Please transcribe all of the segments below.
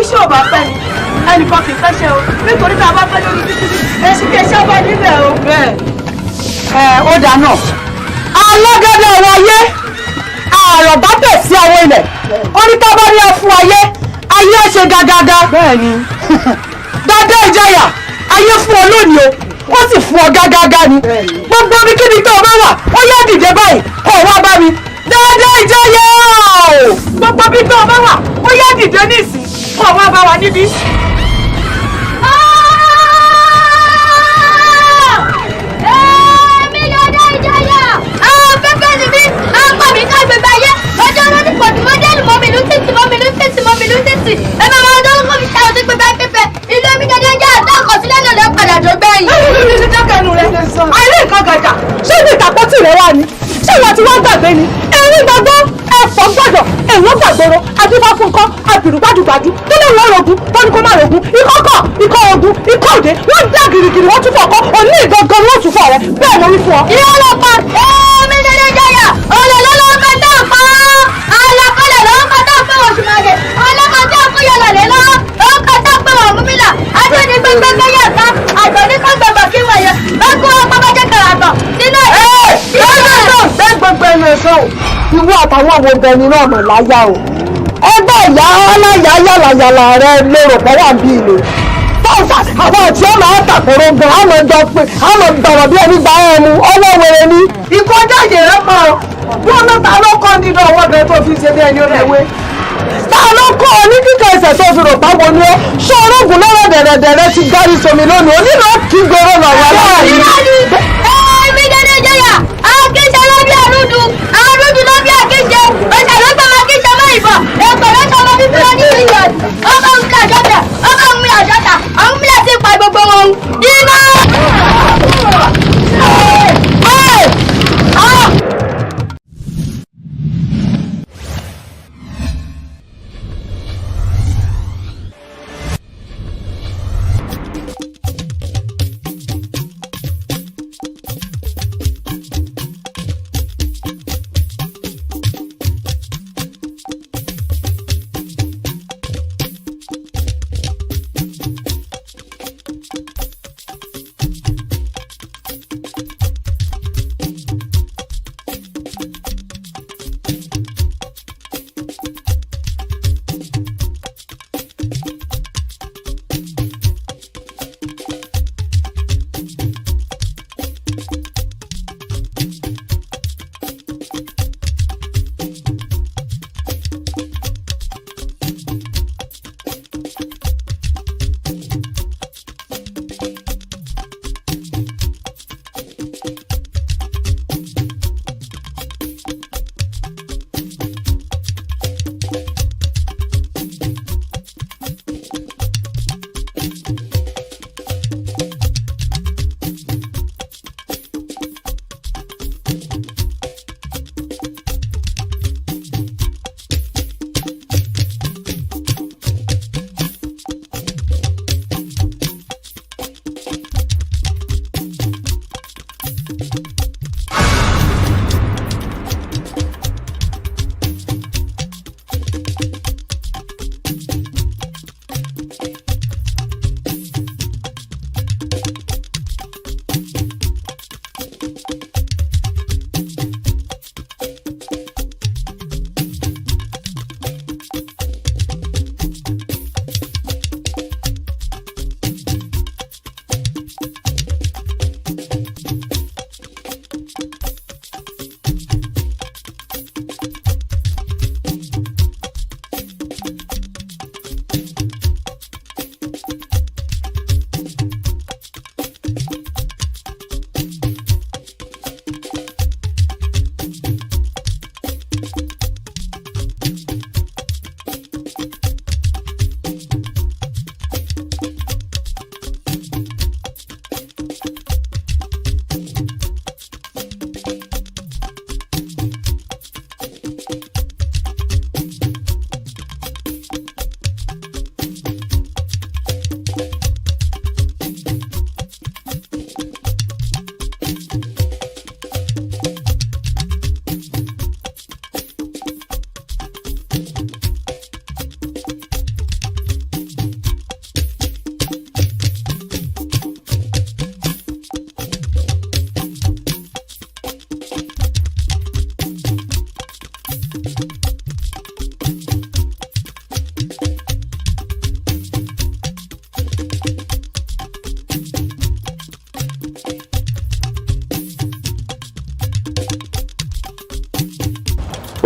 Iṣẹ́ ò bá pẹ́ ni, ẹnìkan kì í fẹ́ ṣe o, nítorí tá a bá pẹ́ lórí títí, èsì kì í ṣe ọba níbẹ̀ o. Bẹ́ẹ̀ Ẹ ó dáná. Alágàdá àwọn ayé àròbá tẹ̀ sí àwọn ilẹ̀ onítàbá ní ẹ fún ayé, ayé ẹ ṣe gàgàgà. Bẹ́ẹ̀ni. Dáadáa ìjayà, ayé fún ọ lónìí o, ó sì fún ọ gágágá ni. Gbogbo ibikíbi tó o bá wà, ó yá, dìde báyìí kó o wá bá mi. Dáadáa ìjayà o, gbogbo ibi tó o bá wà, ó yá, dìde nísìn kó o wá bá wa níbí. Èmi lọ́dọ̀ ìjọyà. Afẹ́fẹ́ ni mí, apá mi ká gbogbo ayé. Ọjọ́ ló ní pọ̀jù mọ́dẹ́lì mọ́ mi lú títì, mọ́ mi lú títì, mọ́ mi lú títì. Ẹ máa wọ́n tó ń kọ́ mi ṣe àwọn tó gbé bá fẹ́fẹ́. Ìlú omi gẹ́gẹ́ jẹ́ àtọ́ àkọsílẹ̀ náà ló padà tó gbẹ̀yìn. Dákẹ́nu rẹ̀, àìrí nǹkan gàjà. Ṣé ibi ìtàkọ́tì rẹ̀ wà ní? Ṣé ìwọ tí wọ́n gbàgbé ni? Erin gbàgbọ́, ẹ̀fọ́ gbọ́dọ̀, èèyàn gbàgbọ́rọ̀. Adífá fún nǹkan abìrù gbádùgbàdù tó lè wọ́n rogun tó ní kó má rogun. Ikọ́ kọ̀ ikọ́ ogun ikọ́ òde, wọ́n dá girigiri, wọ́n tún fọ̀ kọ́ òní ìgangan ni wọ́n tún fọ̀ rẹ̀. Bẹ́ẹ̀ mo wí fún ọ. Irọ́ ló pa. Èmi lọ́dọ̀ ìjọyà. Olè ló ló ń kọ́ tó pa. Àlàkalẹ̀ ló ń kọ́ tó pé Òṣùmàrè. Ọlọ́mọ tí ó kú yọlọ̀ lé lọ́wọ́. Ó ń kọ́ tó pé Ọ̀rúnmìlà. Adé ní gbẹgbẹgbẹ yẹ̀ ká. Àgbẹ̀ ní kọ́ gbẹgbẹ kí wọ̀nyẹ. Bákú ọkọ̀ bá jẹ́ kàràtọ̀. Sínú ẹ̀. Ẹ gbogbo ẹnu ẹ sọ ìwọ àtàwọn wo bẹni náà mọ̀ láyà o. Ẹgbẹ́ ìyá aláya yàlàyàlà rẹ lérò pọ̀ wà bí ilé fọ́nfà àwọn àti ọmọ àtàkùrọ̀ gan àmọ̀ jọ pé àmọ̀ gbọ̀rọ̀ bí ẹni gba ẹmu ọwọ́ wẹrẹ ni. Ìkọjá ìyè rẹ pọ̀ wọn náà. Ta ló kọ́ nínú ọwọ́ bẹ́ẹ̀ tó fi ṣe bí ẹni ó lẹ́wé? Ta ló kọ́ ọ ní kíkọ ẹsẹ̀ tó fi rò páwo ni ó ṣé orógùn lọ́rọ̀ dẹ̀rẹ̀dẹ̀rẹ̀ ti gárí somi lónìí onílò kí gbòòrò lọ́wọ́ aláàyè. Èmi lọ́dọ̀ ìjọyà. Akíṣe ló bí àrùdù. Àrùdù ló bí àkíṣe. Òṣèlú gbọ́mọ akíṣe mọ́ ìbọn. Èpè ló sọ ọmọ bíbí wọn ní ìlú. Ọkọ̀ ń ká àjọta. Ọkọ̀ ń mi àjọta. Àwọn mílẹ̀ ti pa gbogbo wọn. Iná!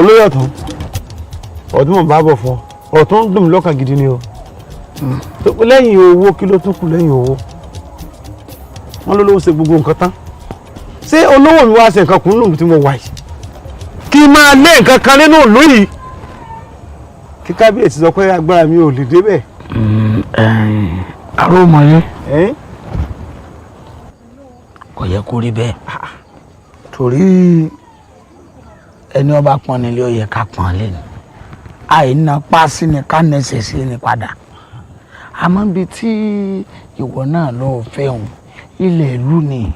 Olóyè ọ̀tún, ọdún mọ̀ bá bọ̀ fún ọ, ọ̀tún ń dùn mí lọ́kàn gidi ni o. Lẹ́yìn owó, kí ló tún kù lẹ́yìn owó? Wọ́n ló lówó ṣe gbogbo nǹkan tán. Ṣé olówó mi wá ṣe nǹkan kùn nínú tí mo wà yìí, kí n máa lé nǹkan kan nínú ìlú yìí, kí kábíyèsí sọ pé agbára mi ò lè débẹ̀? Àròmọlé, kò yẹ kó rí bẹ́ẹ̀, torí ẹni ọba pọ́n nílé, ó yẹ ká pọ́n lé ní àìná pa sí ni, ká nẹsẹ̀ sí ni padà. Àmọ́ ibi tí ìwọ náà lọ́ọ́ fẹ́ òun, ilẹ̀ ìlú ni.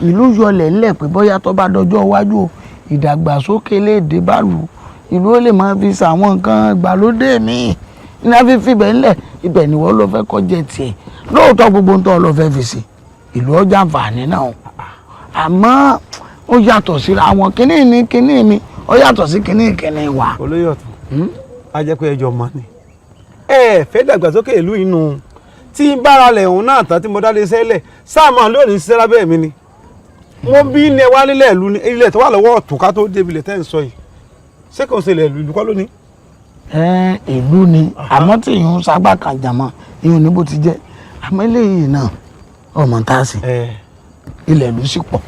Ìlú yọlẹ̀ ńlẹ̀ pé bóyá tó bá dọjọ́ iwájú o, ìdàgbàsókè lè dé bá lù ìlú, ó lè máa fi ṣàwọn nǹkan ìgbàlódé míì ní a fi fibẹ̀ ńlẹ̀. Ibẹ̀ ni wọ́n lọ fẹ́ kọjá tiẹ̀. Lóòótọ́, gbogbo ń tọ́ lọ fẹ́ fi sí ìlú ọjà àǹfààní náà, àmọ́ ó yàtọ̀ síra àwọn kínní ní kínní mi, ó yàtọ̀ sí kínní kínní wa. Olóyè ọ̀tún, a jẹ́ pé ẹjọ́ mọ́ ni ẹ fẹ́ dàgbàsókè ìlú inú tí ń bára lẹ̀ òun náà tán tí mo dálé sẹ́lẹ̀ sáà máa lónìí ṣiṣẹ́ lábẹ́ mi ni. Mo bí ní ẹ wá nílẹ̀ ìlú ní ilẹ̀ tó wà lọ́wọ́ ọ̀tún ká tó débi ilẹ̀ tẹ́ ń sọ yìí. Ṣé kò ń ṣe ilẹ̀ ìlú? Ìlú kọ́ lónìí? Ẹ ìlú ni, àmọ́ tí ìyún sagbá kan jàmọ́ ìyún ní bó ti jẹ́. Àmọ́ eléyìí náà, ọmọ tá a sì ilẹ̀ ìlú sì pọ̀,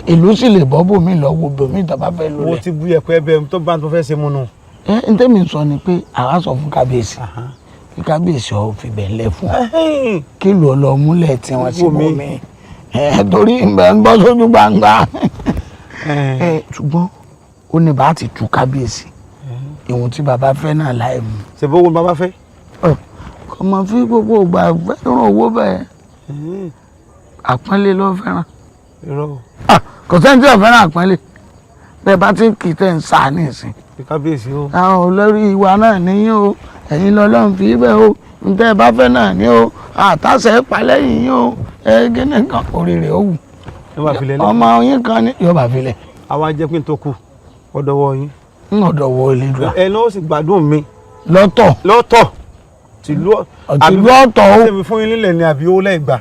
ìlú sì lè bọ́ bòmí lọ́wọ́ bòmí tó bá fẹ́ Mo lulẹ̀. ti bu ẹ̀kọ́ ẹbẹ̀ tó bá tó fẹ́ ṣe mu nù. Ẹ n tẹ́mi sọ ni pé àwa sọ fún kábíyèsí kí kábíyèsí ọ fi bẹ̀ ńlẹ̀ fún ọ, kí lù ọ lọ múlẹ̀ tí wọ́n sì Bòmí. bòmí ẹ, torí ìgbà ń bọ́ sójú gbangba ẹ. Ṣùgbọ́n ó ní bá ti tu kábíyèsí ìwọ̀n tí bàbá fẹ́ náà láì mú. Ṣe bó wo ni bàbá fẹ́? Kò mọ̀ fi gbogbo ìgbà fẹ́ràn owó bẹ́ẹ̀, àpọ́nlé ló fẹ́ràn. Irọ́ o. Kò sẹ́ni tí ò fẹ́ràn àpọ́nlé. Bẹ́ẹ̀ bá ti ń kì í tẹ̀ ń sá ní ìsìn. Ṣe kábíyèsí o. Àwọn olórí wa náà níyìn o, ẹ̀yin lọ́lọ́run fi bẹ́ẹ̀ o, ntẹ́ ẹ bá fẹ́ náà ní o, àtàṣe palẹ́yìn yín o, ẹ gíní kan oríire ó wù. Ẹ bá filẹ̀ lẹ́. Ọmọ yín kan ní yóò bá filẹ̀. Àwa jẹ́ pé n tó kù ọ̀dọ̀wọ́ yín. Ń ọ̀dọ̀ wọ Elédùà. Ẹ náà ó sì gbádùn mi. Lọ́tọ̀. Lọ́tọ̀ tìlú. Tìlú ọ̀tọ̀ o. Ṣé mi fún yín nílẹ̀ ni àbí owó lẹ́yìn gbà?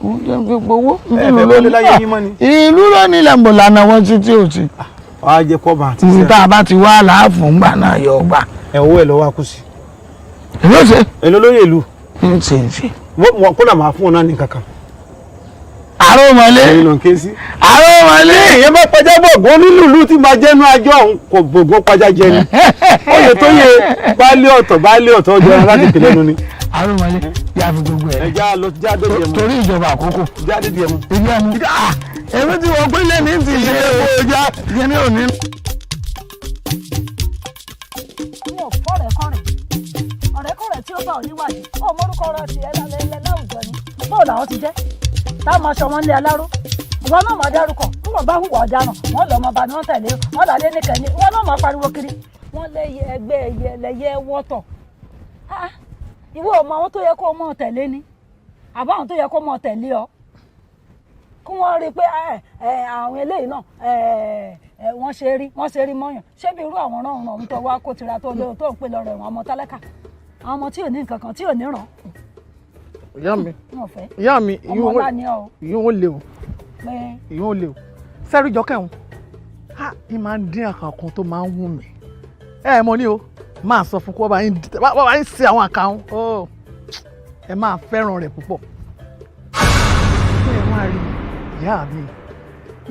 Oúnjẹ ń fi gbowó. Ẹ fẹ́ kọ́lé láyé yín mọ́ ni. Ìlú ló nílẹ̀ ń bò lànà wọn títí ò sí. Wàá jẹ kọ́ bá àti Ní tá a bá ti wá láàfún gbà náà yọ gbà. Ẹ owó ẹ lọ́wọ́ akú sí. Èmi ò ṣe. Èló lóye ìlú? Ń ṣe ń ṣe. Wọ́n kó là máa fún ọ náà ní kankan. Àròmọlé. Ẹ̀yin ló ń ké sí. Àròmọlé. Èèyàn bá pàjá bọ̀gán nínú ìlú tí máa jẹ́nu ajọ́ òun kò bọ̀gán pàjá jẹ ni. Oyè tó yẹ baálé ọ̀tọ̀, baálé ọ̀tọ̀ ọjọ́ ẹran láti pèlè ẹnu ni. Àròmọlé, yà fi gbogbo ẹ̀. Ẹ já lọ, já dé díẹ̀ mu. Torí ìjọba àkókò. Já dé díẹ̀ mu. Ìdí ẹmu. Èmi ti wọ pé lẹ́ni ti ṣe owó ọjà kíní òní. Wọn ò fọ́rẹ̀ẹ́kọ̀rẹ̀, ọ̀rẹ́kọ̀rẹ́ tí ó bá ọ níwájú ó mórúkọ ọ̀rọ̀ tiẹ̀ lálẹ́ láwùjọ ni. Bóò làwọn ti jẹ́ táwọn aṣọ wọn lé aláró, ìwọ náà máa dárúkọ níwọ̀n bá hùwà ọ̀daràn, wọn lọ́ọ́ máa bá ní wọ́n tẹ̀lé wọn lálé nìkẹ́ni, wọn náà máa pariwo kiri wọn lẹ́yẹ ẹgbẹ́ ẹyẹ lẹ́yẹ wọ́tọ̀. Ìwọ ò mọ àwọn tó yẹ kó o mọ̀ tẹ̀lé ni àbáwọn tó yẹ kó o mọ̀ tẹ̀lé ọ, kí wọ́n rí i pé àwọn eléyìí náà wọ́n ṣe rí, wọ́n ṣe rí mọ́yàn. Ṣé bí irú àwọn ọ̀ràn ọ̀hún tó wá kó tira tó lóyún tó ń pè lọ́rọ̀ ẹ̀wọ̀n, ọmọ tálákà, àwọn ọmọ tí ò ní nǹkan kan, tí ò ní ràn. Ìyá mi. Wọn fẹ́. Ìyá mi. Ọmọ ọlá ni ọ o. Ìyún ó le o. Pé Ìyún ó le o. Sẹ́rí jọkẹ́ òun ha, ì máa ń dín àkàkùn tó máa ń wù mí. Ẹ mọ ní o máa sọ fún kó bá yín bá yín ṣe àwọn àkàrùn, ẹ máa fẹ́ràn rẹ̀ púpọ̀. Ẹ wá rí ìyá mi,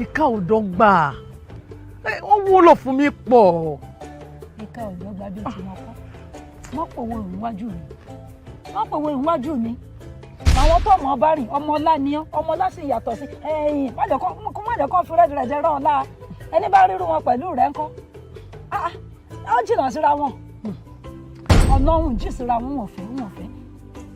ìka ò dọ́gba, wọ́n wúlò fún mi pọ̀. Ìka ò dọ́gba bíi tí wọ́n kọ́. Wọ́n pòwe ìwájú mi, wọ́n pòwe ìwájú mi. Àwọn tó mọ̀ bá rìn, ọmọ ọlá ni ọ́, ọmọ ọlá sì yàtọ̀ sí ẹ̀yìn. Má jẹ́ kó fi rẹ́dìrẹ́dẹ́ rán ọ̀la ẹni bá rírú wọn pẹ̀lú rẹ̀ ńkọ́. Ó jìnnà síra wọn, ọ̀nà ọ̀hún jì síra wọn. Wọn fẹ́, wọn fẹ́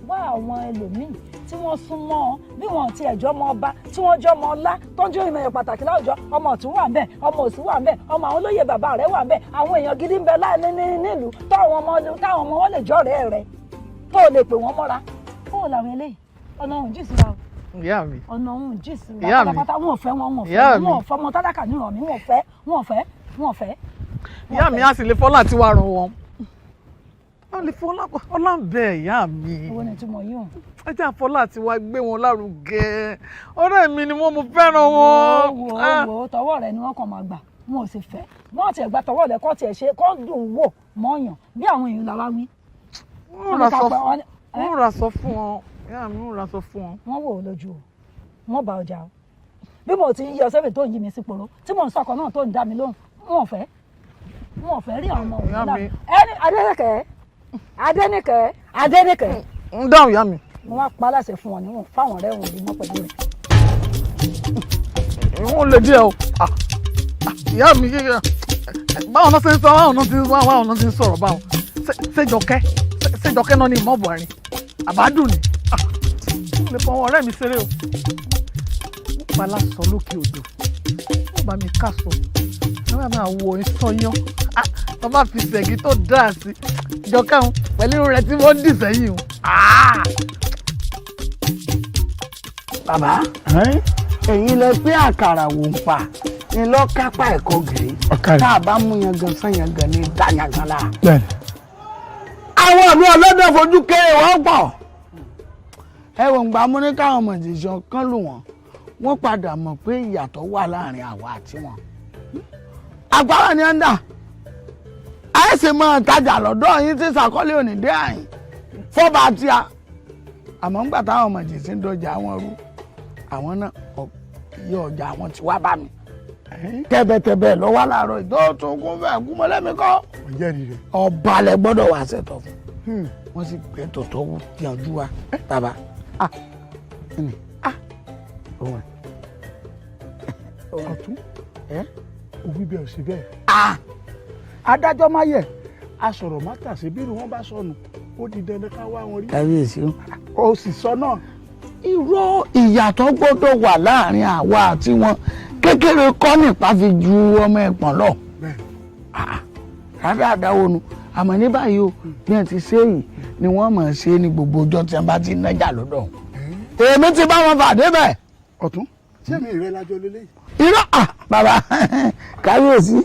wá àwọn ẹlòmíì tí wọ́n súnmọ́ ọ, bí wọ́n ti ẹ̀jọ́ ọmọ ọba, tí wọ́n jọ́ ọmọ ọlá tó ń jẹ́ ìmọ̀ pàtàkì láwùjọ. Ọmọ ọ̀tún wà ńbẹ̀, ọmọ òsì wà ńbẹ̀, ọmọ àwọn olóyè bàbá rẹ̀ wà ńbẹ̀, àwọn èèyàn gidi ń bẹ láì nílùú táwọn ọmọ wọn lè jọ́rẹ̀ẹ́ rẹ̀ tó lè pè wọ́n mọ́ra. Ó làwọn eléyìí, ọ̀nà ọ̀hún jì síra o. Ìyá mi. Ọ̀nà ọ̀hún jì síra Ìyá mi. pátápátá. Wọn ò fẹ́ wọn, wọn ò Ìyá fẹ́ mi. wọn, ò fẹ́ ọmọ tálákà níràn mi. Wọn ò fẹ́, wọn ò fẹ́, wọn ò fẹ́. Ìyá mi, á sì lè fọlá tí wàá ràn wọn, á lè fọlá ọlá ń bẹ, ìyá mi. Owó ni túmọ̀ yìí o. Ẹ jẹ́ àfọlá tí wàá gbé wọn lárugẹ. Ọ̀rẹ́ mi ni wọ́n, mo fẹ́ràn wọn. Wo wo, tọwọ́ rẹ ni wọ́n kàn máa gbà. Wọn ò sì fẹ́ wọ́n tiẹ̀ gba tọwọ́ rẹ̀ kọ́ tiẹ̀ ṣe kọ́ dùn wò mọ́yàn bí àwọn èèyàn làwa wí. Ń ra sọ fún ọ, ìyá mi, ń ra sọ fún ọ. Wọ́n wò ó lójú o, wọ́n bá ọjà o. Bí mo ti ń yọ sẹ́fẹ̀ tó ń yí mi sí poro, tí mò ń sọkọ náà tó ń dá mi lóhùn, wọn ò fẹ́ rí àwọn ọmọ òun náà. Ẹni Adéníkẹ́, Adéníkẹ́, Adéníkẹ́. Ń dáhùn, ìyá mi. Mo wá pa aláṣẹ fún wọn ní wọn fáwọn ọ̀rẹ́ wọn rí mọ́ pẹ̀lú rẹ̀. Ìwọ̀n lè díẹ̀ o, ìyá mi. Báwọn náà ṣe ń sọ, báwọn náà ti ń sọ̀rọ̀, báwọn ṣèjọkẹ́ ṣèjọkẹ́ náà ní ìmọ̀ Buhari àbádùn ni lè fọwọ́ ọ̀rẹ́ mi ṣeré o. Bala sọ lókè odò, ó bá mi ká sọ, ẹ bá máa wo ìsọyán tó bá fi ṣẹ̀gí tó dáa sí jọkẹ́ òun pẹ̀lú irun rẹ̀ tí wọ́n dì sẹ́yìn o. Bàbá, ẹ̀yin lẹ pé àkàrà wò ń pa ni lọ kápá ẹ̀kọ́ gírí tá a bá mú yangan sán yangan ní dá yangan la. Àwọn àmì ọlọ́dẹ fojú kéré wọ́n pọ̀. Ẹ wò ń gbà mú ní káwọn mọ̀jìṣàn kan lù wọ́n, wọ́n padà mọ̀ pé ìyàtọ̀ wà láàrin àwa àti wọn. Àgbára ni ẹ ń dà àìsè máa tajà lọ́dọ̀ yín tí sàkọ́lé òní dé àyìn fọ́ba tí a àmọ́ ńgbà táwọn mọ̀jìṣàn ń dọjà àwọn rú, àwọn náà iye ọjà àwọn ti wá bá mi tẹ́bẹ̀tẹ́bẹ̀ lọ wá láàárọ̀ ìtọ́ kún fẹ́ kú mọ́lẹ́mí kọ́. Ọba lẹ gbọ́dọ̀ wá ṣètò fún wọ́n sì gbé tòótọ́ yanjú wa bàbá. Ọ̀tún, òwú bẹ́ẹ̀ ò sí bẹ́ẹ̀. Adájọ́ má yẹ asọ̀rọ̀ má tà sí bí wọ́n bá sọnù, ó di dandan ká wá wọn rí. Kábíyèsí o. Ó sì sọ náà. Irọ́, ìyàtọ̀ gbọ́dọ̀ wà láàrin àwa àti wọn. Kékeré kọ́ nípa fi ju ọmọ ẹ̀pọ̀n lọ rárá àdáwọ̀ nu. Àmọ́ ní báyìí o, bí wọ́n ti ṣe yìí ni wọ́n mọ̀ ṣe ní gbogbo ọjọ́ tí wọ́n bá ti nájà lọ́dọ̀ èmi ti bá wọn fà débẹ̀. Ọ̀tún, ṣé mi rẹ lájọ lélẹ́yìí? Irọ́ à, bàbá kábíyèsí,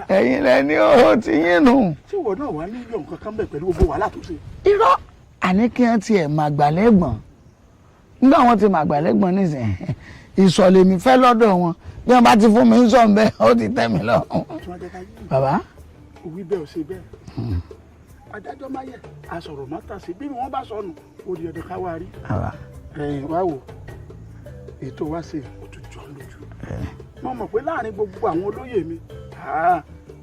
ẹ̀yin lẹ ní ó ti yín nù. Ṣé ìwọ náà wà ní yọ̀ nǹkan kan bẹ̀ pẹ̀lú gbogbo wàhálà tó ṣe? Irọ́, àní kí wọ́n tiẹ̀ màgbàlẹ́gbọ̀n. Nígbà wọn ti màgbàlẹ́gbọ̀n nísìnyí, ìsọ̀lẹ̀ mi fẹ́ lọ́dọ̀ wọn. Bí wọ́n bá ti fún mi ń sọ̀ ń bẹ́, ó ti tẹ́ mi lọ́rùn. Bàbá. Òwí bẹ́ẹ̀ ò ṣe bẹ́ẹ̀. Adájọ́ má yẹ asọ̀rọ̀ má tà sí bí wọ́n bá sọnù, ó di dandan ká wá rí. Ẹ̀yìn wá wò ètò wa ṣe òtún jọ lójú. Mo mọ̀ pé láàrin gbogbo àwọn olóyè mi,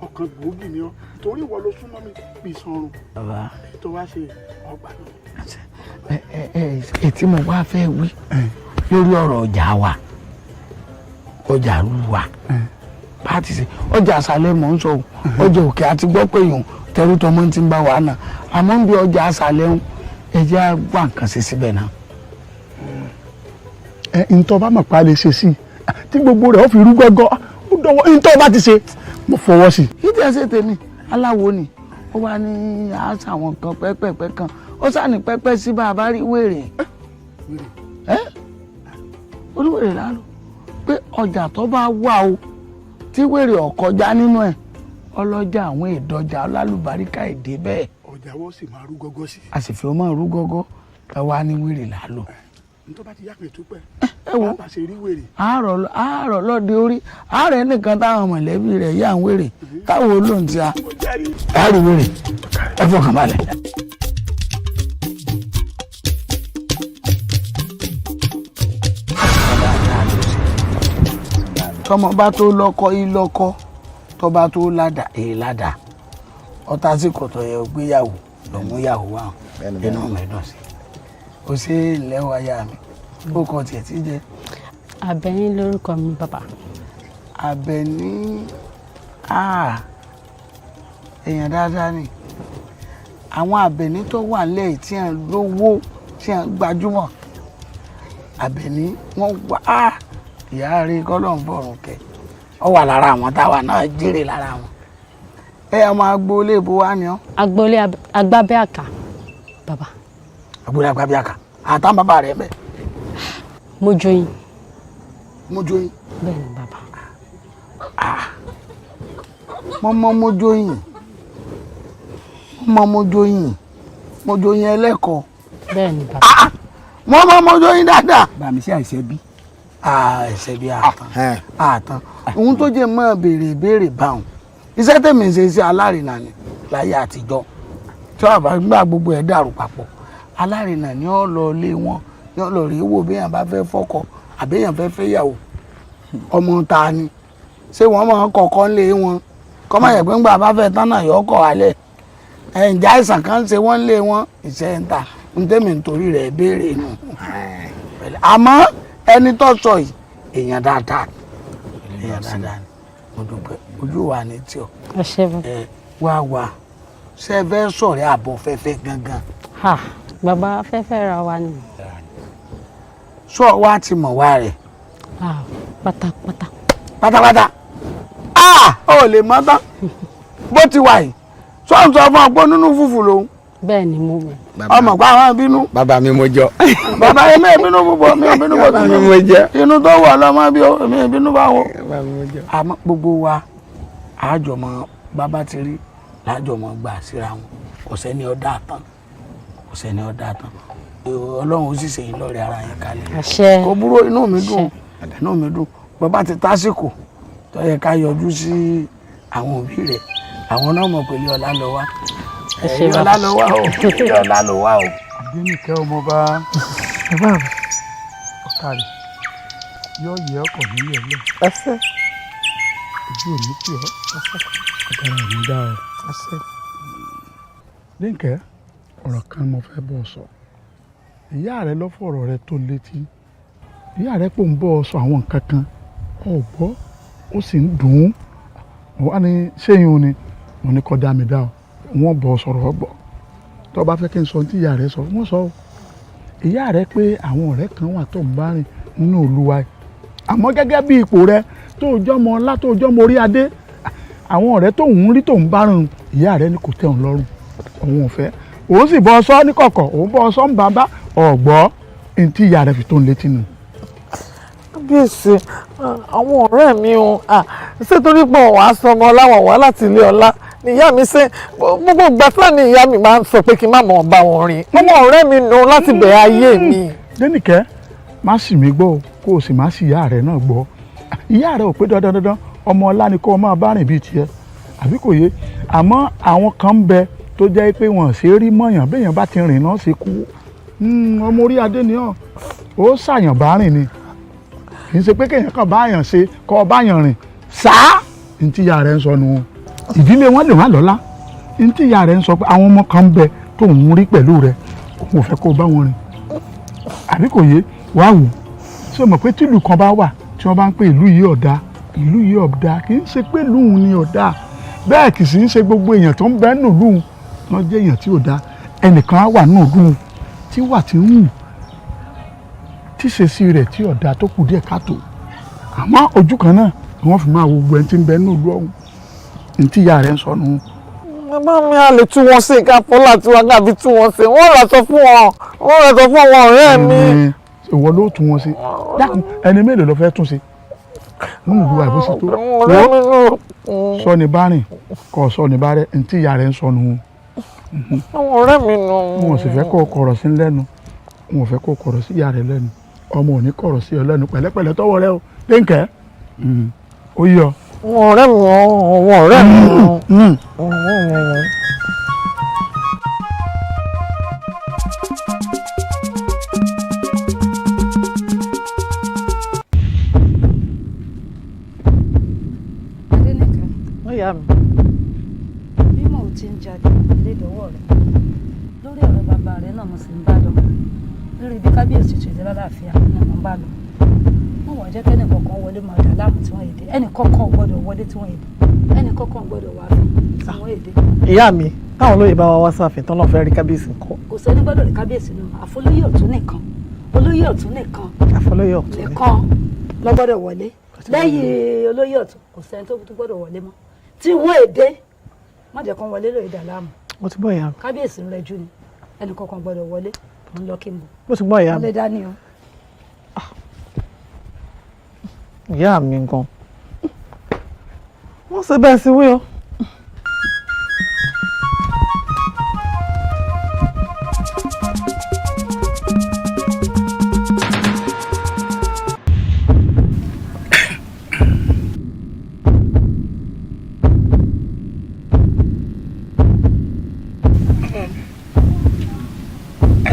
ọ̀kan gbòógì ni ọ́, torí ìwọ ló súnmọ́ mi bí sanrun. Ètò wa ṣe ọgbà náà. Ẹ ẹ, ètí mo wá fẹ́ wí lórí ọ̀rọ̀ ọjà wa, ọjà rú wa pàtì sí ọjà àṣàlẹ̀ mọ̀ ń sọ o. Ọjà òkè àti gbọ́ pé yòó tẹrú tọmọ ti ń bá wa náà, àmọ́ ń bí ọjà àṣàlẹ̀ ń ẹ jẹ́ á wá nǹkan ṣe síbẹ̀ náà. Ẹ ntọ́ bá mọ̀ pa lè ṣe sí i tí gbogbo rẹ̀ ó fi rú gọ́gọ́, ó dọwọ́ ntọ́ bá ti ṣe, mo fọwọ́ sí i. Kí tí ẹ ṣe tèmi aláwo ni ó wá ní àṣà àwọn kan pẹ́pẹ́pẹ́ kan, ó sàní pẹ́pẹ́ sí bá a bá rí wèrè ẹ́ oníwèrè lálọ́ pé ọjà tó bá wà o tí wèrè ọ̀kọjá nínú ẹ̀, ọlọ́jà àwọn ìdọjà ọlálùbáríkà èdè bẹ́ẹ̀. Ọjà wọ́n sì máa rú gọ́gọ́ sí i. A sì fi ọmọ rú gọ́gọ́, ẹ wá ní wèrè lálọ́. Ntọ́ bá ti yá pé tó pẹ́. Ẹ wo. Bá ṣe rí wèrè. Àárọ̀ àárọ̀ lọ́dẹ orí àárẹ̀ nìkan táwọn mọ̀lẹ́bí rẹ̀ yà ń wèrè táwọn olóhùn ti a àárí wèrè, ẹ fọkàn balẹ̀. Tọmọ bá tó lọ́kọ yìí lọ́kọ, tọba tó ládàá èyí ládàá, ọtá sí kọtọ yẹ gbéyàwó lọmúyàwó wa, inú mi dùn sí o. Ṣe lẹ́wọ̀ aya mi, ó kọ tiẹ̀ tí jẹ́? Àbẹ̀ní lórúkọ mi, bàbá. Àbẹ̀ní, èèyàn dáadáa ni àwọn Àbẹ̀ní tó wà lẹ́yìn tí à ń lówó, tí à ń gbajúmọ̀. Àbẹ̀ní wọ́n wá ìyá rí kọ́lọ̀ ń bọ̀rùn kẹ́ ọ wà lára àwọn táwa náà jèrè lára wọn. Ẹ ọmọ agboolé ibo wa ni ọ? Agboolé Agbábíàká, bàbá. Agboolé Agbábíàká, àtàwọn bàbá rẹ bẹ? Mojoyin. Mojoyin? Bẹ́ẹ̀ ni, bàbá. Mo mọ Mojoyin, mo mọ Mojoyin, Mojoyin ẹlẹ́kọ̀ọ́. Bẹ́ẹ̀ ni, bàbá. Mo mọ Mojoyin dáadáa. Bàmí sí àìsẹ́ bí. Ẹsẹ̀ bíi àtàn àtàn. Ohun tó jẹ́ mọ́ béèrè ìbéèrè báwọn, iṣẹ́ tèmi ń ṣe iṣẹ́ alárinà ni láyé àtijọ́, tí wọ́n bá gbà gbogbo ẹ̀ dàrú papọ̀, alárinà ni ó lọ lé wọn, ni ó lọ rí wò béèyàn bá fẹ́ fọ́kọ àbéèyàn fẹ́ fẹ́yàwó. Ọmọ ta ni, ṣé wọ́n máa ń kọ̀ọ̀kan lé wọn, kọ́mọ yẹ̀ pé ńgbà bá fẹ́ tán náà yọ ọkọ̀ alẹ̀, ǹjẹ́ àìsàn kan ṣe wọ́n lé wọn, ìṣe ń ta ń tẹ́mi nítorí rẹ̀ béèrè nù. Àmọ́ ẹni tó sọ yìí, èèyàn dáadáa, èèyàn dáadáa ni. Mo dúpẹ́, ojú wa ní tí ọ ẹ wá wá ṣe fẹ́ sọ̀rẹ́ àbọ̀ fẹ́fẹ́ gangan. Bàbá, fẹ́fẹ́ ra wa ni. Sọ wa ti mọ̀ wá rẹ̀. Pátápátá. Pátápátá, ó lè mọ́ tán bó ti wà yìí. Sọ ń sọ fún ọ pé nínú fùfù lòun. Bẹ́ẹ̀ ni mo mọ̀. Ọmọ pa àwọn bínú. Bàbá mi mo jọ. Bàbá èmi ìbínú púpọ̀, mi ò bínú pọ̀. Bàbá mi mo jẹ. Inú tó wọ̀ lọ́mọ bí o, èmi ìbínú bá wọ. Bàbá mi mo jọ. Àmọ́ gbogbo wa àjọmọ bàbá ti rí lájọmọ gbà síra wọn, kò sẹ́ni ọ̀dà tán, kò sẹ́ni ọ̀dà tán. Ọlọ́run ó sì ṣèyí lọ́rẹ̀ ara yẹn kalẹ̀. Àṣẹ. Kò burú, inú mi dùn, inú mi dùn. Bàbá ti tásìkò tó yẹ ká yọjú sí àwọn òbí rẹ̀, àwọn náà mọ̀ pé ilé ọlá lọ wá, ilé ọlá lọ wá o, ilé ọlá lọ wá o. Adénìkẹ́ ọmọọba, ọ̀kàrẹ̀ yóò yẹ ọkọ̀ nílé ẹ̀ lọ. Ojú ò ní tì ọ́, agbára ò ní dá ọ. Dénìkẹ́, ọ̀rọ̀ kan mo fẹ́ bọ́ ọ sọ. Ìyá rẹ ló fọ̀rọ̀ rẹ tó létí. Ìyá rẹ pò ń bọ́ ọ sọ àwọn nǹkan kan, ọ̀gbọ́ ó sì ń dùn ún. Wọ́n á ní ṣéyìn o ni mo ní kọ́ dá mi dá o, wọ́n bọ̀ sọ̀rọ̀ ọgbọ̀. Tó o bá fẹ́ kí n sọ ohun tí ìyá rẹ sọ, wọ́n sọ o. Ìyá rẹ pé àwọn ọ̀rẹ́ kan wà tó ń bá rìn nínú Olúwa yìí, àmọ́ gẹ́gẹ́ bí ipò rẹ tó o jọ́mọ ọlá, tó o jọ́mọ orí adé, àwọn ọ̀rẹ́ tó ń rí tó ń bá rìn, ìyá rẹ ní kò tẹ́ òun lọ́rùn, òun ò fẹ́. Òun sì bọ́ ọ sọ ní kọ̀kọ̀, òun bọ́ ọ sọ ń bàbá ọ̀gbọ́ ní tí ìyá rẹ fi tó ń létí nù. Kábíyèsí, àwọn ọ̀rẹ́ mi o, ṣé torí pé òun á sọ ọmọ ọláwọ̀ wá láti ilé ọlá ni ìyá mi ṣe gbogbo ìgbà sáà ni ìyá mi máa ń sọ pé kí n má mọ̀ bá wọn rìn. Ọmọ ọ̀rẹ́ mi nù láti bẹ̀rẹ̀ ayé mi. Dénìkẹ́, má sì mí gbọ́ o, kó o sì má sì ìyá rẹ náà gbọ́. Ìyá rẹ ò pé dandan dandan ọmọ ọlá ni kó o máa bá rìn bíi tiẹ̀, àbí kò yé? Àmọ́ àwọn kan ń bẹ tó jẹ́ pé wọ́n ṣe é rí mọ̀yàn, béèyàn bá ti rìn náà ṣe kú. Ọmọ orí adé ni ọ́, ó ṣàyàn bá rìn ni, kì í ṣe pé kéèyàn kàn báyàn ṣe kọ́ ọ báyàn rìn ṣáá. Ní tí ìyá rẹ̀ ń sọ nu, ìdílé wọn lè má lọ́lá. Ní tí ìyá rẹ̀ ń sọ pé àwọn ọmọ kan ń bẹ tó ń rí pẹ̀lú rẹ̀, òun ò fẹ́ kó o bá wọn rìn, àbí kò yé? Wàá wò, ṣé o mọ̀ pé tìlù kan bá wà tí wọ́n bá ń pè ìlú yìí ọ̀dà, ìlú yìí ọ̀dà, kì í ṣe pé ìlú òun ni ọ̀dà, bẹ́ẹ̀ kì í sì ń ṣe gbogbo èèyàn tó ń bẹ nù lóhun wọ́n jẹ́ èèyàn tí ò da. Ẹnìkan á wà nù lóhun tí wà tí ń hù tíṣesí rẹ̀ tí ọ̀dà tó kù díẹ̀ káàtó, àmọ́ ojú kan náà ni wọ́n fi máa wo gbogbo ẹni tí ń bẹ nínú ìlú ọ̀hún. Ní tí ìyá rẹ̀ ń sọ nù. Bàbá mi, a lè tú wọn sí ká fọlá tí wọn gàbí tú wọn sí, wọ́n rà sọ fún wọn, wọ́n rà sọ fún àwọn ọ̀rẹ́ mi. Ìwọ ló tún wọn sí? Dákun, ẹni mélòó ló fẹ́ tún sí nínú ìlú àìbóṣe tó wọ́n sọ ní bá rìn kọ́ sọ ní bá rẹ̀. Ní tí ìyá rẹ̀ ń sọ nù. Àwọn ọ̀rẹ́ mi nù. Wọn ò sì fẹ́ kó kọ̀rọ̀ sí lẹ́nu, wọn ò fẹ́ kó kọ̀rọ̀ sí ìyá rẹ̀ lẹ́nu. Ọmọ ò ní kọ̀rọ̀ sí ọ lẹ́nu, pẹ̀lẹ́pẹ̀lẹ́ tọwọ́ rẹ o. Dénkẹ́, ó yọ. Àwọn ọ̀rẹ́ mi, àwọn ọ̀rẹ́ mi. Adénìkẹ́. Ìyá mi. Bí mò ń ti ń jáde lédọwọ́ rẹ lórí ọ̀rọ̀ bàbá rẹ náà mo sì ń bá lọ, lórí bí kábíyèsí ṣe lálàáfíà ni mo ń bá lọ. Wọn wọ́n jẹ́ kẹ́nì kọ̀ọ̀kan wọlé máa dà láàmú tí wọ́n èdè, ẹnì kọ̀ọ̀kan gbọ́dọ̀ wọlé tí wọ́n èdè, ẹnì kọ̀ọ̀kan gbọ́dọ̀ wá fún tí wọ́n èdè. Ìyá mi, táwọn olóyè bá wa wá sáàfin tán náà fẹ́ rí kábíyèsí ńkọ́? Kò sẹ́ni gbọ́dọ̀ rí kábíyèsí náà, àfọlóyè ọ̀tún nìkan, olóyè ọ̀tún nìkan. Àfọlóyè ọ̀tún nìkan ló gbọ́dọ̀ wọlé. Lẹ́yìn olóyè ọ̀tún, kò sẹ́ni tó gbọ́dọ̀ wọlé mọ́ tí wọ́n èdè. Má jẹ́ kán wọlé lóye dà láàmú. Mo ti gbọ́, ìyá mi. Kábíyèsí ń rẹjú ni, ẹnì kọ̀ọ̀kan gbọ́dọ̀ wọlé. Mo ń lọ kí n bọ̀. Mo ti gbọ́, ìyá mi. Wọlé dání o. Ìyá mi gan, wọ́n ṣe bẹ́ẹ̀ sí wí o.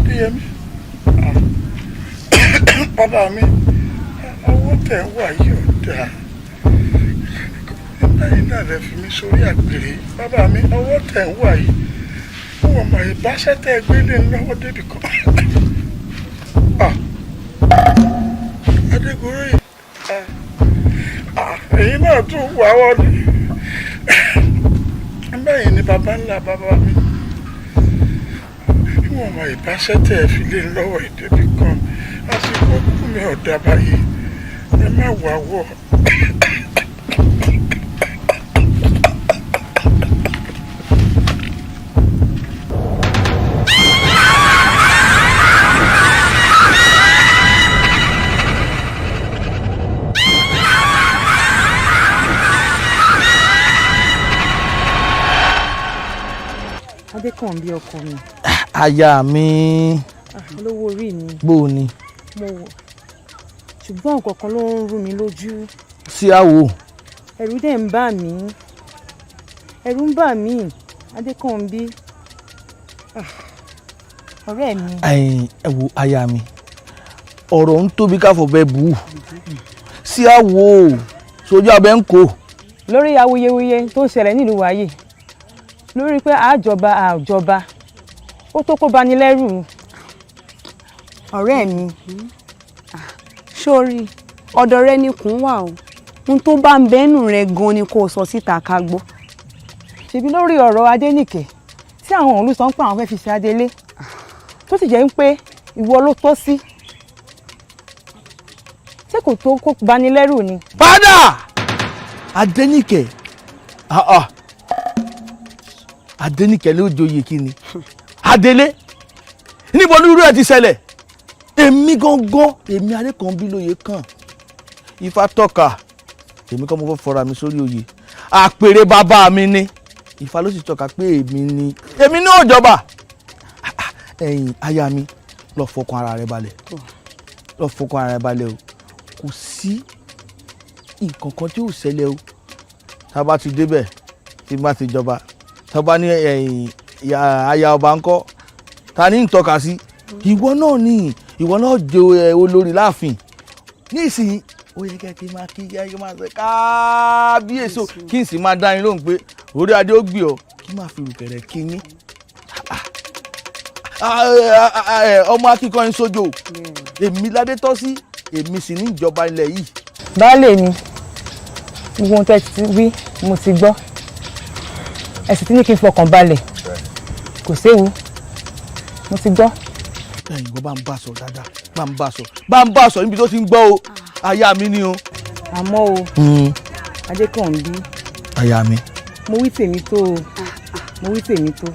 Adéyẹmí, bàbá mi, ọwọ́ tẹ̀ ń wà yìí ò dáa. Báyìí náà lè fi mí sórí àgbèrè. Bàbá mi, ọwọ́ tẹ̀ ń wà yìí, wọ́n mọ̀ ìbáṣẹ́ tẹ́ gbé lé lọ́wọ́ débi kan. Adégoróyè, èyí náà tún wà wọ́n ni. Báyìí ni bàbá ńlá bàbá mi, wọ́n mọ̀ ìbáṣẹ́ tẹ́ fi lé lọ́wọ́ ìdébì kan. Àsìkò kú mi ọ̀dà báyìí, ẹ má wà wọ́. Adékànbí ọkọ mi. Aya mi. Olówó orí mi. Bó o ni. Mo wò, ṣùgbọ́n nǹkan kan ló ń rú mi lójú. Sí àwò. Ẹ̀rù dẹ̀ ń bà mí, ẹ̀rù ń bà mí, Adékànbí, ọ̀rẹ́ mi. Ẹ wo aya mi, ọ̀rọ̀ ń tóbi káfọ̀ bẹ́ẹ̀ bù ú sí àwò sójú abẹ́ ń kó. Lórí awuyewuye tó ń ṣẹlẹ̀ nílùú wa yìí, lórí pé àjọba àjọba, ó tó kó bani lẹ́rù. Ọ̀rẹ́ mi, sórí ọ̀dọ̀ rẹ ni kùn wà o, ohun tó bá ń bẹ́nu rẹ gan ni kò sọ síta ká gbọ́. Ṣebí lórí ọ̀rọ̀ Adénìkẹ́ tí àwọn òǹlù sọ ń pa àwọn fẹ́ fi ṣe adélé, tó sì jẹ́ ń pé ìwọ ló tọ́ sí, ṣé kò tó kó bani lẹ́rù ni. Padà Adénìkẹ́, Adénìkẹ́ ló joyè kí ni adélé, níbo ní irú ẹ ti ṣẹlẹ̀? Èmi gangan, èmi Adékànbí lóye kàn, Ifá tọ́ka èmi kọ́ mo fẹ́ fọra mi sórí oyè, àpèrè bàbá mi ni Ifá ló sì tọ́ka pé èmi ni, èmi ní òjọba. Ẹ̀yin aya mi, lọ fọkàn ara rẹ balẹ̀, lọ fọkàn ara rẹ balẹ̀ o, kò sí nǹkan kan tí ò ṣẹlẹ̀ o. Tá a bá ti débẹ̀, tí bá ti jọba, tá a bá ní ẹ̀yin aya ọba ńkọ́, ta ní ń tọ́ka sí? Ìwọ náà ni, ìwọ náà jẹ olórí láàfin nísìnyí. Ó yẹ kẹ́ kí n máa kí kí n máa sọ kábíyèsí o, kí n sì máa dá yín lóhùn pé orí adé ó gbé ọ, kí n máa fi rùkẹ̀rẹ̀ kí yín. Ọmọ akíkanyin sójó, èmi ládé tọ́ sí, èmi sì ní ìjọba ilẹ̀ yìí. Baálé mi, gbogbo ohun tẹ́ ti wí mo ti gbọ́, ẹ sì ti ní kí n fọkàn balẹ̀, kò séwu, mo ti gbọ́. Ẹ̀yin ìwọ bá ń bá sọ dáadáa, bá ń bá sọ, bá ń bá sọ níbi tó ti ń gbọ́ o, aya mi ni o. Àmọ́ o, Adékànbí. Aya mi. Mo wí tèmi tó o, mo wí tèmi tó.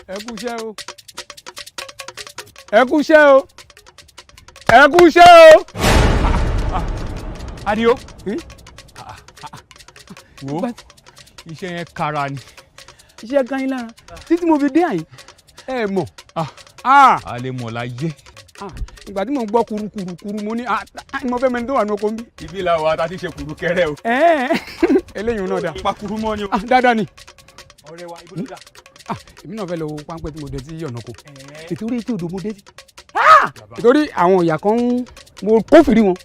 Ẹ kú iṣẹ́ o, ẹ kú iṣẹ́ o, ẹ kú iṣẹ́ o. Adio, wo iṣẹ́ yẹn kára ni. Iṣẹ́ gan yín lára títí mo fi dé àyín ẹ mọ̀. A lè mọ̀ láyé. Ìgbà tí mò ń gbọ́ kurukuru mo ní mo fẹ́ mẹni tó wà ní oko ń bí. Ibi làwọn ata ti ṣe kuru kẹrẹ o. Eléyìí náà dà. Pa kuru mọ́ ni o. Dáadáa ni. Ọ̀rẹ́ wa ibo ló dà? Èmi náà fẹ́ lọ wo páńpẹ́ tí mo dé sí ọ̀nà kò. Ètò orí etí odò mo dé sí. Torí àwọn ìyá kan mo kófìrí wọn.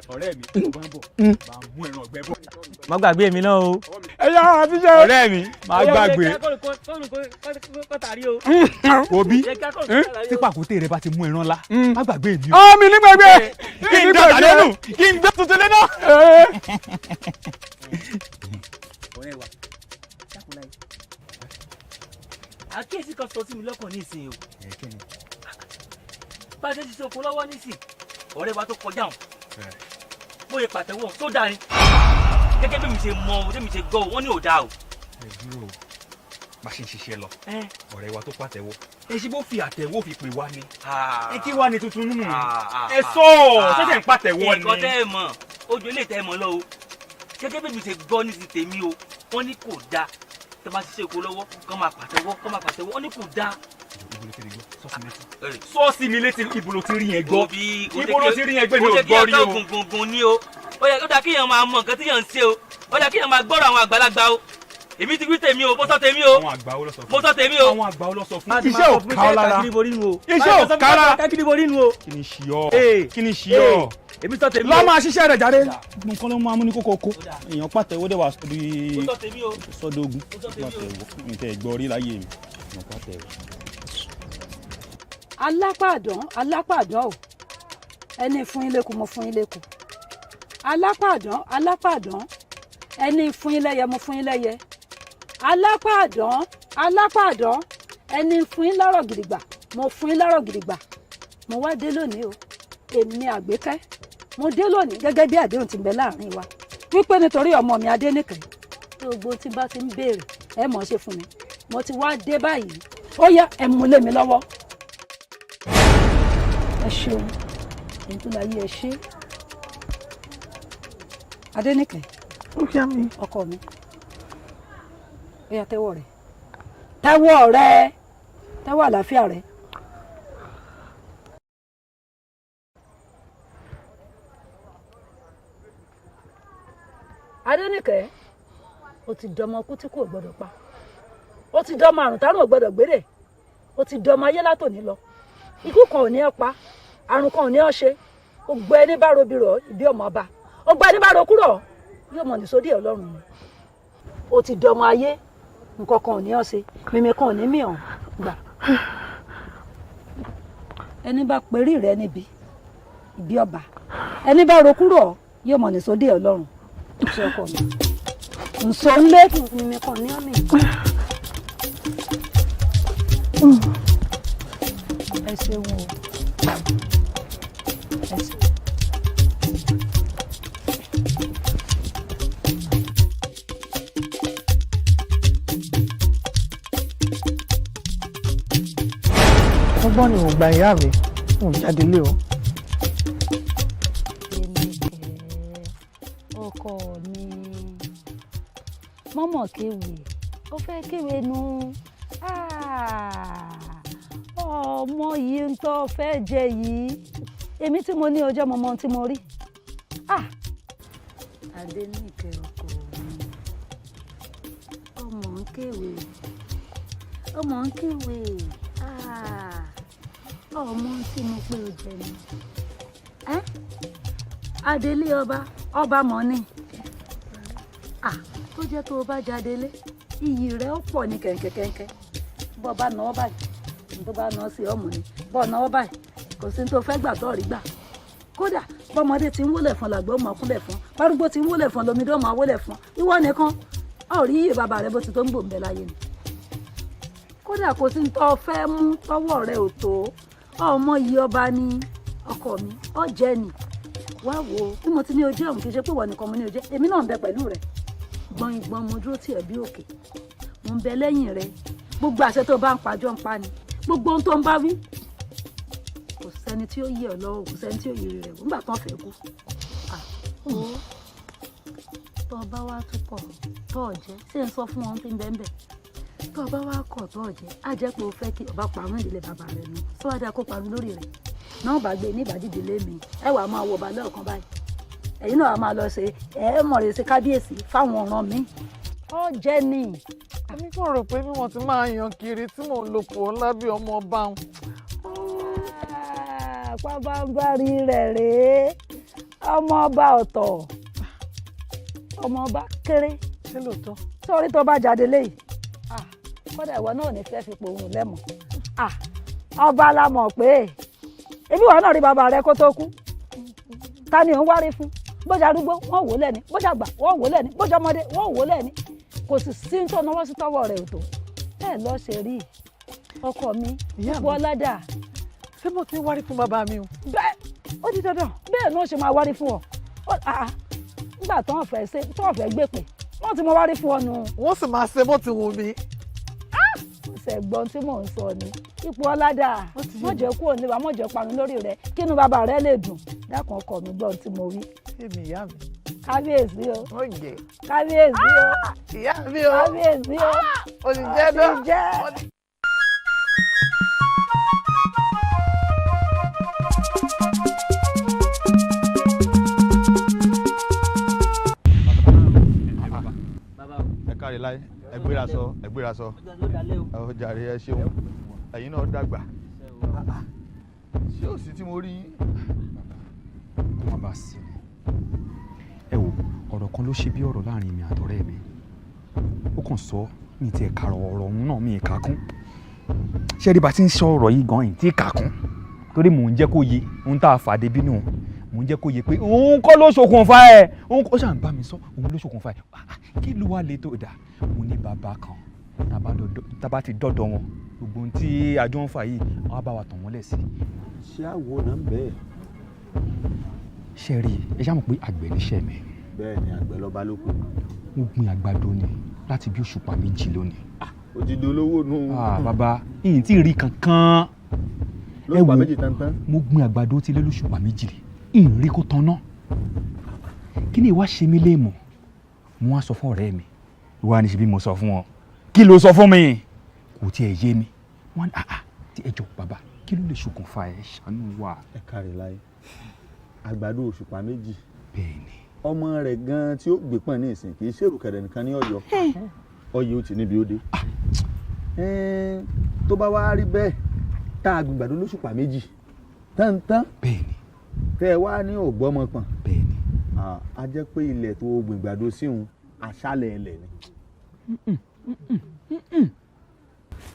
Ọ̀rẹ́ mi tó bá ń bọ̀ máa mú ẹran ọ̀gbẹ́ bọ̀. Má gbàgbé mi náà o. Ẹ yá àfiṣẹ́. Ọ̀rẹ́ mi má gbàgbé. Òbí tí pàkúté rẹ bá ti mú ẹran ńlá má gbàgbé mi o. Ọ mi ní gbàgbé. Kí n dàgbà lẹ́nu kí n gbé tuntun lẹ́nu. Ọ̀rẹ́ wa àkíyèsí kan sọ sí mi lọ́kàn ní ìsìn o. Bá a ṣe ti ṣe oko lọ́wọ́ nísìn, ọ̀rẹ́ wa tó kọjá òun bóyá pàtẹ́wọ́ tó dáa ni, gẹ́gẹ́ bí mi ṣe mọ ohun tí mi ṣe gbọ́, wọ́n ní ò dáa o. Ẹ dúró o, bá ṣe ń ṣiṣẹ́ lọ, ọ̀rẹ́ wa tó pàtẹ́wọ́, ẹ ṣe bó fi àtẹ́wọ́ fi pè wá ni, ẹ kí wá ní tuntun nínú ẹ sọ ọ ṣẹ̀ṣẹ̀ ń pàtẹ́wọ́ ni. Nǹkan tẹ́ ẹ mọ̀ ojú ilé tẹ́ ẹ mọ̀ lọ o, gẹ́gẹ́ bí mi ṣe gbọ́ ní ti tèmi o, wọ́n ní kò dáa. Tó bá ṣiṣẹ́ oko lọ́wọ́, kọ́ máa pàtẹ́wọ́, kọ́ máa pàtẹ́wọ́, wọ́n ní kò dáa. Sọ́ọ̀sì mi létí, ibo ló ti rí yẹn gbọ́? Ibo ló ti rí yẹn gbé? Mi ò gbọ́ rí o. Kò jẹ́ kí gungungun ní o. Ó yẹ kó dáa kéèyàn máa mọ nǹkan tí yàn ń ṣe o. Ó dáa kéèyàn máa gbọ́rọ̀ àwọn àgbàlagbà o. Èmi ti wí tèmi o, mo sọ tèmi o. Àwọn àgbà wo ló sọ fún? Mo sọ tèmi o. Àwọn àgbà wo ló sọ fún? Iṣẹ́ ò ká ọ lára. Iṣẹ́ ò ká lára. Kí ni ṣì ọ́? Kí ni ṣì ọ́? Èmi sọ tèmi o. Lọ́ máa ṣiṣẹ́ rẹ̀ jáde. Nǹkan ló máa mú ní kókó kó. Èèyàn pàtẹ́wọ́ dẹ̀ wá sọ́dọ̀ Mo sọ tèmi o. sọ́dọ̀ ogun. Pàtẹ́wọ́ nǹkan ẹ̀gbọ́n rí láyé mi. Èèyàn pàtẹ́wọ́. Alápàdán, alápàdán o, ẹni fún yín lẹ́kùn, mo fún yín lẹ́kùn. Alápàdán, alápàdán, ẹni fún yín lẹ́yẹ, mo fún yín lẹ́yẹ. Alápàdán, alápàdán, ẹni fún yín lọ́rọ̀ gidigba, mo fún yín lọ́rọ̀ gidigba. Mo wá dé lónìí o, èmi Àgbékẹ́, mo dé lónìí gẹ́gẹ́ bí àdéhùn ti ń bẹ láàrin wa, wípé nítorí ọmọ mi Adéníkẹ́, tí gbogbo tí bá ti ń béèrè ẹ mọ̀ ṣe fún mi. Mo ti wá dé báyìí, ó yá, ẹ mú lé mi lọ́wọ́. Ẹ ṣeun, èyí tó láyé, ẹ ṣe. Adéníkẹ́ ọkọ mi, ó yá, tẹ́wọ́ rẹ, tẹ́wọ́ rẹ, tẹ́wọ́ àlàáfíà rẹ. Adéníkẹ́, ó ti dọmọ kú tí kò gbọdọ̀ pa, ó ti dọmọ àrùn tárùn ò gbọdọ̀ gbére, ó ti dọmọ ayé látòní lọ. Ikú kan ò ní ẹ pa, àrùn kan ò ní ọ ṣe. Gbogbo ẹni bá robi rọ ìbí ọmọ ọba, gbogbo ẹni bá ro kúrò yóò mọ nìsódì Ọlọ́run ni. Ó ti dọmọ ayé, nǹkan kan ò ní ọ ṣe, mímí kan ò ní mí ọ gbà. Ẹni bá perí rẹ níbi ìbí ọba, ẹni bá ro kúrò yóò mọ nìsódì Ọlọ́run. Ṣe ọkọ mi nsọ ńlẹ, mímí kan ní ọ mi. Ẹ ṣeun o, ẹ ṣeun. Ọgbọ́n ni ò gba ìyá mi, ò jáde lé o. Ọkọ mi, mọ́mọ́ kéwì, ó fẹ́ kéwì nu ọmọ yìí ń tọ́ fẹ́ jẹ yìí. Èmi tí mo ní ọjọ́ mọ́mọ́ tí mo rí. Adéníkẹ́ ọkọ mi, ọmọ ń kéwì, ọmọ ń kéwì, ọmọ tí mo pé o jẹ ni. Adélé ọba, ọba mọ̀ ni tó jẹ́ tó o bá jáde lé, iyì rẹ̀ ó pọ̀ ní kẹ̀kẹ́kẹ́kẹ́. Bọ́ bá nà ọ́ báyìí, tó bá nà ọ́ sí ọmọ ni, bọ́ nà ọ́ báyìí, kò sí ní tó fẹ́ gbà tó rí gbà. Kódà bọ́mọdé ti ń wólẹ̀ fún, làgbọ́ ọmọ kúnlẹ̀ fún, bárúgbó ti ń wólẹ̀ fún, lomidé ọmọ wólẹ̀ fún. Ìwọ nìkan ọ̀ rí iye bàbá rẹ bó ti tó ń gbòǹbẹ láyé ni. Kódà kò sí ní tó fẹ́ mú tọwọ́ rẹ ò tó. Ọmọ yìí ọba ni ọkọ mi, ọ jẹ́ ni. Wá wo bí mo ti ní ojú ọ̀hún, kì í ṣe pé ìwọ nìkan mo ní ojú, èmi náà ń bẹ pẹ̀lú rẹ. Gbọ̀n ìgbọ̀n mo dúró tì ẹ́ bí òkè, mo ń bẹ lẹ́yìn rẹ. Gbogbo àṣẹ tó bá ń pàjọ́ ń pa ni, gbogbo ohun tó ń bá wí, kò sẹ́ni tí ó yí ọ lọ́wọ́, kò sẹ́ni tí ó yí rẹ̀ nígbà tó ń fẹ́ kú. Tó o bá wá túkọ̀ tó o jẹ́, ṣé n sọ fún wọn tí ń bẹ́ẹ̀ bẹ́ẹ̀? Tó o bá wá kọ̀ tó o jẹ́, á jẹ́ pé o fẹ́ kí ọba parun ìdílé bàbá rẹ nu, sọ́wádìí kó parun lórí rẹ̀ náà bá gbé ní ìbàdídìí lé mi. Ẹ wàá máa wọ ọba lọ́ọ̀kan báyìí, ẹ̀yin náà máa lọ ṣe ẹ mọ̀ rẹ̀ ṣe kábíyèsí fáwọn ọ̀ràn mi. Ọ jẹ́ ni. Èmi kò rò pé bí wọ́n ti máa yan kiri tí mò ń lo pò ńlá bí ọmọ ọba wọn. Pàbámbarì rẹ̀ rèé, ọmọ ọba ọ̀tọ̀, ọmọ ọba kéré. Ṣé lóòótọ́? Sọ́ọ́rí tó bá jáde léyìí, kódà ìwọ náà ò ní fẹ́ fi pòun lẹ́mọ̀. Ọba la mọ̀ pé ebi wọn náà rí bàbá rẹ kó tó kú, ta ni òun wárí fún? Bójú arúgbó wọn wò lẹ́ni, bójú àgbà wọn wò lẹ́ni, bójú ọmọdé wọn wò lẹ́ni, kò sì sí tó náwó sí tọwọ́ rẹ̀ ò tó bẹ́ẹ̀ lọ ṣe rí ọkọ mi ipò ọládà. Ṣé mo ti ń wárí fún bàbá mi o? Bẹ́ẹ̀, ó di dandan, bẹ́ẹ̀ náà ṣe máa wárí fún ọ nígbà tó ń fẹ́ ṣe tó ń fẹ́ gbé pè wọ́n ti mọ wárí fún ọ nù. Wọ́n sì máa ṣe bó ti wù mí. Ṣẹ̀gbọ́n tí mò ń sọ ni ipò ọládà, mọ̀jẹ̀ kúrò níwà, mọ̀jẹ̀ parun lórí rẹ̀, kínú bàbá rẹ̀ lè dùn. Dákun ọkọ mi, gbọ́n tí mo wí. Èmi ìyá mi, Kábíyèsí o. Kábíyèsí o. Ìyá mi o. Kábíyèsí o. O ti jẹ́ náà. Ẹ káre láyé, ẹ gbéra sọ, ẹ gbéra sọ, ẹ jàre, ẹ ṣeun, ẹ̀yin náà dàgbà. Ṣé ò sí tí mo rí yín? Kó má bàa sí ni. Ẹ wo, ọ̀rọ̀ kan ló ṣe bí ọ̀rọ̀ láàrin mi àtọ̀rẹ́ mi. Ó kàn sọ mi tiẹ̀ kàrọ̀ ọ̀rọ̀ òun náà mi kà kún. Ṣé rí bá ti ń sọ ọ̀rọ̀ yìí gan-an tí kà kún, torí mò ń jẹ́ kó yé ohun tá a fà dé bínú, mò ń jẹ́ kó yé pé òun kọ́ ló ṣokùnfà ẹ̀, òun kọ́ ṣà ń bá mi sọ òun ló ṣokùnfà ẹ̀. Kí ló wá lè tó dà? Mo ní bàbá kan, tá bá ti dọ́dọ̀ wọn, gbogbo ohun tí àjọ ń fà yìí, wọ́n á bá wa tàn wọ́n lẹ̀ sí. Ṣé àwo náà ń bẹ́ẹ̀? Ṣé rí ẹ ṣáà mọ̀ pé àgbẹ̀ níṣẹ́ mi. Bẹ́ẹ̀ ni, àgbẹ̀ lọ́ba lóko. Mo gbin àgbàdo ni láti bí òṣùpá 2 lónìí. Ó ti dolówó nù. Bàbá, ìyìn tí ì rí kankan. Lóṣùpá 2 tántán. Mo gbin àgbàdo ti lé lóṣùpá 2, ìyìn rí kó tan náà. Kí ni ìwà ṣe mí léèmọ̀? Mo wá sọ fún ọ̀rẹ́ mi. Ìwà ni ṣe bí mo sọ fún ọ. Kí ló sọ fún mi? Kò tiẹ̀ yé mi. Wọ́n ní àà tí ẹ jọ bàbá, kí ló lè ṣokùnfà ẹ̀ ṣàánú wa? Ẹ káre láyé, àgbàdo òṣùpá 2. Bẹ́ẹ̀ni. Ọmọ rẹ̀ gan-an tí ó gbé pọ̀n ní ìsìn kì í ṣèrù kẹ̀rẹ̀ nìkan ní Ọ̀yọ́. Ọyẹ ó ti níbi ó dé. Tó bá wá rí bẹ́ẹ̀, tá a gbìngbàdo lóṣùpá 2 tántán. Bẹ́ẹ̀ni. Tẹ́ ẹ wá ní ògbọ́mọ pọ̀n. Bẹ́ẹ̀ni. A jẹ́ pé ilẹ̀ tó gbìngbàdo síhun aṣálẹ̀ ilẹ̀ ni.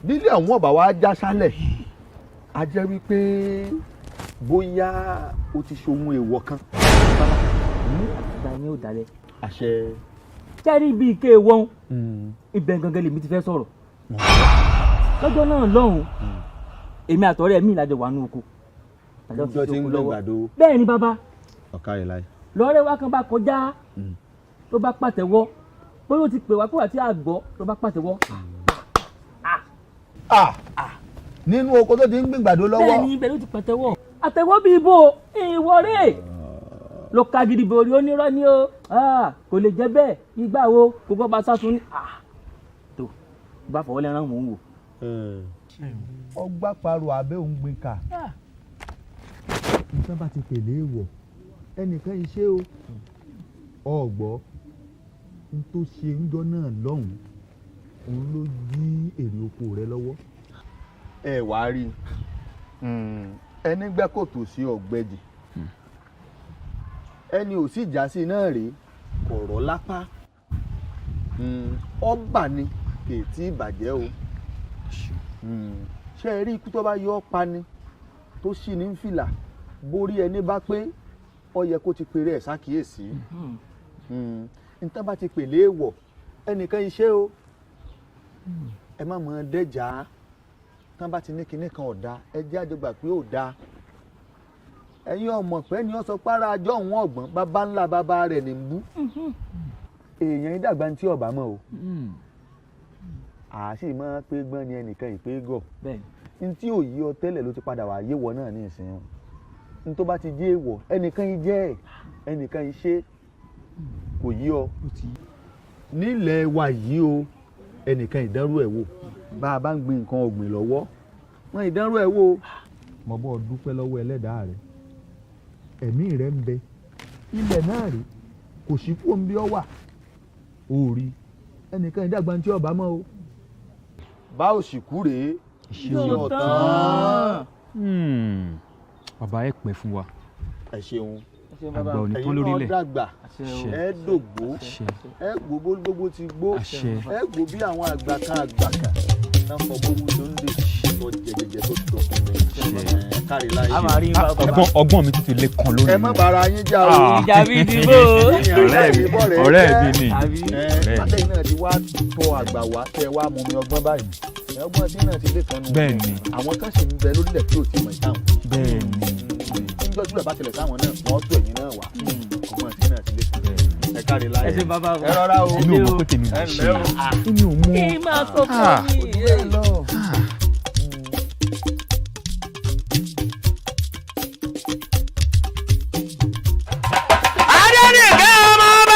Bílẹ̀ ọ̀hún ọ̀bà wa já sálẹ̀, a jẹ́ wípé bóyá o ti ṣohun èèwọ̀ kan. Àgbà yín ò dalẹ̀. Àṣẹ. Jẹ́rí bíi ike wọ́n, ibẹ̀ gangan lèmi ti fẹ́ sọ̀rọ̀. Lọ́jọ́ náà lọ́hùn-ún, èmi àtọ̀rẹ́ mi làjọ wà ní oko. Ọjọ́ tí ń gbé àgbàdo. Bẹ́ẹ̀ ni bàbá. Ọ̀kàrẹ̀ láyé. Lọ́rẹ́ wa kan bá kọjá ló bá pàtẹ́wọ́, bóyá ó ti pè wá kó àti àgbọ̀ ló bá pàtẹ́wọ́. Nínú oko tó ti ń gbìngbàdo lọ́wọ́. Bẹ́ẹ̀ ni, ibẹ̀ ló ti pàtẹ́wọ́. Àtẹ́wọ́ bíi ibo ìwọ rè ló ka gidi borí, onírọ́ ni o, kò lè jẹ́ bẹ́ẹ̀, ìgbà wo kò gbọ́ bá sásùn ní. Tó bá fọwọ́ lẹ́rán mò ń wò. Ọgbà parò abẹ́ òun gbin kà. Nǹkan bá ti pèlè èèwọ̀ ẹnìkan iṣẹ́ o, ọ̀gbọ́ n tó ṣe ńjọ́ náà lọ́hùn-ún òun ló yí èrè oko rẹ lọ́wọ́. Ẹ wàá rí ẹni gbẹ́ kòtò sí ọ̀gbẹ́jì, ẹni ò sì já sí náà rèé kọ̀rọ̀ lápá, ọba ni kì í tí ì bàjẹ́ o. Ṣé ẹ rí ikú tó bá yọ ọ́ pa ni tó sì ní fìlà borí ẹni bá pé ó yẹ kó ti pèrè ẹ̀ sákìyèsí. Nǹkan bá ti pèlè èèwọ̀ ẹnìkan iṣẹ́ o, ẹ má mọ̀ ọ́n dẹ́jà. Tán bá ti ní kinní kan ọ̀dà, ẹ jẹ́ àjọgbà pé ò dáa. Ẹ̀yin ọmọ pẹ́ ni wọ́n sọ pára ajọ́ òun ọ̀gbọ́n bàbá ńlá bàbá rẹ̀ ní bú. Èèyàn ìdàgbà tí ọ̀bà mọ̀ o, àá sì máa pé gbọ́n ni ẹnìkan ìpé gọ̀. N tí ò yí ọ tẹ́lẹ̀ ló ti padà wà yéwọ náà ní ìsìn o. N tó bá ti jẹ́ èèwọ̀ ẹnìkan jẹ́ ẹ̀, ẹnìkan ṣe kò yí ọ. Nílẹ̀ wa yìí o, ẹnìkan ìdánrú ẹ̀ wò. Bá a bá ń gbin nǹkan ọ̀gbìn lọ́wọ́, wọ́n ìdánrú ẹ̀ wò. Mo bọ́ dúpẹ́ lọ́wọ́ ẹlẹ́dàá rẹ, ẹ̀mí rẹ ń bẹ, ilẹ̀ náà rè kò sí kú omi bí ọ wà. Ó rí ẹnìkan ìdàgbà tí ọba mọ́ o. Bá ò sì kú rèé, ìṣe ọ̀tán. Bàbá ẹ pẹ́ fún wa. Ẹ ṣeun. Àgbà ò ní tán lórílẹ̀. Ẹ̀yin náà dàgbà, ẹ dògbó, ẹ gbó gbogbo ti gbó, ẹ gbó bí àwọn àgbà kan àgbà kan náà fọ gbogbo tó ń dè tó jẹjẹjẹ tó tó fún mi. Kárí láyé. Ọgbọ́n mi tún ti lé kan lónìí. Ẹ má bára yín jà o. Ìjà bíi ti bó. Ọ̀rẹ́ mi ni. Látẹ̀yìn náà ti wá tọ àgbà wá tẹ wá mú mi ọgbọ́n báyìí. Ọgbọ́n tí náà ti lé kan nù. Bẹ́ẹ̀ni. Àwọn kan sì ń bẹ lórílẹ̀ tí ò ti mọ̀ ìtàn. Bẹ́ẹ̀ni. Níjọ́ tí bàbá tẹ̀lẹ̀ sáwọn náà, wọ́n tó ẹ̀yìn náà wá. Ọgbọ́n tí náà ti lé kan. Ẹ káre láyé. Ẹ ṣe bàbá wa. Ẹ rọra o. Èmi ò mọ̀ pé tèmi ò ṣe. Èmi ò mọ̀. Kí n máa sọ fún mi. Adédèké ọmọ.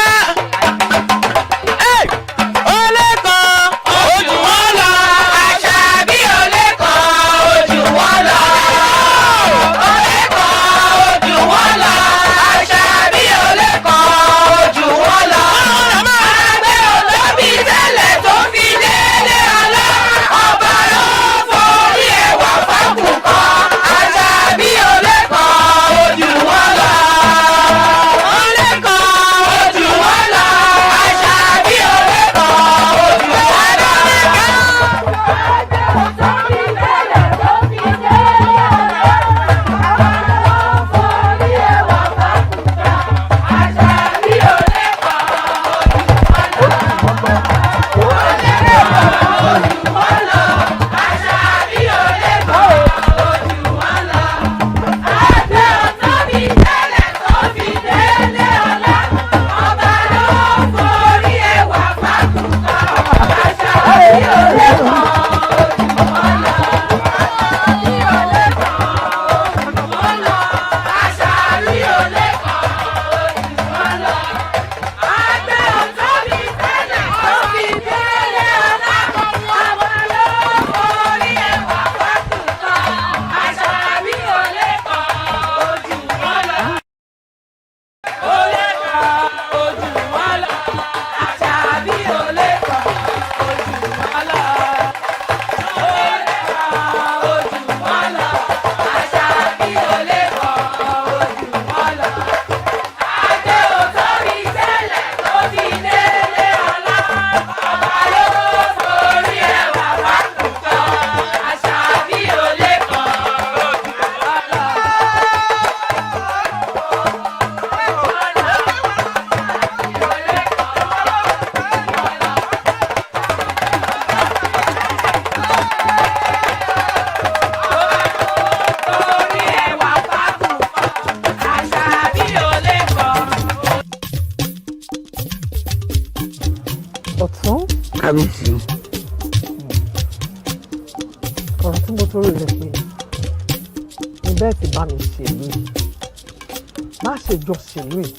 Ọ̀rọ̀ tí mo torí rẹ̀ pé ní bẹ́ẹ̀ ti bá mi ṣèlú yìí, má ṣe jọ ṣèlú yìí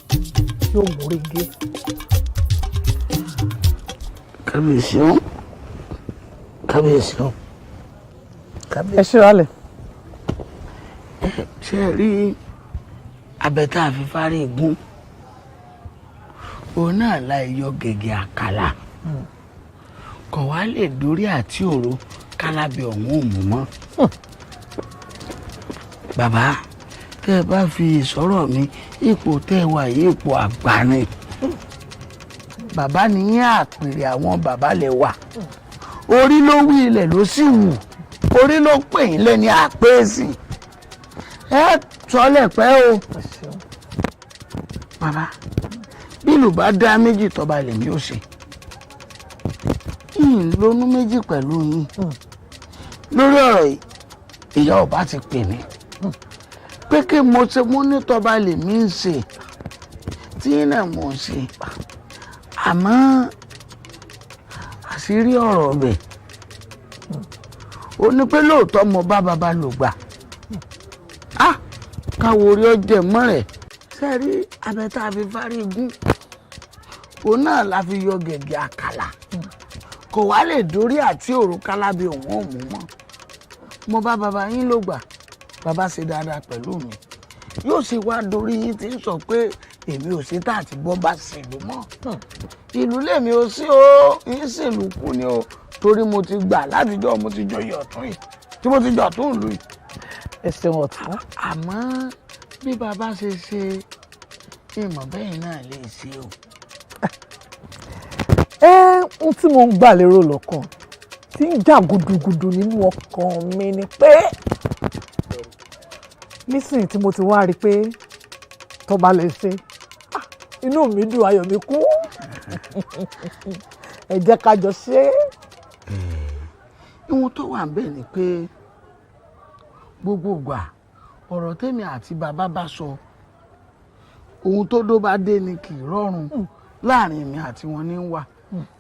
yóò múrégé. Kábíyèsí o, kábíyèsí o. Ẹ ṣíra lẹ̀. Ṣe é rí abẹ tá a fi fárí gún, òun náà láì yọ gègé àkàlà, kò wá lè dórí àti òru kálábẹ ọ̀hún ò mú mọ́. Bàbá, tẹ́ ẹ bá fi ìsọ̀rọ̀ mi, ipò tẹ́ ẹ wà yìí, ipò àgbà ni bàbá ní yín, àpèrè àwọn bàbá lẹ wà. Orí ló wí, ilẹ̀ ló sì wù, orí ló pè yín lẹ́ni àpèsì. Ẹ sọlẹ̀ pẹ́ o bàbá. Bí ìlú bá dá méjì, tọ́ba lèmi ò ṣe yìí lónú méjì pẹ̀lú yín lórí ọ̀rọ̀ yìí. Ìyá ọba ti pè mí pé kí mo ṣe mú ní tọ́ba lèmi ń ṣe tí náà mo ń ṣe, àmọ́ àṣírí ọ̀rọ̀ ọbẹ̀ ó ní pé lóòótọ́ mo bá bàbá lò gbà á káwo orí ọjẹ́ mọ́ rẹ̀. Sẹ́rí abẹ tá a fi fárí gún, òun náà la fi yọ gẹ̀gẹ̀ àkàlà, kò wá lè dórí àti òru kálábí òun ò mú mọ́. Mo bá bàbá yín ló gbà, bàbá ṣe dáadáa pẹ̀lú mi, yóò ṣe wá dorí yín tí ń sọ pé èmi ò ṣe tá àti bọ́ bá ṣèlú mọ́. Ìlú lèmi ò sí o, yín ṣèlú kú ni o, torí mo ti gbà látijọ́ mo ti joyè ọ̀tún yìí tí mo ti jọ ọ̀tún ìlú yìí. Ẹ ṣeun ọ̀tún. Àmọ́ bí bàbá ṣe ṣe ìmọ̀ bẹ́ẹ̀ náà lè ṣe o. Ẹ ń tí mo ń gbà lérò lọ́kàn tí ń jà gudugudu nínú ọkàn mi ni pé nísìnyí tí mo ti wá rí i pé tọ́ba lè ṣe, inú mi dùn, ayọ̀ mi kún. Ẹ jẹ́ ká jọ ṣe é. Ihun tó wà níbẹ̀ ni pé gbogbo ìgbà ọ̀rọ̀ tèmi àti bàbá bá sọ, ohun tó dó bá dé ni kì í rọrùn láàrin mi àti wọn ní wà.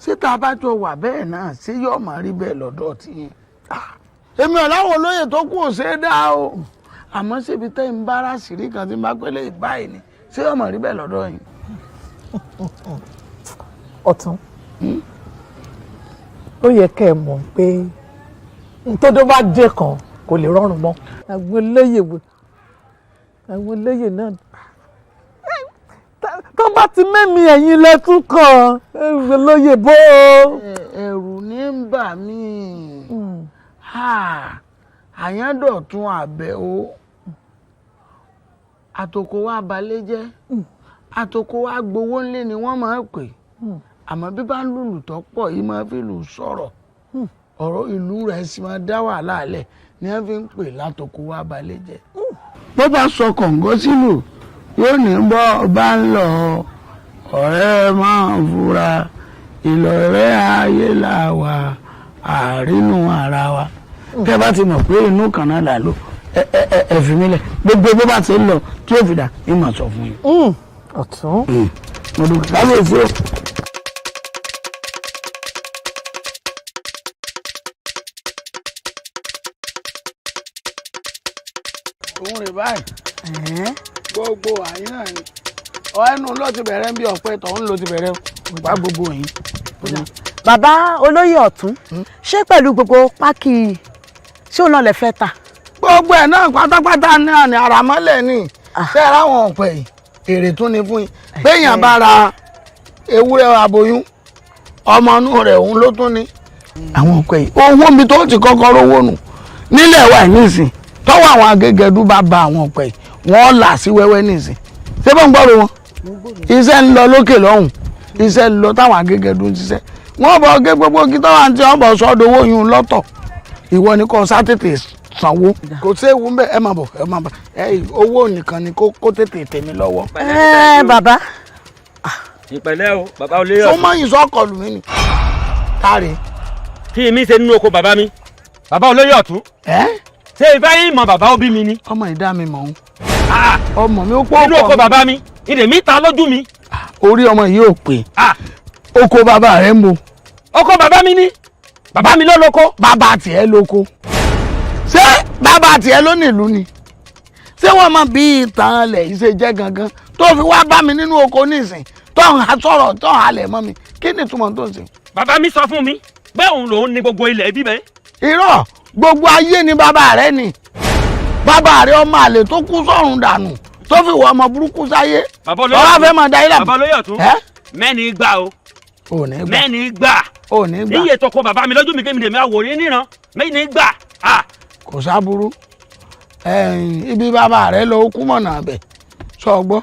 Ṣé tá a bá jọ wà bẹ́ẹ̀ náà, ṣé yóò máa rí bẹ́ẹ̀ lọ́dọ̀ tí yẹn? Èmi ò láwọn olóyè tó kù ò ṣe é dá o, àmọ́ ṣébi tẹ́ ń bára sírí kan tí ń bá pẹ́lẹ́ báyìí ni, ṣé yóò máa rí bẹ́ẹ̀ lọ́dọ̀ yìí? Ọ̀tún, ó yẹ kẹ́ ẹ mọ̀ pé ntọ́jọ́ bá dé kan kò lè rọrùn mọ́. Àwọn eléyè wo, àwọn eléyè náà tó bá ti mẹ́mi ẹ̀yìn lẹ́tún kan olóyè bó o. Ẹ̀rù ní ń bà mí. Àyándọ̀tún àbẹ̀ o, àtòkò wa balẹ̀ jẹ́, àtòkò wa gbowó ńlẹ̀ ni wọ́n máa ń pè. Àmọ́ bí bá ń lùlù tó pọ̀ yìí, máa fi lù sọ̀rọ̀, ọ̀rọ̀ ìlú rẹ̀ sì máa dá wàhálà lẹ̀ ni wọ́n fi ń pè látòkò wa balẹ̀ jẹ́. Bó bá sọ kọ̀ǹgọ́ sílù, yóò ní bọ́ bá ń lọ, ọ̀rẹ́ máa ń fura ìlọ̀rẹ́ ayé là wà àrínú ara wa. Tẹ́ bá ti mọ̀ pé inú kan náà là ló ẹ ẹ ẹ fi mí lẹ̀, gbogbo bó bá ti ń lọ tí yóò fi dà ní màá sọ fún yín. Ọ̀tún. Mo dùn kábíyèsí o. Òun rè báyìí, gbogbo àyàn ni ẹnu ló ti bẹ̀rẹ̀ bí ọ̀pẹ tọ̀hún ló ti bẹ̀rẹ̀ wá gbogbo yìí. Bàbá olóyè ọ̀tún, ṣé pẹ̀lú gbogbo pákí ṣé òun náà lè fẹ́ ta? Gbogbo ẹ̀ náà pátápátá náà ni àràmọ́lẹ̀ ni. Ṣé ẹ ráwọn ọ̀pẹ yìí, èrè tún ni fún yín. Béèyàn bá ra ewúrẹ́ aboyún, ọmọ inú rẹ̀ òun ló tún ni. Àwọn ọ̀pẹ yìí, owó mi tó ti kọ́kọ́ rówó nù nílẹ̀ wa nísìn, tọ́wọ́ àwọn agégẹdú bá ba àwọn ọ̀pẹ yìí, wọ́n là sí wẹ́wẹ́ nísìn. Ṣé bó ń gbọ́rọ̀ wọn? Iṣẹ́ ń lọ lókè lọ́hùn, iṣẹ́ ń lọ táwọn agégẹdú ń ṣiṣẹ́. Wọ́n bọ̀ gé gbogbo kí táwọn àti wọn bọ̀ sọ́dọ̀ owó yún lọ́tọ̀. Ìwọ ni kò sá tètè sanwó, kò séwu ń bẹ. Ẹ máa bọ̀, ẹ máa bọ̀. Ẹ owó nìkan ni kó tètè tèmi lọ́wọ́. Ẹ bàbá. Ìpẹ̀lẹ́ o, bàbá olóyè ọ̀tún. Sọmọ yìí sọkọlù mi ni. Káre. Kí mi ṣe nínú oko bàbá mi, bàbá olóyè ọ̀tún. Ẹ ṣé ìfẹ́ yín mọ bàbá òbí mi ni? Ọmọ ìdá mi mọ̀ ń. Ọmọ mi ó pọ̀. Nínú oko bàbá mi, ìdè mi ta lójú mi. Orí ọmọ yìí ò pé. Oko bàbá rẹ̀ ń bo. Oko bàbá mi ni. Bàbá mi ló lóko. Bàbá tiẹ̀ lóko. Bàbá tiẹ̀ ló nílùú ni. Ṣé wọ́n mọ bí ìtàn ilẹ̀ yìí ṣe jẹ́ gangan tó fi wá bá mi nínú oko nísìn tó ń ha sọ̀rọ̀ tó ń halẹ̀ mọ́ mi? Kí ni ìtumọ̀ tó ń ṣe? Bàbá mi sọ fún mi bẹ́ẹ̀ òun lòun ní gbogbo ilẹ̀ bíbẹ́. Irọ́, gbogbo ayé ni bàbá rẹ ni. Bàbá rẹ ọmọ àlè tó kú sọ́run dànù tó fi wọ ọmọ burúkú sáyé. Ọlá fẹ́ máa da ilé. Bàbá olóyè ọ̀tún. Mẹ́ni gbà o. Mẹ́ni gbà. Ò ní gbà. Iye tọkọ bàbá mi lójú mi kémi lèmi àwòrán níran. Mẹ́ni gbà. Kò sábúrú. Ibi bàbá rẹ lọ kú mọ̀nà abẹ. Sọ gbọ́,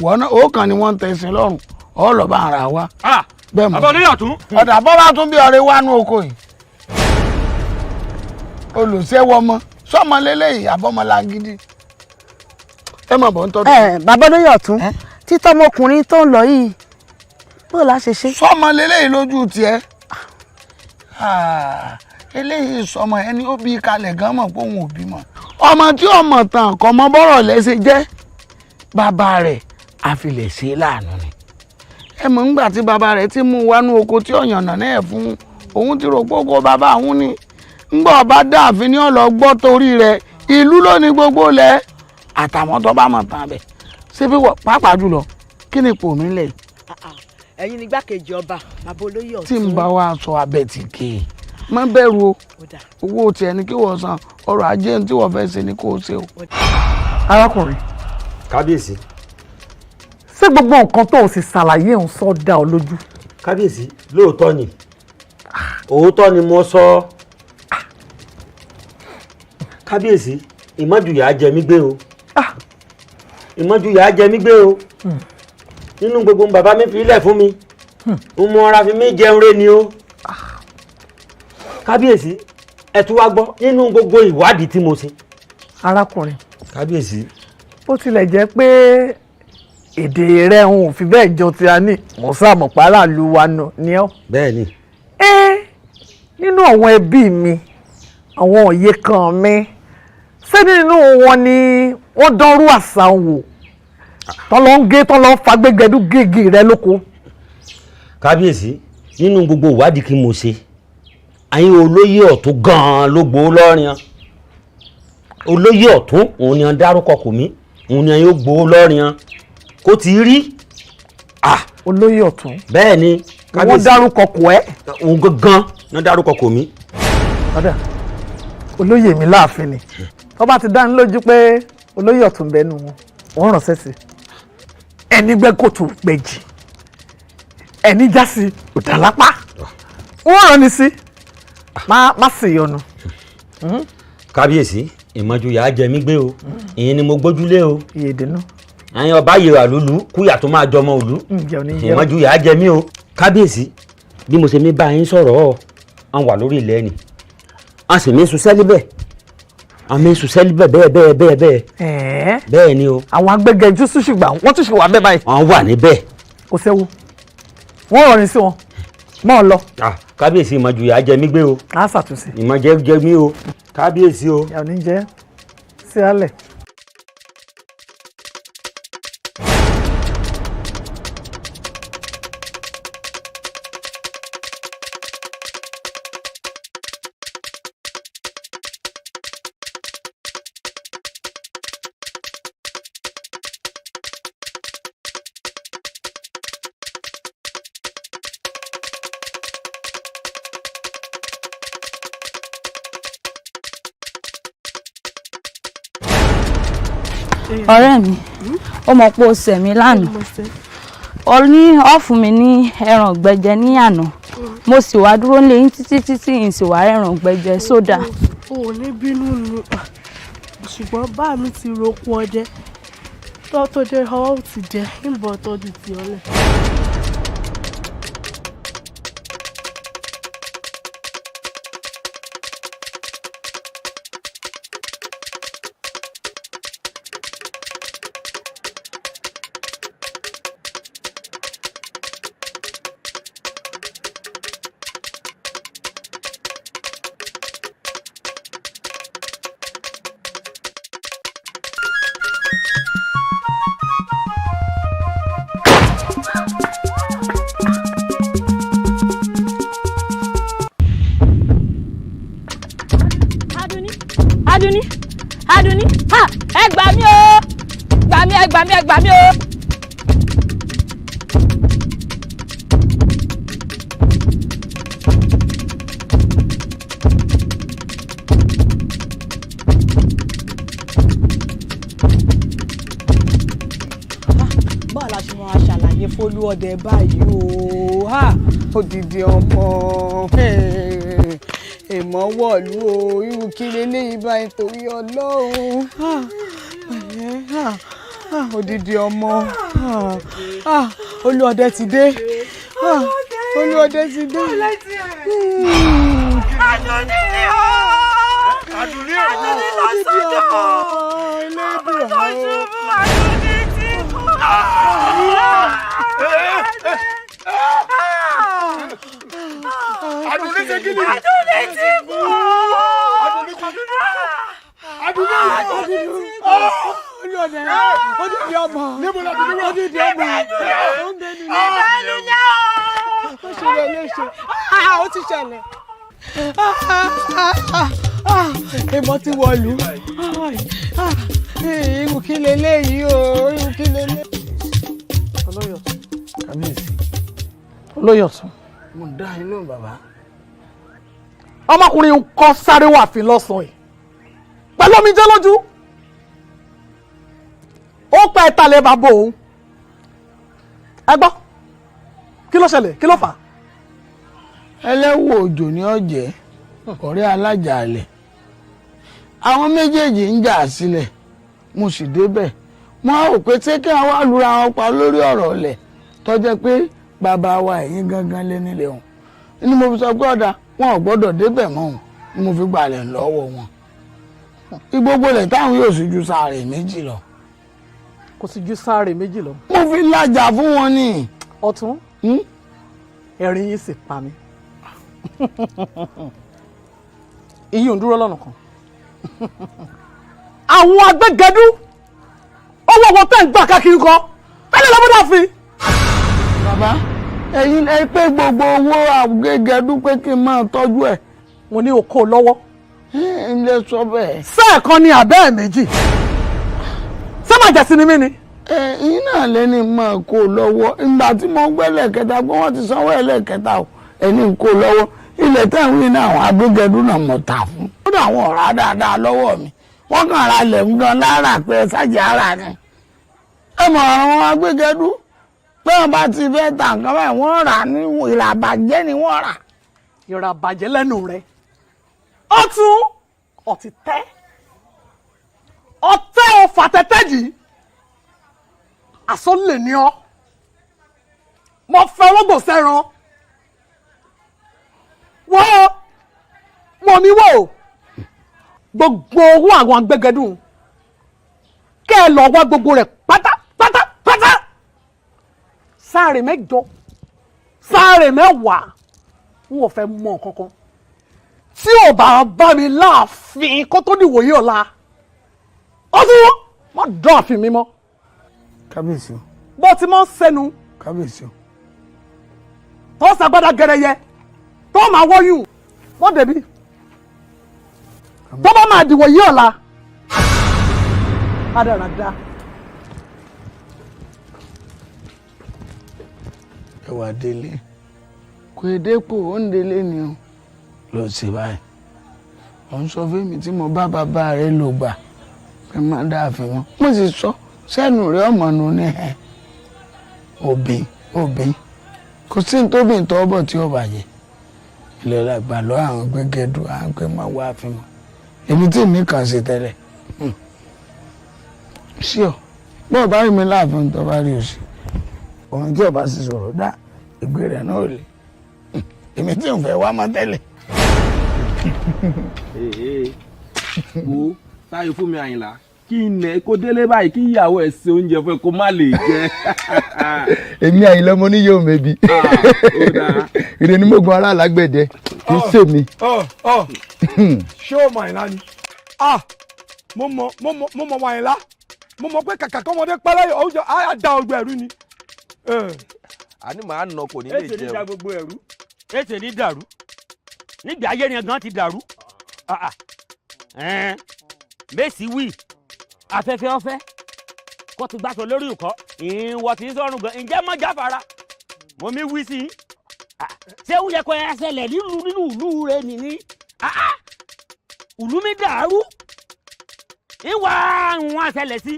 wọ́n ó kàn ní wọ́n ń tẹ̀sìn lọ́rùn. Ọ lọ bá ara wa. Bẹ́ẹ̀ mọ̀. Bàbá olóyè ọ̀tún. Ọ̀dà bọ́ bá tún bí ọrẹ wá nú oko yìí. Olùsẹ́wọ́ ọmọ sọmọ lélẹ́yìí àbọ̀mọlágídí. Ẹ mọ̀ bọ̀ ń tọ́jú. Ẹ bàbá olóyè ọ̀tún, títọ́ ọmọkùnrin tó ń lọ yìí, bó la ṣe ṣe. Sọmọ lélẹ́yìí lójú tiẹ̀. Eléyìí sọmọ ẹni ó bí kalẹ̀ gan mọ̀ pé òun ò bímọ. Ọmọ tí ọmọ tàn kọ́ mọ bọ́rọ̀ lẹ́sẹ̀ jẹ́. Bàbá rẹ̀ àfilẹ̀ ṣe láàánú ni. Ẹ mọ̀ ńgbà tí bàbá rẹ̀ ti mú wánú oko tí ọ̀yànnà náà fún òun ti rò pé oko bàbá òun ni. Ńgbà ọba dáàfin ní ọ̀lọ́ gbọ́ torí rẹ̀ ìlú ló ní gbogbo lẹ̀ àtàwọn tó bá mọ̀ tán bẹ̀. Ṣé bí wọ́n pàápàá jùlọ kí ni ipò mi lẹ̀? Ẹ̀yin ni igbákejì ọba, bàbá olóyè ọ̀tún. Tí n bá wa sọ abẹ tì ké má bẹ̀rù o, owó tiẹ̀ ni kí wọ́n san, ọrọ̀ ajé tí wọ́n fẹ́ ṣe ni kò ṣe o. Arákùnrin. Kábíyèsí. Ṣé gbogbo nǹkan tó o sì ṣàlàyé ń sọ dá ọ lójú? Kábíyèsí, lóòótọ́ ni, òótọ́ ni mo sọ. Kábíyèsí, ìmọ̀jùyà jẹ mí gbé o. Ìmọ̀jùyà jẹ mí gbé o. Nínú gbogbo bàbá mi fi ilẹ̀ fún mi, n mọ ara fi mí jẹun rẹ ni o. Kábíyèsí, ẹ tún wá gbọ́ nínú gbogbo ìwádìí tí mo ṣe. Arákùnrin. Kábíyèsí. Bó tilẹ̀ jẹ́ pé èdè rẹ̀ ń fi bẹ́ẹ̀ jọ ti a ní, mo sáàmù pàràlú wa ni ọ́. Bẹ́ẹ̀ni. Ẹ nínú àwọn ẹbí mi, àwọn òye kan mi, ṣé nínú wọn ni wọ́n dánrú àṣà wò tọ́ lọ ń gé tọ́ lọ ń fagbégbẹdú gègé rẹ lóko. Kábíyèsí, nínú gbogbo ìwádìí kí mo ṣe, àyìn olóyè ọ̀tún gan-an ló gbowó lọ́rin. Olóyè ọ̀tún òun ni wọ́n dárúkọ kò mí, òun ni yóò gbowó lọ́rin kó ti rí. Olóyè ọ̀tún. Bẹ́ẹ̀ ni. Wọ́n dárúkọ kò ẹ́. Òun gangan ni wọ́n dárúkọ kò mí. Ọ̀dà olóyè mi láàfin ni tó bá ti dá ní lójú pé olóyè ọ̀tún bẹ́ẹ̀ nu wọn, wọ́n ránṣẹ́ sí ẹni gbẹ́ kòtò gbẹ̀jì ẹni já sí òdàlápá wọ́n rán ni sí má sì yọnu. Kábíyèsí, ìmọ̀júyà á jẹ mí gbé o, ìyẹn ni mo gbójúlé o. Ìyèdínú. Àyìn ọba yèrò àlùlù kúyà tó máa jọmọ òlú. Ìmọ̀júyà á jẹ mí o. Kábíyèsí, bí mo ṣe mi bá yín sọ̀rọ̀ ọ́, à ń wà lórí ilẹ̀ ni, a sì mi ń ṣiṣẹ́ níbẹ̀, a mi ń ṣiṣẹ́ níbẹ̀ bẹ́ẹ̀ bẹ́ẹ̀ bẹ́ẹ̀ bẹ́ẹ̀. Bẹ́ẹ̀ ni o. Àwọn agbẹ́gẹ́jú ṣùṣùgbà wọ́n tún ṣe wà bẹ́ẹ̀ báyìí. Wọ́n wà níbẹ̀. Kò séwu, wọ́n rọrin sí wọn mọ́ ọ lọ. Kábíyèsí, ìmọ̀júyà á jẹ mí gbé o. A ṣàtúnṣe. Ìmọ̀jẹ́ jẹ mí o. Kábíyèsí o. Ìyá ò ní jẹ́ sí alẹ̀. Ọ̀rẹ́ mi, ó mọ̀ pé o ṣẹ̀ mí lánàá, o ní ó fún mi ní ẹran gbẹjẹ ní àná, mo sì wá dúró lé yín títí títí n sì wá ẹran gbẹjẹ sódà. O ò ní bínú ni, ṣùgbọ́n bá mi ti roko ọdẹ tó tó dé ọwọ́ ti dẹ níbo tọ́jú ti ọlẹ̀. Adunni, Àdùnní, ha, ẹ gbà mí o, gbà mí, ẹ gbà mí, ẹ gbà mí o. Báwo la ṣe máa ṣàlàyé f'Olúọdẹ báyìí o? Ha, odidi ọmọ èèmọ̀ wọ̀lú o, irú kí leléyìí báyìí torí Ọlọ́run? Ha, pẹ̀lẹ́, ha, ha, odidi ọmọ. Ha, ha, Olúọdẹ ti dé. Ha, Olúọdẹ ti dé. Àdùnní ni o. Àdùnní lọ sọ́dọ̀. Ọba tó ṣubú, Àdùnní ti kú. Àdùnní ṣe kí ni? Àdùnní ti kú. Àdùnní ti kú. Àdùnní Àdùnní ti kú. Olúọdẹ, odidi ọmọ. Níbo la Àdùnní wà? Odidi ọmọ. Ó ń bẹnu ní. Ìbẹ́nu yá o. Ó ṣẹlẹ̀ léṣe. Ah, ó ti ṣẹlẹ̀. Ah, ah, ah, ah, èèmọ̀ ti wọ̀lú. Ah, irú kí leléyìí o, irú kí leléyìí. Olóyè ọ̀tún. Kábíyèsí. Olóyè ọ̀tún. Mo dá yín lóhùn, bàbá. Ọmọkùnrin ń kọ́ sáré wà fi lọ́sàn-án yìí pẹ̀lú omijé lójú, ó pa ẹ̀ta lé bàbá òun. Ẹ gbọ́, kí ló ṣẹlẹ̀? Kí ló fà á? Ẹlẹ́wọ̀ òjò ní ọ̀jẹ̀ ọ̀rẹ́ alájàalẹ̀, àwọn méjèèjì ń jà sílẹ̀. Mo sì débẹ̀, mo á rò pé ṣé kí àwọn àlùra wọn pa lórí ọ̀rọ̀ ọ̀lẹ̀ tó jẹ́ pé bàbá wa ẹ̀yìn gangan lé nílé òun ni. Mo fi sọ pé ọ̀dà wọn ò gbọ́dọ̀ débẹ̀ mọ́ òun ni mo fi gbalẹ̀ lọ́wọ́ wọn. Ìgbogbo lẹ̀ táwọn yóò sì ju sáré méjì lọ. Kò sì ju sáré méjì lọ. Mo fi lájà fún wọn ni. Ọ̀tún, ẹ̀rín yìí sì pa mí. Iyì ń dúró lọ́nà kan. Àwọn agbẹ́gẹ́dú owó wọn tẹ̀ ń gbà káàkiri kan tẹ́lẹ̀ lọ́mọdé fi. Bàbá, ẹ̀yin ẹ pé gbogbo owó àgẹ́gẹ́dú pé kí n máa tọ́jú ẹ̀. Mo ní okó lọ́wọ́. Ẹ ń lè sọ bẹ́ẹ̀. Sẹ́ẹ̀kan ni àbẹ́ ẹ̀ méjì, ṣé màá jẹ̀ sí ni mí ni? Ẹ̀yin náà lẹ́ni máa kó lọ́wọ́. Ìgbà tí mo gbẹ́ lẹ́ẹ̀kẹta pé wọ́n ti sanwó ẹ̀ lẹ́ẹ̀kẹta o, ẹni ń kó lọ́wọ́. Ilẹ̀ tẹ̀wé náà, àwọn agbẹ́gẹ́dú náà mọ̀ tà fún. Ó dà, àwọn ọ̀rá dáadáa lọ́wọ́ mi, wọ́n kàn ra lẹ̀ ń gan lára pé ẹ ṣáàjì ara ni. Ẹ mọ̀ àwọn agbẹ́gẹ́dú pé wọ́n bá ti fẹ́ ta nǹkan báyìí, wọ́n rà ní ìràbàjẹ́ ni wọ́n rà. Ìràbàjẹ́ lẹ́nu rẹ̀. Ọ̀tún, ọ̀tí tẹ́ ọ̀tẹ́ ọ̀fà tẹ́tẹ́ yìí, àsọ̀lẹ̀ ni ọ́. Mo fẹ́ ọlọ́gbọ̀n sẹ́ran wọ́n wọ́n mi wò gbogbo owó àwọn agbẹ́gẹ́dùn, kẹ́ ẹ lọ wá gbogbo rẹ̀ pátápátá pátá. Sáré mẹ́jọ, sáré mẹ́wàá, n ò fẹ́ mọ̀ kankan tí ò bá bá mi láàfin kó tó dìwòye ọ̀la. Ọdún má dán àfin mi mọ́. Kábíyèsí o. Bó ti mọ́ sẹ́nu. Kábíyèsí o. Tó sàgbádà gẹrẹyẹ tó máa wọ́yù wọ́n débi tó bá máa dìwòye ọ̀la rádaràda. Ẹwà délé kò dépò, ó ń délé ni o lọ sí báyìí. Ò ń sọ fún mi tí mo bá bàbá rẹ lò gbà pé má dáàfin wọn, mo sì sọ sẹ́nu rẹ ọmọ nù ní ẹ òbí òbí kò sí ní tóbi tó bọ̀ tí ó bàjẹ́ ilẹ̀ làgbà lọ àwọn gbẹ́gẹ́dù àwọn pé má wá fi mọ́ èmi tí mi kàn sí tẹ́lẹ̀ sí ọ. Bọ́ọ̀ bá rí mi láàfin, tó bá rí o sí òun tí ọba sì sọ̀rọ̀ dá ìgbé rẹ̀ náà lè èmi tí ń fẹ́ wá mọ́ tẹ́lẹ̀. Wo táyọ̀ fún mi, Àyìnlá, kí n nẹ kó délé báyìí, kí ìyàwó ẹ̀ ṣe oúnjẹ fún ẹ kó má lè jẹ. Èmi Àyìnlá ọmọ ní yóò mẹbi ìrè ni mo gun ara alágbẹ̀dẹ, kì í ṣèmi. Ṣé o mọ Àyìnlá ni? Ah, mo mọ, mo mọ, mo mọ Àyìnlá. Mo mọ pé kàkà kọ́mọdé pẹ́lẹ́ oúnjẹ á da ọgbẹ́ ẹ̀rú ni. Àní màá nà kò ní lè Ètè ní da jẹun. gbogbo ẹ̀rú, ètè ní dàrú nígbà ayé ni gan ti dàrú. Ah, ah. Ẹn. Mẹ́sì wì afẹ́fẹ́ ọ̀fẹ́ kó ti gbàsọ lórí ìkọ́ ìwọ tí ń sọ̀rùn gan ǹjẹ́ mọ́ jáfara mo mi wí sí i. Ṣé ó yẹ kó ẹ ṣẹlẹ̀ nílùú nínú ìlú rẹ nìní? Ìlú mi dàrú, ìwà àwọn àṣẹlẹ̀ sí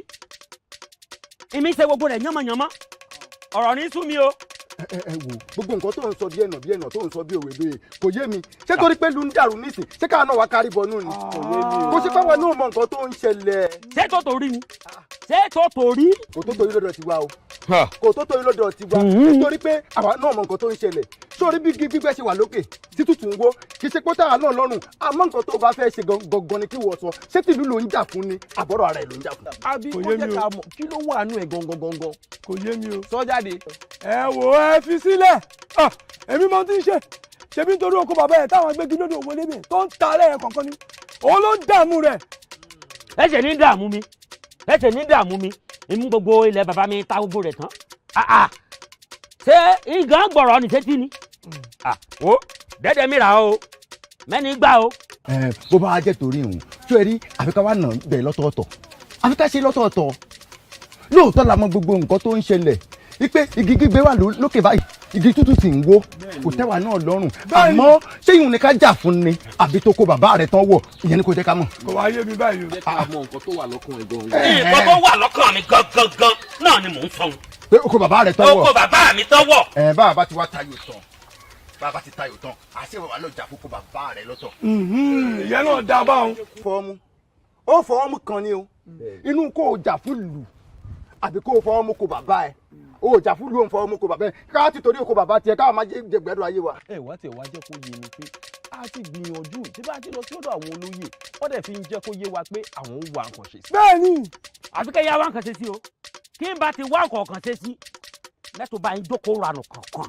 èmi ṣe gbogbo rẹ̀ yánmọ̀yánmọ́, ọ̀rọ̀ ní sú mi o. Ẹ ẹ wò, gbogbo nǹkan tó ń sọ bí ẹnà bí ẹnà tó ń sọ bí òwe lóye kò yé mi. Ṣé torí pé lu ń dàrú nísìn, ṣé káà náà wá kárí bọnú ni? Kò sí pé wọn náà mọ nǹkan tó ń ṣẹlẹ̀. Ṣé tó torí ni? Ṣé tó torí? Kò tó torí lọ́dọ̀ tiwa o, kò tó torí lọ́dọ̀ tiwa, nítorí pé àwa náà mọ nǹkan tó ń ṣẹlẹ̀. Sórí bí gbígbẹ́ ṣe wà lókè tí tútù ń wó, kì í ṣe pé táwa náà lọ́rùn. Àmọ́ nǹkan tó bá fẹ́ ṣe gangan ni kí wọ́n sọ. Ṣé tìlú ló ń jà fún ni, àbọ̀rọ̀ ara ẹ̀ ló ń jà fún? Àbí kó jẹ́ ká mọ̀ kí ló wà nù ẹ̀ gangan gangan. Kò yé mi o. Sọ jáde. Ẹ wò, ẹ fi sílẹ̀, èmi mọ tí ń ṣe. Ṣebí nítorí oko bàbá ẹ̀ táwọn agbégilódò wọlé mi tó ń ta lẹ́yìn kọ̀ọ̀kan ni òun ló ń dààmú rẹ̀. Ẹsẹ̀ ní dààmú mi, ẹsẹ̀ ní dààmú mi, ìmú gbogbo ilẹ̀ bàbá mi ta gbogbo rẹ̀ tán. Ṣé ìgàn gbọ̀rọ̀ ní sétí ni? Wo dẹ́dẹ̀ mi rà o, mẹ́ni gbà o. Bó bá jẹ́ torí ìhùn tó ẹ rí, àfi ká wà nà bẹ̀ lọ́tọ̀ọ̀tọ̀, àfi ká ṣe lọ́tọ̀ọ̀tọ̀. Lóòótọ́ la mọ gbogbo nǹkan tó ń ṣẹlẹ̀, wípé igi gbígbé wà lókè báyìí, igi tútù sì ń wó, kò tẹ́wà náà lọ́rùn. Àmọ́ ṣé ìhùn ni ká jà fún ni, àbí tó kó bàbá rẹ̀ tán wọ̀? Ìyẹn ni kò jẹ́ ká mọ̀. Kò wá yé mi báyìí o. Jẹ́ ká mọ nǹkan tó wà lọ́kàn ẹ̀ gan-an. Nǹkan tó wà lọ́kàn mi gangan náà ni mò ń sọ. Pé oko bàbá rẹ̀ tán wọ̀. Oko bàbá mi tán wọ̀. Ẹ bá bàbá ti wá tayò tán, bàbá ti tayò tán, àṣẹ wà lọ jà fún kó bàbá rẹ̀ lọ́tọ̀. Ìyẹn náà dá báwọn. Fọwọ́mú ó fọwọ́mú kan ni o, inú kó o jà fún lù àbí kó o fọwọ́mú kó bàbá ẹ̀. O jà fún lù, òun fọwọ́mú kó bàbá ẹ̀, ká ti torí oko bàbá tiẹ̀ káwọn máa jẹ gbẹ́dọ̀ ayé wa. Ẹ wá tiẹ̀ wá jẹ́ kó yé mi pé a ti gbìyànjú tí bá ti lọ sí ọ̀dọ̀ àwọn olóyè, wọ́n dẹ̀ fi ń jẹ́ kó yé wa pé àwọn ń wá nǹkan ṣe sí. Bẹ́ẹ̀ni. Àfi kẹ́ ya wá nǹkan ṣe sí o, kí n bá ti wá nǹkan kan ṣe sí mẹ́tò bá yín jókòó ranù kankan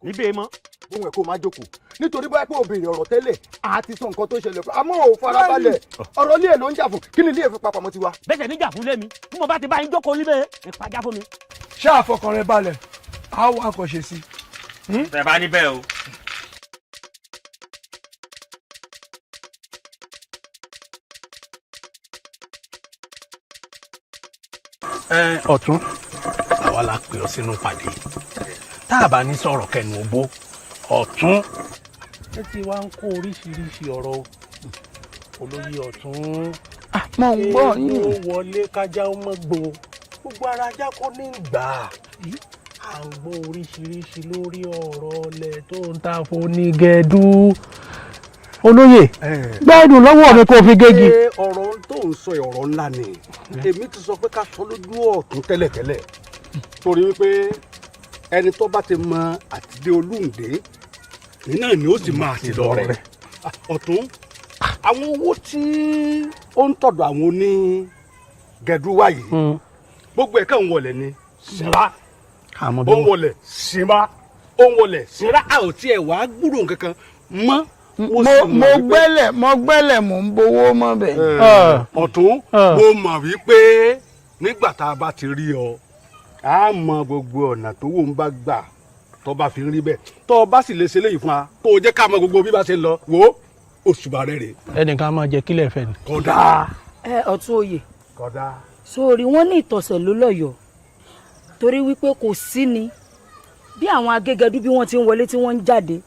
níbẹ̀ mọ́. Bóun ẹ̀ kó máa jókòó nítorí bóyá pé o béèrè ọ̀rọ̀ tẹ́lẹ̀ àti sọ nǹkan tó ṣẹlẹ̀ fún àmọ́ ò farabalẹ̀. Ọ̀rọ̀ ilé ẹ̀ ló ń jà fún, kí ni ilé ẹ̀ fi papọ̀ mọ́ tiwa. Bẹ́sẹ̀ níjà fún lémi, bí mo bá ti bá yín jókòó níbẹ̀ ìpàjá fún mi. Ṣé àfọkàn rẹ balẹ̀, á wá nǹkan ṣe sí. Bẹ́ẹ̀ bá níbẹ̀ o. Ẹ ọ̀tún, àwa la pè ọ́ sínú pàdé tá a bá ní sọ̀rọ̀ kẹnu òbó ọ̀tún. Ẹ ti wá ń kó oríṣiríṣi ọ̀rọ̀ olóyè ọ̀tún. Mo ń gbọ́ yín. Ó wọlé kájá ó mọ́ gbó, gbogbo ara ajá kọ́ ní gbà á. À ń gbọ́ oríṣiríṣi lórí ọ̀rọ̀ ọlẹ̀ tó ń ta fonígẹ̀dú. Olóyè, gbẹ́dùn lọ́wọ́ mi kò fi gégi. Ọ̀rọ̀ tó ń sọ ọ̀rọ̀ ńlá ni, èmi ti sọ pé ká sọ lójú ọ̀tún tẹ́lẹ̀tẹ́lẹ̀, torí wípé ẹni tó bá ti mọ àtidé olóǹde náà ni ó sì máa àtìlọ rẹ̀. Ọ̀tún, àwọn owó tí ó ń tọ̀dọ̀ àwọn onígẹ̀dú wá yìí, gbogbo ẹ̀ kàn ń wọlé ni sinra, ó ń wọlé sinra, ó ń wọlé sinra, a ò tiẹ̀ wá gbúrò nǹkankan mọ́. Mo gbẹ́lẹ̀, mo gbẹ́lẹ̀, mò ń bowó mọ́ bẹ́ẹ̀. Ọ̀tún, mo mọ̀ wípé nígbà tá a bá ti rí ọ, a mọ gbogbo ọ̀nà tó wò ń bá gbà tó bá fi ń rí bẹ́ẹ̀, tó o bá sì lè ṣe léyìí fún wa, tó o jẹ́ ká mọ gbogbo bí bá ṣe ń lọ, wo òṣùbà rẹ̀ rè. Ẹnìkan máa jẹ kílẹ̀ fẹ́ ni. Kódà. Ẹ ọ̀tún oyè. Kódà. Sórí wọn ní ìtọ̀sẹ̀ ló lọ́yọ̀ọ́, torí wípé kò sí ni bí àwọn agégẹdú bí wọ́n ti ń wọlé tí wọ́n ń jáde,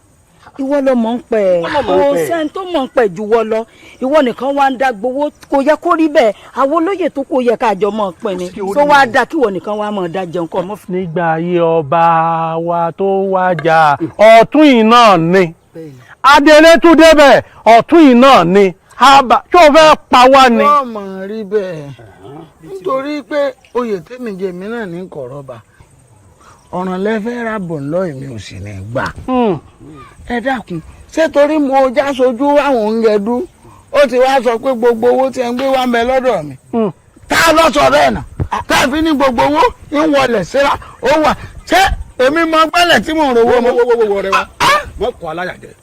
ìwọ ló mọ̀ ń pẹ́, kò sẹ́ni tó mọ̀ ń pẹ́ jù wọ́ lọ. Ìwọ nìkan wá ń dá gbowó, kò yẹ kó rí bẹ́ẹ̀. Àwọn olóyè tó kò yẹ káàjọ mọ̀ pẹ́ ni tó wá dá kíwọ nìkan wá mọ̀ dá jẹun kọ́ mọ́. Nígbà ayé ọba wa tó wájà, ọ̀tún yìí náà ni Adélé tún débẹ̀, ọ̀tún yìí náà ni tó fẹ́ pa wá ni. Wọ́n mọ̀ rí bẹ́ẹ̀ nítorí pé oyè tèmi jẹ mí náà ní kọ̀rọ̀bà, ọ̀ràn lẹ́fẹ́ ra bọ̀ ńlọ, èmi ò sì ní gbà. Ẹ dákun, ṣé torí mo já sojú àwọn oúnjẹ dú, ó ti wá sọ pé gbogbo owó tí ẹ ń gbé wá ń bẹ lọ́dọ̀ mi? Tá a lọ sọ bẹ́ẹ̀ náà tá a fi ní gbogbo owó ń wọlé síra ó wà, ṣé èmi mọ gbẹ́lẹ̀ tí mò ń rówó mọ́. Wọ́wọ́wọ́ rẹ wa wọ́n kọ́ aláyàjẹ́,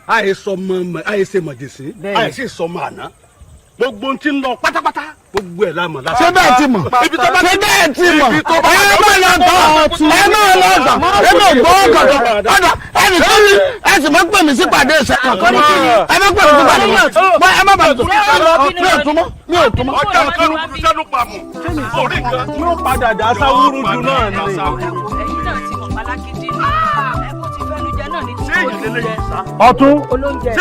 àìsọ mọ àìsè mọ̀jẹ̀sí àìsè sọmọ àná, gbogbo tí ń lọ pátápátá gbogbo ẹ̀ la mọ̀ láti. Ṣé bẹ́ẹ̀ ti mọ̀? Ṣé bẹ́ẹ̀ ti mọ̀? Ẹ má lọ tán, ẹ má lọ tán, ẹ má gbọ́ kọ̀tọ̀ ọ̀dà ẹnì kan ní ẹ sì má pè mí sí pàdé ìṣẹ́ kankan, ẹ má pè mí sí pàdé. Ẹ má bàa tún. Mi ò tún mọ́. Mi ò tún mọ́. Ọjà kẹrù kùtù sẹ́nu pàmò. Orí nǹkan. Yóò padà dá sáwúrú dùn náà ni. Ẹ̀yin náà ti mọ̀ pálákídí ni ẹ kó ti fẹ́nu jẹ náà ní tí kò ní jẹ. Ọ̀tún. Olóúnjẹ.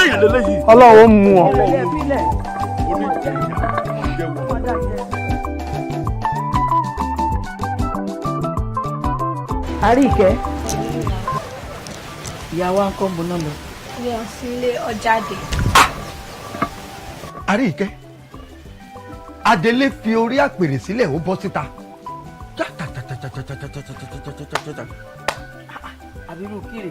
Ọlọ́run ó mú ọ. Àríkẹ́, ìyá wa ń kọ́ mo náà lọ. Mi ò sí ilé ọjáde. Àríkẹ́, Adélé fi orí àpèrè sílẹ̀, ó bọ́ síta. Àbírú kírè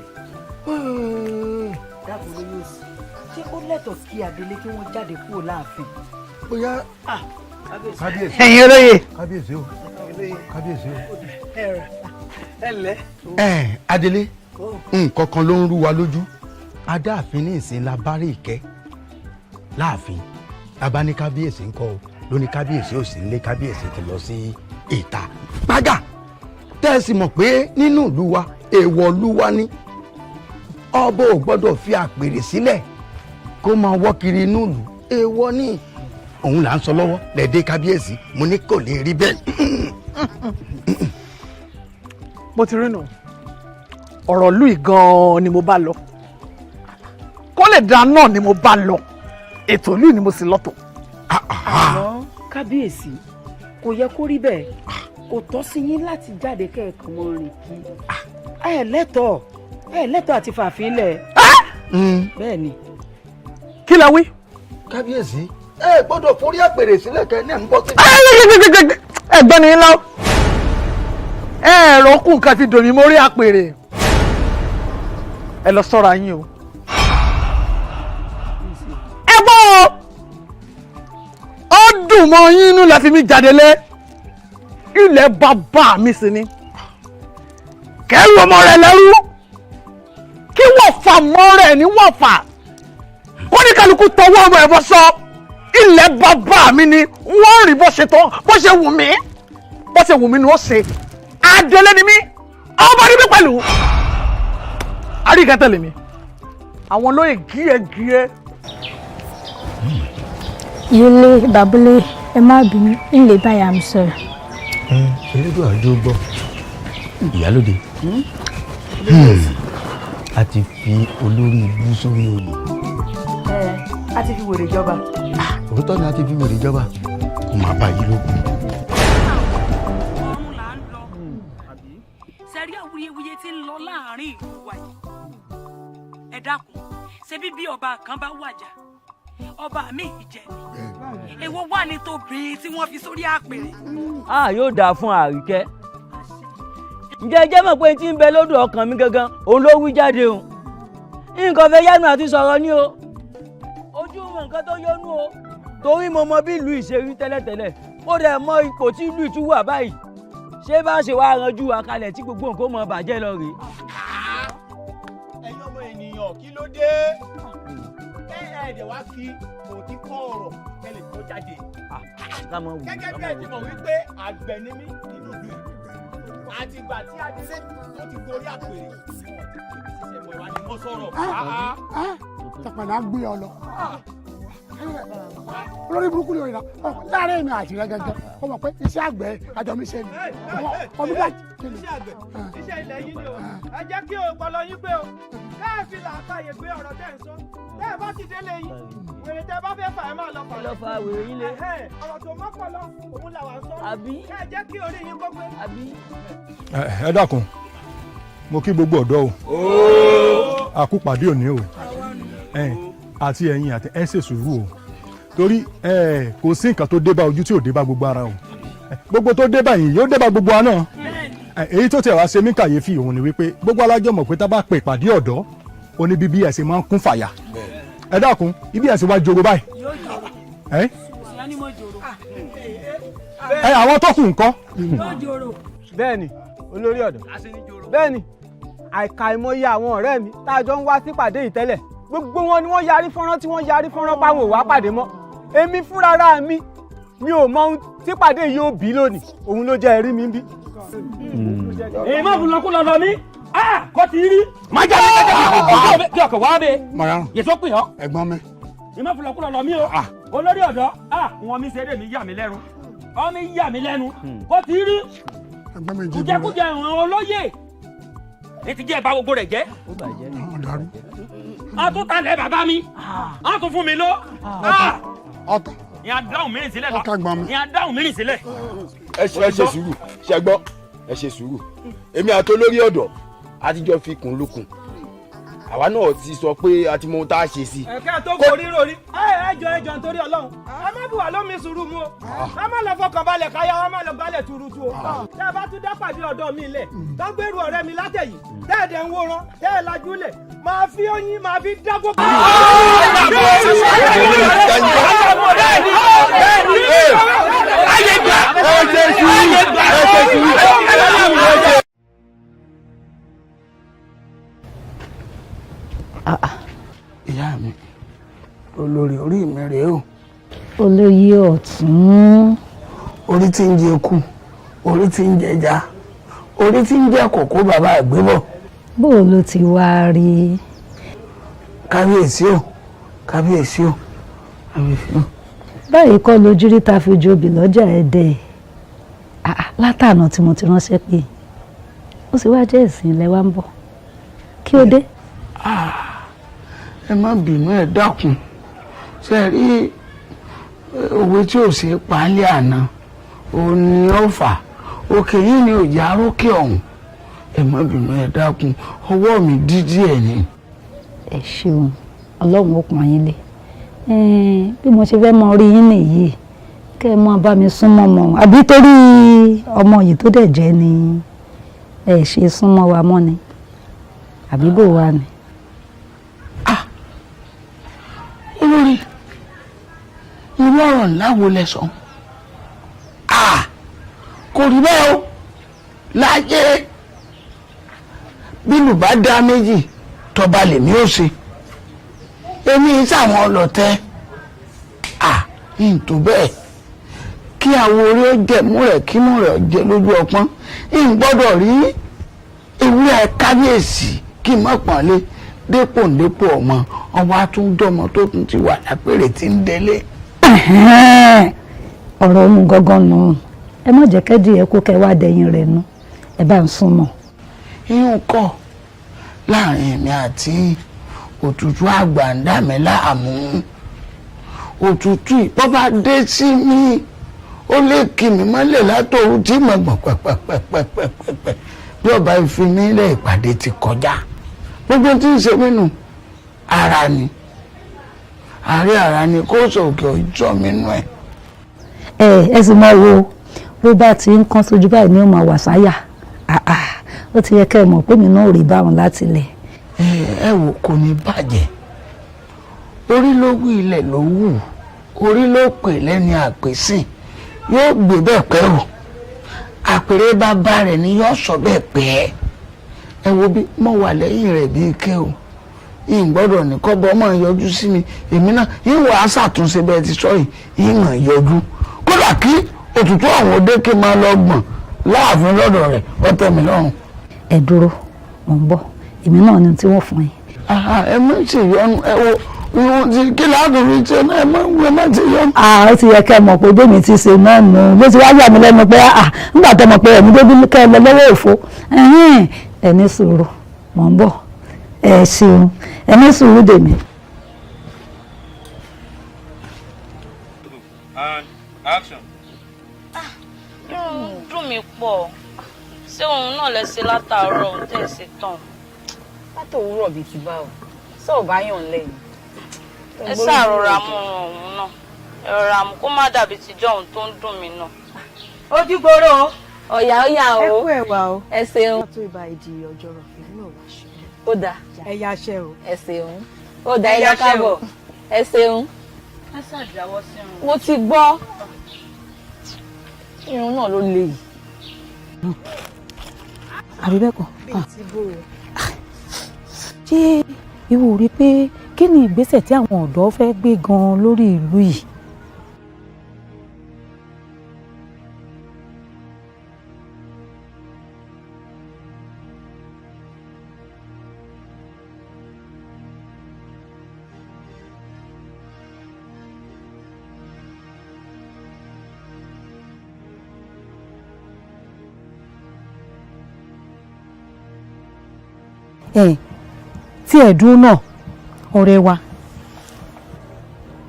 dákun ló yóò sí, ṣé ó lẹ́tọ̀ọ́ kí Adélé kí wọ́n jáde kúrò láàfin? Bóyá kábíyèsí. Ẹ̀yin olóye. Kábíyèsí o, kábíyèsí o. Ẹ ǹlẹ́. Ẹ Adélé, nǹkan kan ló ń rú wa lójú. Adáàfin ní ìsìn la bá rí ìkẹ́ láàfin, bàbá ní kábíyèsí ńkọ́ o, ló ní kábíyèsí ò sí nílé, kábíyèsí ti lọ sí ìta gbága. Tẹ́ ẹ sì mọ̀ pé nínú ìlú wa, èèwọ̀ ìlú wa ní ọba ò gbọ́dọ̀ fi àpèrè sílẹ̀ kó máa wọ́ kiri inú ìlú, èèwọ̀ ní. Òun là ń sọ lọ́wọ́ lẹ́ẹ̀dẹ́ kábíyèsí, mo ní kò lè rí bẹ́ẹ̀. Bó ti rí nù, ọ̀rọ̀ ìlú yìí gan-an ni mo bá lọ, kó lè dáa náà ni mo bá lọ, ètò ìlú yìí ni mo sì lọ́tọ̀. Àmọ́ kábíyèsí, kò yẹ kó rí bẹ́ẹ̀, kò tọ́ sí yín láti jáde kẹ́ẹ̀kan mọ́ rìn kí ẹ lẹ́tọ̀ọ́, ẹ lẹ́tọ̀ọ́ àti fàáfin lẹ̀. Bẹ́ẹ̀ ni. Kí lẹ wí. Kábíyèsí, ẹ gbọ́dọ̀ forí àpèrè sílẹ̀ kẹ́ ní ẹ̀ ń bọ́ sí. Ẹ̀gbọ́n ni ńlá ẹ ẹ̀rọ kù nǹkan fi dòmí mórí àpèrè, ẹ lọ sọ́ra yín o. Ẹ gbọ́ o, ó dùn mọ́ yín inú la fi mí jáde lé ilẹ̀ bàbá mi sí ni kẹ́rù ọmọ rẹ̀ lẹ́rú kí wọ́n fà mọ́ rẹ̀ ní wọ́n fà kó ní kálukú tọwọ́ ọmọ ẹ̀ bọ́ sọ ilẹ̀ bàbá mi ni wọ́n rìn bó ṣe tọ́, bó ṣe wù mí, bó ṣe wù mí ni ó ṣe. Adélé ni mí, ọba ni mí pẹ̀lú. Àríkẹ́ tẹ̀lé mi, àwọn olóyè gíẹgíẹ. Yílé babúlé, ẹ má bínú, ń lè báyà mi sọ̀rọ̀. Elédùn àjò gbọ́ ìyálóde, a ti fi olórí ibú sórí oyè. Ẹ a ti fi wèrè jọba. Òótọ́ ni, a ti fi wèrè jọba, kò má bá yí lókun. Sẹ́rí awuyewuye tí ń lọ láàrin ìlú wa yìí, ẹ dákun, ṣé bí ọba kan bá wàjà, ọba mi ìjẹ ni, èwo wà ní tóbi tí wọ́n fi sórí àpèrè? A yóò dáa fún Àríkẹ́. Ǹjẹ́ ẹ jẹ́ mọ̀ pé tí ń bẹ lódò ọkàn mi gangan òun ló wí jáde o. Nǹkan fẹ́ yánu àti sọ̀rọ̀ ni o, ojú mọ nǹkan tó yónú o, torí mo mọ bí ìlú ìṣerí tẹ́lẹ̀tẹ́lẹ̀, mo dẹ̀ mọ ipò tí ìlú ìtú wà báyìí. Ṣé bá ṣe wá ranjú wa kalẹ̀ tí gbogbo nǹkan mọ bàjẹ́ lọ rèé? Ẹ̀yin ọmọ ènìyàn, kí ló dé? Kẹ́ ẹ̀ dẹ̀ wá fi òtítọ́ ọ̀rọ̀ kẹ́ lè tó jáde. Gẹ́gẹ́ bí ẹ ti mọ̀ wípé àgbẹ̀ ni mí nínú ìlú yìí, àti ìgbà tí Adélé tó ti gorí àpèrè mo sọ̀rọ̀. Tàpàdà gbé ọ lọ. Olórí burúkú ni òyìnbó láàrin èmi àti rẹ gẹ́gẹ́, ó mọ̀ pé iṣẹ́ àgbẹ̀ àjọ mi ṣe ni ọmọ bá iṣẹ́ àgbẹ̀, iṣẹ́ ilẹ̀ yìí ni o. Ẹ jẹ́ kí ọpọlọ yín pé o, káàfin làákàyè pé ọ̀rọ̀ tẹ́ ń sọ, tẹ́ ẹ bá ti délé yín, wèrè tẹ́ bá fẹ́ fà, ẹ máa lọ fà. Ẹ lọ fa wèrè yín lé. Ọ̀rọ̀ tó mọ́pọ̀lọ́ òun là wà ń sọ. Àbí? Kẹ́ ẹ jẹ́ kí orí yín kó pé. Àbí? Ẹ dákun, mo kí gbogbo ọ̀dọ́ o, àkúpàdé òní o, àti ẹ̀yin àti ẹ ṣe sùúrù o, torí kò sí nǹkan tó dé bá ojú tí ò dé bá gbogbo ara o. Gbogbo tó dé bá yìí yóò dé bá gbogbo wa náà. Èyí tó tiẹ̀ wá ṣe mí kàyéfì òun ni wípé gbogbo alájọ mọ̀ pé tá bá pè ìpàdé ọ̀dọ́ oní bíbí ẹ̀sìn máa ń kún fàyà. Ẹ dákun, ibi ẹ̀sìn wá joro báyìí. Ẹ àwọn tó kù ńkọ́? Bẹ́ẹ̀ni olórí ọ̀dọ́, bẹ́ẹ̀ni, àìkàìmọye àwọn ọ̀rẹ́ mi tá a jọ ń wá sípàdé yìí tẹ́lẹ̀, gbogbo wọn ni wọ́n yarí fọ́nrán tí wọ́n yarí fọ́nrán páwọn ò wá pàdé mọ́. Èmi fúnra mi mi ò mọ ohun tí pàdé yìí ó bí lónìí, òun ló jẹ́ ẹ̀rí mi bí. Èyí má fún lọkùn lọ́dọ̀ mi kọ́ ti rí. Má jáde kí ọkọ̀ wá bẹ́ẹ̀. Mọ̀ràn. Yẹ̀sọ́ pè ọ́. Ẹ̀gbọ́n mi, Ìmọ̀ fúlọ̀kúlọ̀ lọ mí o. Olórí ọ̀dọ́, wọn mi ṣeré mi yà mí lẹ́nu. Ọ mi yà mí lẹ́nu. Kó ti rí. Kújẹkújẹ ìwọ̀n olóyè. Ní ti jẹ́ ìbá gbogbo rẹ̀ jẹ́. A tún talẹ̀ bàbá mi. A tún fún mi ló. Ìyá dáhùn mìíràn sílẹ̀ la. Ìyá dáhùn mìíràn sílẹ̀. Ẹ ṣe sùúrù, ṣe gbọ́, ẹ ṣe sùúrù. Èmi àti olórí ọ̀dọ́ a ti jọ fi kùn lukùn. Àwa náà ti sọ pé a ti mọ ohun tá a ṣe sí. Ẹ̀ka tó forí rori ẹ jọ ẹ jọ nítorí Ọlọ́run, ẹ má bù wá lómi sùúrù mu o, ẹ má lọ fọkàn balẹ̀ káyà, ẹ má lọ balẹ̀ tuurutu o. Tẹ́ ẹ bá tún dápàdé ọ̀dọ́ mi lẹ̀ tó gbèrú ọ̀rẹ́ mi látẹ̀yìn, tẹ́ ẹ dẹ̀ ń wòran, tẹ́ ẹ lajú lẹ̀, máa fi oyin máa fi dágbó. Ayé gbà! Ẹ ṣe sùúrù! Ẹ ṣe sùúrù! Ìyá mi, olórí orí mi rèé o. Olóyè ọ̀tún. Orí tí ń jẹ eku, orí tí ń jẹja, orí tí ń jẹ kòkó bàbá àgbébọ̀. Bó o ló ti wá rí. Kábíyèsí o, kábíyèsí o, kábíyèsí o. Báyìí kọ́ lójú rí ta fi jobi lọ́jà Ẹdẹ látànà tí mo ti ránṣẹ́ pé ó sì wá jẹ́ ìsìn ilẹ̀ wa ń bọ̀, kí ó dé. Ẹ má bínú, ẹ dákun, ṣe rí òwe tí ò ṣe paálí àná òun ni ó fà òkè yìí ni òjá rókè ọ̀hún. Ẹ má bínú, ẹ dákun, ọwọ́ mi dídí ẹ̀ ni. Ẹ ṣeun, Ọlọ́run ó pọ́n yín lé. Bí mo ṣe fẹ́ mọ rí yín nìyí, kẹ́ ẹ máa bá mi súnmọ́ mọ́, àbí torí ọmọ yìí tó dẹ̀ jẹ́ ni ẹ ṣe súnmọ́ wa mọ́ ni, àbí bò wá ni. Olórí, irú ọ̀rọ̀ ńlá wo lẹ sọ? Kò rí bẹ́ẹ̀ o láyé. Bílù bá dá méjì, tọba lèmi ò ṣe. Èmi sáwọn ọlọ́tẹ̀ ń tó bẹ́ẹ̀ kí àwọn orí ó jẹ mú rẹ̀ kí mú rẹ̀ jẹ lójú ọpọ́n. Ń gbọ́dọ̀ rí ewúrẹ́ kábíyèsí kí n má pọ́nlé dépò dépò ọmọ ọba àtúndọmọ tó tún ti wà lápèrè tí ń délé. Ọ̀rọ̀ ọ̀hún gangan nù, ẹ má jẹ́ kẹ́dì ẹ kó kẹ́ wá dẹ̀yìn rẹ̀ nù, ẹ bá ń súnmọ́. Iyún kọ́ láàrin èmi àti òtútù àgbà ń dà mí láàmú. Òtútù ìbọn bá dé sí mi, ó lè kì mí mọ́lẹ̀ látòru tí mo gbọ̀n pẹ̀pẹ̀pẹ̀pẹ̀pẹ̀. Bí ọba ìfinilẹ̀ ìpàdé ti kọjá, gbogbo tí ń ṣe mí nù ara ni àárẹ̀ ara ni kó sọ òkè ọjọ́ mi nù ẹ̀. Ẹ sì máa wo bó bá ti ń kán sójú báyìí ni ó máa wà sáyà. Ó ti yẹ kẹ́ ẹ mọ̀ pé mi náà ò rí báwọn láti lẹ̀. Ẹ wò, kò ní bàjẹ́. Orí ló wí, ilẹ̀ ló wù, orí ló pè lẹ́ni àpèsìn, yóò gbé bẹ́ẹ̀ pẹ́ o. Àpèrè bàbá rẹ̀ ni yóò sọ bẹ́ẹ̀ pẹ́. Ẹ wo bí mo wà lẹ́yìn rẹ̀ bíi ké o, yìí gbọ́dọ̀ ní kọ́bọ̀ ọmọ yọjú sí mi. Èmi náà yìí wà á ṣàtúnṣe bẹ́ẹ̀ ti sọ yìí, yìí mọ̀ yọjú. Kódà kí òtútù àwọn òde kí máa lọ gbọ̀n láàfin lọ́dọ̀ rẹ̀, ó tẹ́ mi lọ́rùn. Ẹ dúró, mò ń bọ̀, èmi náà ni tí wọ́n fún yín. Ẹ má ṣe yọnu, ẹ wo ìwọ̀n ti kí láàbù mi ṣe náà, ẹ má ẹ má ṣe yọnu. Ó ti yẹ kẹ́ ẹ mọ̀ pé bẹ́ẹ̀ mi ti ṣe náà nù, bó ti wá yà mí lẹ́nu pé nígbà tó mọ̀ pé ẹ̀mí débi kẹ́ ẹ lọ lọ́wọ́ òfo. Ẹ ní sùúrù, mò ń bọ̀, ẹ ṣeun, ẹ ní sùúrù dèmi. And action. Dùn mí pọ̀, ṣé òun náà lẹ ṣe látàárọ̀ òun tẹ̀ ṣe tán? Látòwúrọ̀ bíi ti bá o, sọ ò bá yàn lẹ́yìn. Ẹ ṣàrọra mú òun náà, ẹ rọra mú kó má dàbí tijọ́ òun tó ń dùn mí náà. Ojúgbòrò o. Ọ̀yà ọ̀yà o. Ẹ kú ẹ̀wà o. Ẹ ṣeun. Tó ìbá ìdí ọjọ́ rọ̀ fún mi náà wá ṣe. Ó dáa. Ẹ yá aṣẹ o. Ẹ ṣeun. Ó dáa, ẹ lọ káàbọ̀. Ẹ ṣeun. Ẹ ṣàjáwọ́ sí irun. Mo ti gbọ́. Irun náà ló le yìí. Àbí bẹ́ẹ̀ kọ́? Bíi ti bò ó. Ṣé ìwọ rí i pé kí ni ìgbésẹ̀ tí àwọn ọ̀dọ́ fẹ́ gbé gan-an lórí ìlú yìí? Ẹ tí ẹ̀ dúró náà, ọ̀rẹ́ wa,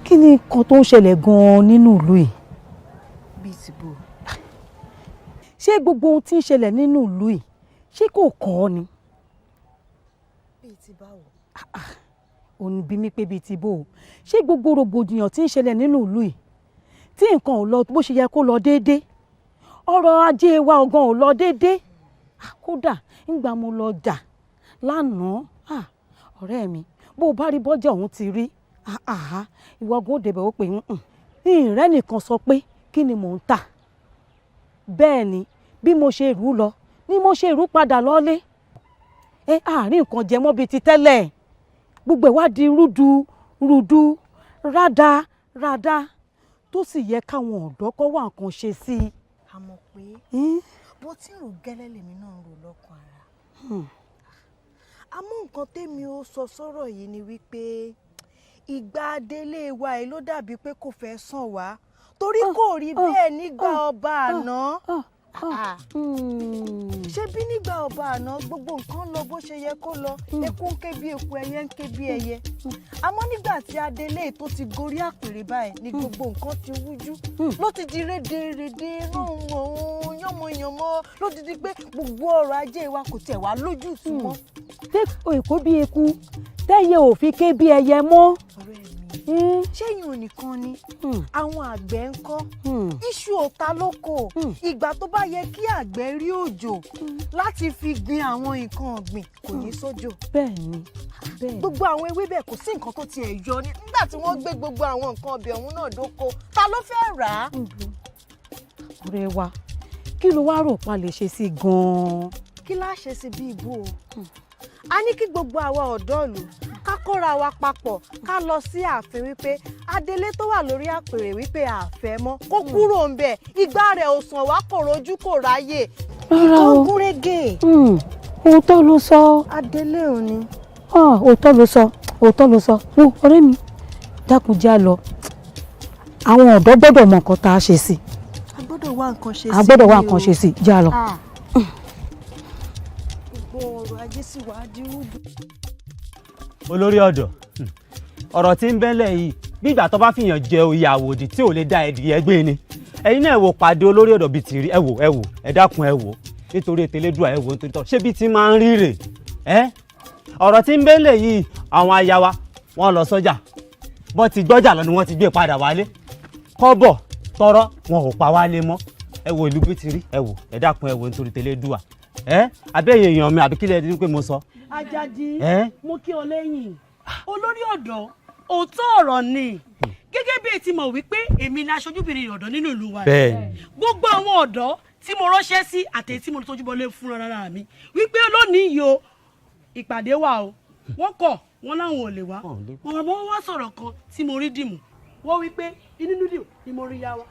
kí ni nǹkan tó ń ṣẹlẹ̀ gan-an nínú ìlú yìí? Bíi ti bò? Ṣé gbogbo ohun tí ń ṣẹlẹ̀ nínú ìlú yìí, ṣé kò kọ́ ọ ni? Bíi ti báwo? Òun bí mi pé bíi ti bò ó. Ṣé gbogbo rògbòdìyàn tí ń ṣẹlẹ̀ nínú ìlú yìí, tí nǹkan ò lọ bó ṣe yẹ kó lọ déédéé, ọrọ̀ ajé wa ọ̀gán ò lọ déédéé? Kódà ńgbà mo lọ jà lánàá, ọ̀rẹ́ mi, bó o bá rí bọ́jà òun ti rí, ìwọ gan ó débẹ̀, ó pè ń ìrẹ́ nìkan sọ pé kí ni mò ń tà. Bẹ́ẹ̀ ni bí mo ṣe rú lọ ni mo ṣe rú padà lọ́lé. Ẹ àárín nǹkan jẹ mọ́ bíi ti tẹ́lẹ̀, gbogbo ẹ̀ wá di rúdu rúdu, ráda ráda, tó sì yẹ káwọn ọ̀dọ́ kọ́ wá nǹkan ṣe sí i. Àmọ́ pé bó tí ń rò gẹ́lẹ́ lèmi náà ń rò lọ́kàn ara. Àmọ́ nǹkan tèmi ó sọ sọ́rọ̀ yìí ni wípé ìgbà délé wa yìí ló dàbí pé kò fẹ́ sàn wá, torí kò rí bẹ́ẹ̀ nígbà ọba àná. Ṣé bí nígbà ọba àná, gbogbo nǹkan lọ bó ṣe yẹ kó lọ, eku ń ké bí eku, ẹyẹ ń ké bí ẹyẹ. Àmọ́ nígbà tí adelé tó ti gorí àpèrè báyìí ni gbogbo nǹkan ti wújú, ló ti di rédèrèdè, ránwọ̀n yánmọyànmọ, ló ti di pé gbogbo ọrọ̀ ajé wa kò tẹ̀ wá lójútùú mọ́. Tẹ èkó bí eku, tẹ́yẹ ò fi ké bí ẹyẹ mọ́. Ṣé yìí ò nìkan ni? Àwọn àgbẹ̀ ń kọ́ iṣu ọ̀tá lóko. Ìgbà tó bá yẹ kí àgbẹ̀ rí òjò láti fi gbin àwọn nǹkan ọ̀gbìn, kò ní sójò. Bẹ́ẹ̀ni, bẹ́ẹ̀ni. Gbogbo àwọn ewébẹ̀, kò sí nǹkan tó tiẹ̀ yọ ní nígbà tí wọ́n gbé gbogbo àwọn nǹkan ọbẹ̀ ọ̀hún náà dóko. Ta ló fẹ́ rà á? Ọ̀rẹ́ wa, kí ló wá rò pa lè ṣe sí gan-an? Kí láá ṣe sí bí ibú o? A ní kí gbogbo àwa ọ̀dọ́ ìlú ká kóra wa papọ̀, ká lọ sí ààfin wípé adelé tó wà lórí àpèrè, wípé àfẹ́ mọ́, kó kúrò ń bẹ̀. Ìgbà rẹ̀ ò sàn wá, kò rojú kò ráyè. Rárá o. Nǹkan gúnrégé. Òótọ́ ló sọ. Adelé ò ní. Òótọ́ ló sọ, òótọ́ ló sọ. Wo ọ̀rẹ́ mi, dákun, já lọ. Àwọn ọ̀dọ́ gbọ́dọ̀ mọ nǹkan tá a ṣe sí. A gbọ́dọ̀ wá nǹkan ṣe sí. A gbọ́dọ̀ wá nǹkan ṣe sí, já lọ. Gbogbo ọrọ̀ ajé sì wá di rúdú. Olórí ọ̀dọ́, ọ̀rọ̀ tí ń bẹ́lẹ̀ yìí, bí ìgbà tó bá fìyàn jẹ oyè àwòdì tí ò lè dá ẹdìyẹ gbé ni. Ẹ̀yin náà wò pàdé olórí ọ̀dọ́ bíi tìrí. Ẹ wò, ẹ wò, ẹ dákun, ẹ wò nítorí ètèlédùà, ẹ wò nítorí tọ́ ṣé bí ti máa ń rí rè ẹ. Ọ̀rọ̀ tí ń bẹ́lẹ̀ yìí, àwọn aya wa wọ́n lọ sọ́jà, bọ́n ti gbọ́jà lọ ni wọ́n ti gbé padà wálé. Kọ́bọ̀ tọrọ wọn ò pa wálé mọ́. Ẹ wò ìlú bí ti rí. Ẹ wò, ẹ dákun, ẹ wò nítorí tẹlẹ́dùà. Ẹ abẹ́yẹ èèyàn mi, àbí kílẹ̀ ẹ pé mo sọ? Àjàdí. Ẹ́? Mo kí ọ lẹ́yìn, olórí ọ̀dọ́. Òótọ́ ọ̀rọ̀ ni, gẹ́gẹ́ bí ẹ ti mọ̀ wípé èmi ni aṣojúbìnrin ọ̀dọ́ nínú ìlú wa. Bẹ́ẹ̀ni. Gbogbo àwọn ọ̀dọ́ tí mo ránṣẹ́ sí àti tí mo tójú bọlé fún rárá mi wípé lónìí yìí o, ìpàdé wà o, wọ́n kọ̀, wọ́n láwọn ò lè wá. Wọ́n bá wọ́n wá sọ̀rọ̀ kan tí mo rí dìmú, wọ́n wípé inú dídùn ni mo rí yá wa.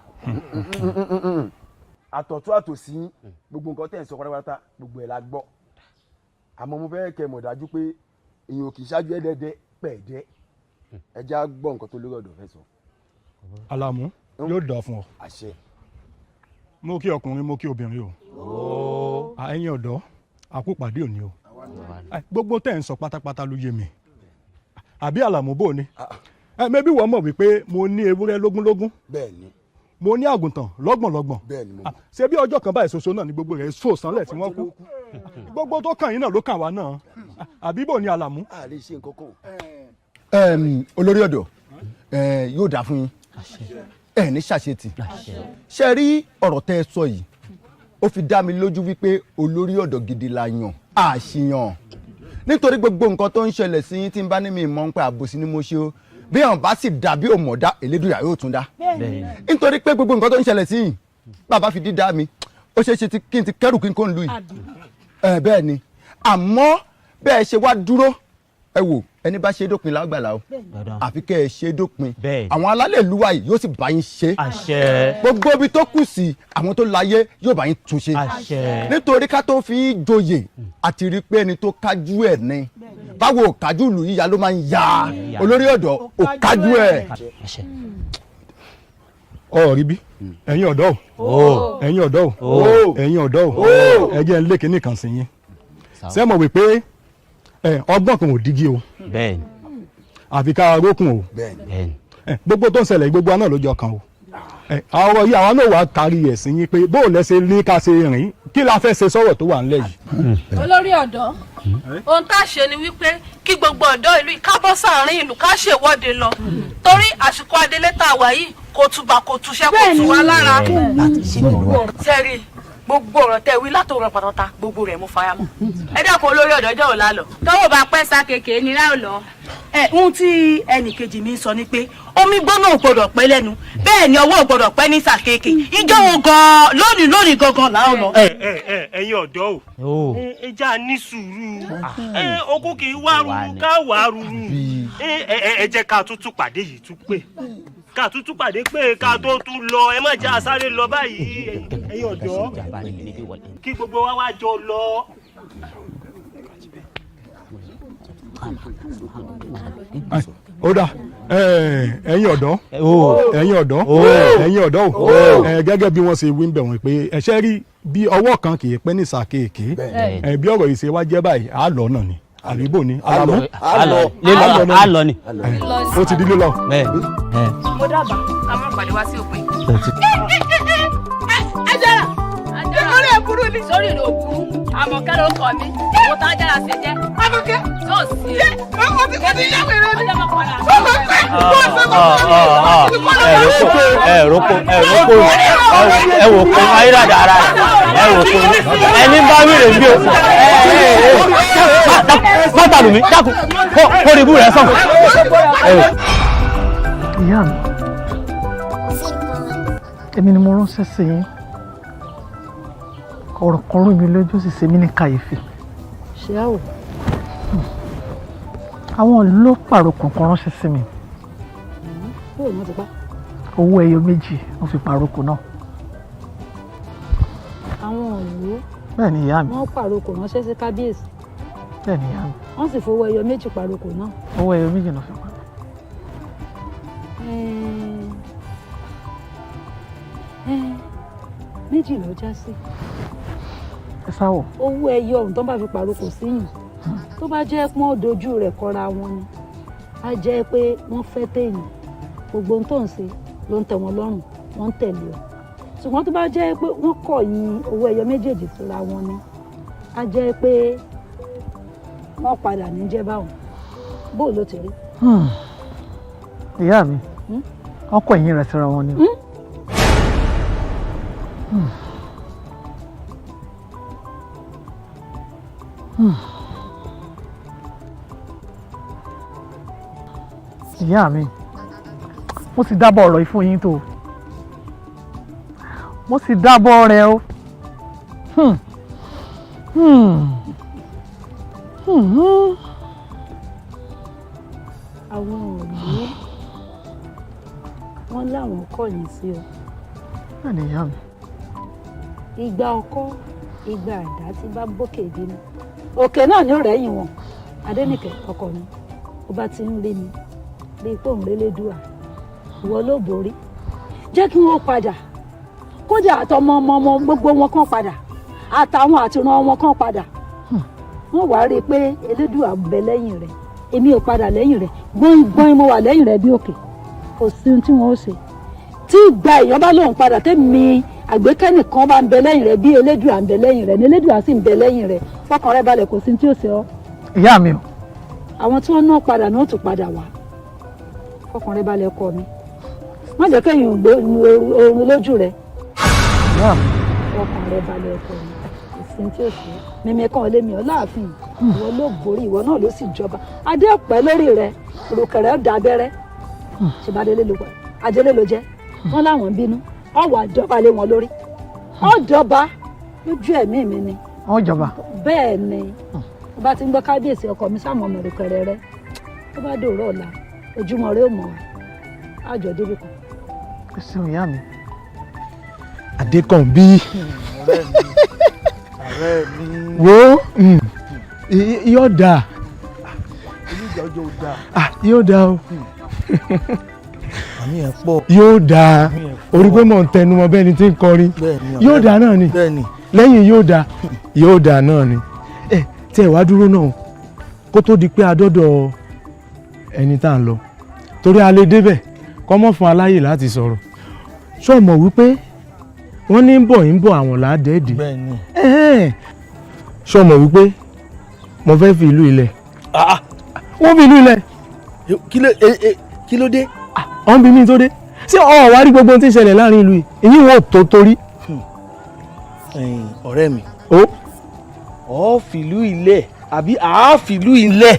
Àtọ̀tún àtòsí yín, gbogbo nǹkan tẹ̀ ń sọ pátápátá, gbogbo ẹ̀ la gbọ́. Àmọ́ mo fẹ́ kẹ́ mọ̀ dájú pé èèyàn kì í ṣáájú ẹ̀dẹ́dẹ́ pẹ̀ẹ́dẹ́. Ẹ já gbọ́ nǹkan tó lórí ọ̀dọ̀ fẹ́ sọ. Àlàmú, yóò dà fún ọ. Àṣẹ. Mo kí ọkùnrin, mo kí obìnrin o. Ẹ̀yin ọ̀dọ́, àkópàdé òní o. Gbogbo tẹ̀ ń sọ pátápátá ló yé mi. Àbí Àlàmú, bò ni ẹ mẹbí wọ́n mọ̀ wípé mo ní ewúrẹ́ lógúnlógún? Bẹ́ẹ̀ni. Mo ní àgùntàn lọ́gbọ̀nlọ́gbọ̀n. Bẹ́ẹ̀ni, mo mọ̀. Ṣé bí ọjọ́ kan báyìí ṣoṣo náà ni gbogbo rẹ̀ sò sánlẹ̀ tí wọ́n kú? Gbogbo tó kàn yín náà ló kàn wá náà. Àbí bò ni, Àlàmú? A lè ṣe nǹkan kan. Olórí ọ̀dọ́, yóò dáa fún yín, ẹ ní ṣàṣetì. Ṣe rí ọ̀rọ̀ tẹ́ ẹ sọ yìí, ó fi dá mi lójú wípé olórí ọ̀dọ́ gidi la yàn, àṣìyàn, nítorí gbogbo nǹkan tó ń ṣẹlẹ̀ sí yín, tí n bá ní mi mọ̀ ń pẹ́, àbòsí ni mo ṣe o. Bí àwọn bá sì dà bí òmọ̀dá, Elédùà yóò tún dá, nítorí pé gbogbo nǹkan tó ń ṣẹlẹ̀ sí yín, bàbá fi dídá mi, ó ṣeé ṣe kí n ti kẹ́rù kí n kó ń lu yìí. Ẹ bẹ́ẹ̀ ni, àmọ́ bẹ́ẹ̀ ṣe wá dúró, ẹ wò, ẹni bá ṣe dópin lágbàlá o, àfi kẹ́ ẹ ṣe dópin. Àwọn alálẹ̀ ìlú wa yìí yóò sì bá yín ṣe. Gbogbo ibi tó kù sí, àwọn tó láyé yóò bá yín tún ṣe, nítorí ká tó fi í joyè àti rí pé ẹni tó kájú ẹ̀ ni. Báwo ò kájú ìlú yíya ló máa ń ya olórí ọ̀dọ́ ò kájú ẹ̀. Ọ rí bí ẹ̀yin ọ̀dọ́ o, ẹ̀yin ọ̀dọ́ o, ẹ̀yin ọ̀dọ́ o, ẹ jẹ́ ń lé kinní kan sí yín. Ṣé mọ̀ wípé Ẹ ọgbọ́n kan ò dígí o. Bẹ́ẹ̀ni. Àfi ká rókun o. Bẹ́ẹ̀ni. Ẹ gbogbo tó ń ṣẹlẹ̀ gbogbo wa náà ló jọ kan o. Ẹ ọ̀rọ̀ yìí àwa náà wà á tarí ẹ̀ sí yín pé bó o lẹ́sẹ̀ ní ká ṣe rìn kí la fẹ́ ṣe sọ̀rọ̀ tó wà ńlẹ̀ yìí. Olórí ọ̀dọ́, ohun tá a ṣe ni wípé kí gbogbo ọ̀dọ́ ìlú yìí ká bọ́ sáàrin ìlú, ká ṣèwọ́de lọ, torí àsìkò adelé tá a wà yìí kò tùbà kò túṣẹ́ kò tù wá lára. Sẹ́rí gbogbo ọ̀rọ̀ tẹ́ wí látòrọ̀ pàtàkì, gbogbo rẹ̀ mo fara mọ́. Ẹ dákun, olórí ọ̀dọ́, ọjọ́ ò lálọ́. Tọ́wọ́ bá pẹ́ sá kékeré ní láò lọ. Ẹ ohun tí ẹnì kejì mi ń sọ ni pé omi gbóná ò gbọdọ̀ pẹ́ lẹ́nu, bẹ́ẹ̀ ni ọwọ́ ò gbọdọ̀ pẹ́ ní sàkéèké. Ìjọ wo gan-an? Lónìí lónìí gangan là ń lọ. Ẹ ẹ ẹ, ẹ̀yin ọ̀dọ́ o, ẹ já ní sùúrù. Ẹ okú kì í wá ruru ká wá ruru. Ẹ ẹ ẹ, jẹ́ ká tún tún pàdé yìí tún pé, ká tún tún pàdé pé ká tó tún lọ. Ẹ má jẹ́ àsáré lọ báyìí. Ẹ̀yin ọ̀dọ́, kí gbogbo wa wá jọ lọ. Ó dà, ẹ̀yin ọ̀dọ́, ẹ̀yin ọ̀dọ́, ẹ̀yin ọ̀dọ́ o, gẹ́gẹ́ bí wọ́n ṣe wí ń bẹ̀ wọ́n pé ẹ̀ṣẹ́ rí bí ọwọ́ kan kì í pẹ́ ní sàkéèké. Bí ọ̀rọ̀ yìí ṣe wá jẹ́ báyìí, á lọ náà ni àlùbò ni àlàmú. Á lọ ni. Ó ti di lílọ. Mo dábàá ká má pàdé wá sí òpin. Ajára, ìkórè burú ni. Sórí ìlú òburú, Àmọ̀kẹ́ ló kọ mi, mo tá Ajára ṣe jẹ́. Àmọ̀kẹ́. Tó sí. Ṣé o ti o ti yá wèrè ni? Ọjọ́ mọ̀ padà. Ó lọ pẹ́ kó o ṣe kó Ẹ roko, ẹ roko, ẹ wò kó ayélujára ara rẹ, ẹ wò kó ẹni bá wíìrè bí o. Má tàlù mí, dákun, kó rí ibú rẹ sàn. Ìyá mi, èmi ni mo ránṣẹ́ sí yín. Ọ̀rọ̀ kan rú mi lójú, sì ṣe mí ní kàyéfì. Ṣé àwọ̀? Àwọn ìlú ló pàrokò kan ránṣẹ́ sí mi. Bóò ni wọ́n ti pa? Owó ẹyọ 2 wọ́n fi pàrokò náà. Àwọn ìlú? Bẹ́ẹ̀ ni, ìyá mi. Wọ́n pàrokò ránṣẹ́ sí kábíyèsí? Bẹ́ẹ̀ ni, ìyá mi. Wọ́n sì fowó ẹyọ 2 pàrokò náà? Owó ẹyọ 2 náà fi pa. 2 ló já sí. Ẹ sáwọ. Owó ẹyọ ọ̀hún tó bá fi pàrokò síyìn, tó bá jẹ́ pọ́n dojú rẹ̀ kọra wọn ni, á jẹ́ pé wọ́n fẹ́ téèyàn, gbogbo ohun tó ń ṣe ló ń tẹ́ wọn lọ́rùn, wọ́n ń tẹ̀lé ọ. Ṣùgbọ́n tó bá jẹ́ pé wọ́n kọ̀yìn owó ẹyọ méjèèjì síra wọn ni, á jẹ́ pé wọ́n padà ní jẹ́ báwọn. Bó ló ti rí? Ìyá mi, wọ́n kọ ẹ̀yìn rẹ̀ síra wọn ni o. Ìyá mi, mo sì dábọ̀ ọ̀rọ̀ yìí fún yín tó, mo sì dábọ̀ rẹ̀ o. Àwọn òní wọn láwọn kọ̀yìn sí ọ. Bẹ́ẹ̀ ni, ìyá mi. Igba ọkọ, igba àdá tí bá bókè bínú, òkè náà ni ó rẹ̀yìn wọn. Adénìkẹ́ ọkọ mi, ó bá ti ń rí mi bí ipò ń relédùà, ìwọ ló borí. Jẹ́ kí wọ́n padà, kódà àtọmọ ọmọ ọmọ gbogbo wọn kàn padà, àtàwọn àtìrán wọn kàn padà. Wọ́n wàá rí i pé Elédùà bẹ lẹ́yìn rẹ̀. Èmi ò padà lẹ́yìn rẹ̀, gbọ́ngbọ́n mo wà lẹ́yìn rẹ̀ bí òkè. Kò sí ohun tí wọ́n ó ṣe tí ìgbà èèyàn bá lóun padà. Tẹ́mi àgbékẹ́nìkan bá ń bẹ lẹ́yìn rẹ̀ bí Elédùà ń bẹ lẹ́yìn rẹ̀ ní, Elédùà sì ń bẹ lẹ́yìn rẹ̀. Fọkàn rẹ balẹ̀, kò sí ohun tí ó ṣe ọ́. Ìyá mi o. Àwọn tí wọ́n ná padà náà tún padà wá. Fọkàn rẹ balẹ̀, ọkọ mi. Má jẹ́ kẹ́yìn oorun lójú rẹ. Ìyá mi. Fọkàn rẹ balẹ̀, ọkọ mi. Kò sí ohun tí ó ṣe. Mímí kan lé mi ọ láàfin. Ìwọ ló borí, ìwọ náà ló sì jọba. Adé ọ̀pẹ lórí rẹ, òrùkẹ̀rẹ̀ dàbẹ́rẹ́. Ṣèbádélé ló adélé ló jẹ́. Wọ́n láwọn ń bínú, ọ̀wọ́ àjọba lé wọn lórí, ọ̀jọba lójú ẹ̀mí mi ni. Wọ́n jọba. Bẹ́ẹ̀ ni. Tó bá ti ń gbọ́ kábíyèsí, ọkọ mi, sáwọn ọmọ ìrùkẹ̀rẹ̀ rẹ. Tó bá dòrò ọ̀la, ojúmọ́ rẹ ò mọ̀ wá, àjọ débi kan. Ẹ ṣeun, ìyá mi. Adékànbí, wo, yóò dáa, yóò dáa o. Àmì ẹ̀ pọ̀. Yóò dáa. Orí pé mò ń tẹnu mọ́ bẹ́ẹ̀ ni tí ń kọrin. Yóò dáa náà ni, lẹ́yìn yóò dáa, yóò dáa náà ni. Ẹ tí ẹ wá dúró náà, Kó tó di pé a dọ́dọ̀ ẹni tá à ń lọ, torí a lè débẹ̀ kọ́ mọ́ fún aláyè láti sọ̀rọ̀. Ṣó mọ̀ wípé wọ́n ní ń bọ̀ ń bọ̀ àwọn làádẹ́ẹ̀dẹ́? Ṣó mọ̀ wípé mo fẹ́ fi ìlú ilẹ̀? Wọ́n fi ìlú ilẹ̀. Kí ló dé? Ọ̀n bí mi tó dé. Ṣé ọ̀ wá rí gbogbo ohun tí ń ṣẹlẹ̀ láàrin ìlú yìí? Èyí wọn ò tó torí. Ọ̀rẹ́ mi. Ó. Ọ̀ fìlú ilẹ̀ àbí àá fìlú ilẹ̀?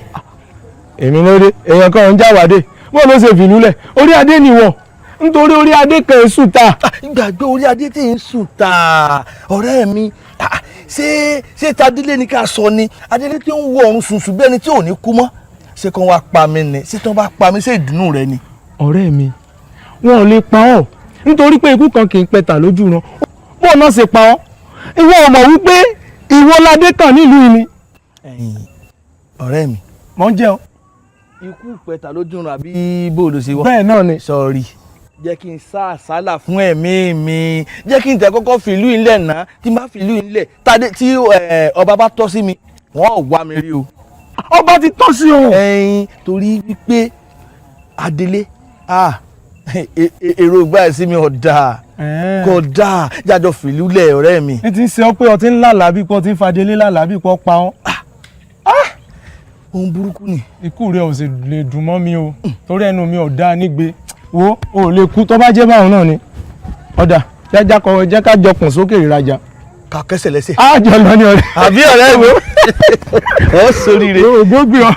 Èmi ló dé, èèyàn kan ń jáwádé. Bó ló ṣe fìlú lẹ̀? Orí adé nìwọ, nítorí orí adé kan ń sùn ta. Gbàgbé orí adé tí ń sùn ta, ọ̀rẹ́ mi. Ṣé tadílé ni ká sọ ni? Adélé tí ń wọ ọ̀run sùnsùn bí ẹni tí ò ní kú mọ́, ṣé kí wọ́n wá pa mí ni? Ṣé tí wọ́n bá pa mí, ṣé ìdùnnú rẹ ni? Ọ̀rẹ́ mi, wọn ò lè pa ọ́, nítorí pé ikú kan kì í pẹ̀tà lójú ran. Bó náà ṣe pa ọ́, ìwọ ò mọ̀ wípé ìwọ ládé kan nílùú yìí ni. Ọ̀rẹ́ mi. Mò ń jẹun. Ikú pẹ̀tà lójú ran àbí bó ló ṣe wá? Bẹ́ẹ̀ náà ni. Sọ̀rí, jẹ́ kí n sá àsálà fún ẹ̀mí mi, jẹ́ kí n tẹ̀ kọ́kọ́ fìlú ilẹ̀ náà. Tí n bá fìlú ilẹ̀ tádé, tí ọba bá tọ́ sí mi, wọ́n ò wá mi rí o. Ọba ti tọ́ sí o. Ẹyin, torí wípé adelé èròǹgbà ẹ̀ sí mi ọ̀dà kò dáa, jájọ fìlú lẹ̀, ọ̀rẹ́ mi. Ní ti ń ṣe ọ́ pé ọtí ń lálàá bí pọ́, ti ń fadélé lálàá bí pọ́ pa ọ́. Ohun burúkú ni. Ikú rẹ ò sì lè dùn mọ́ mi o, torí ẹnu mi ò dáa nígbe. Wo, o ò lè kú. Tó bá jẹ́ báwọn náà ni, ọ̀dà jẹ́jà kọ, jẹ́ ká jọkùn sókè ìrajà. Ká kẹsẹ̀ lẹ́sẹ̀. Á jọ lọ ní ọ̀rẹ́. Àbí ọ̀rẹ́ mi, ọ sóríire. O gbógbé ọ.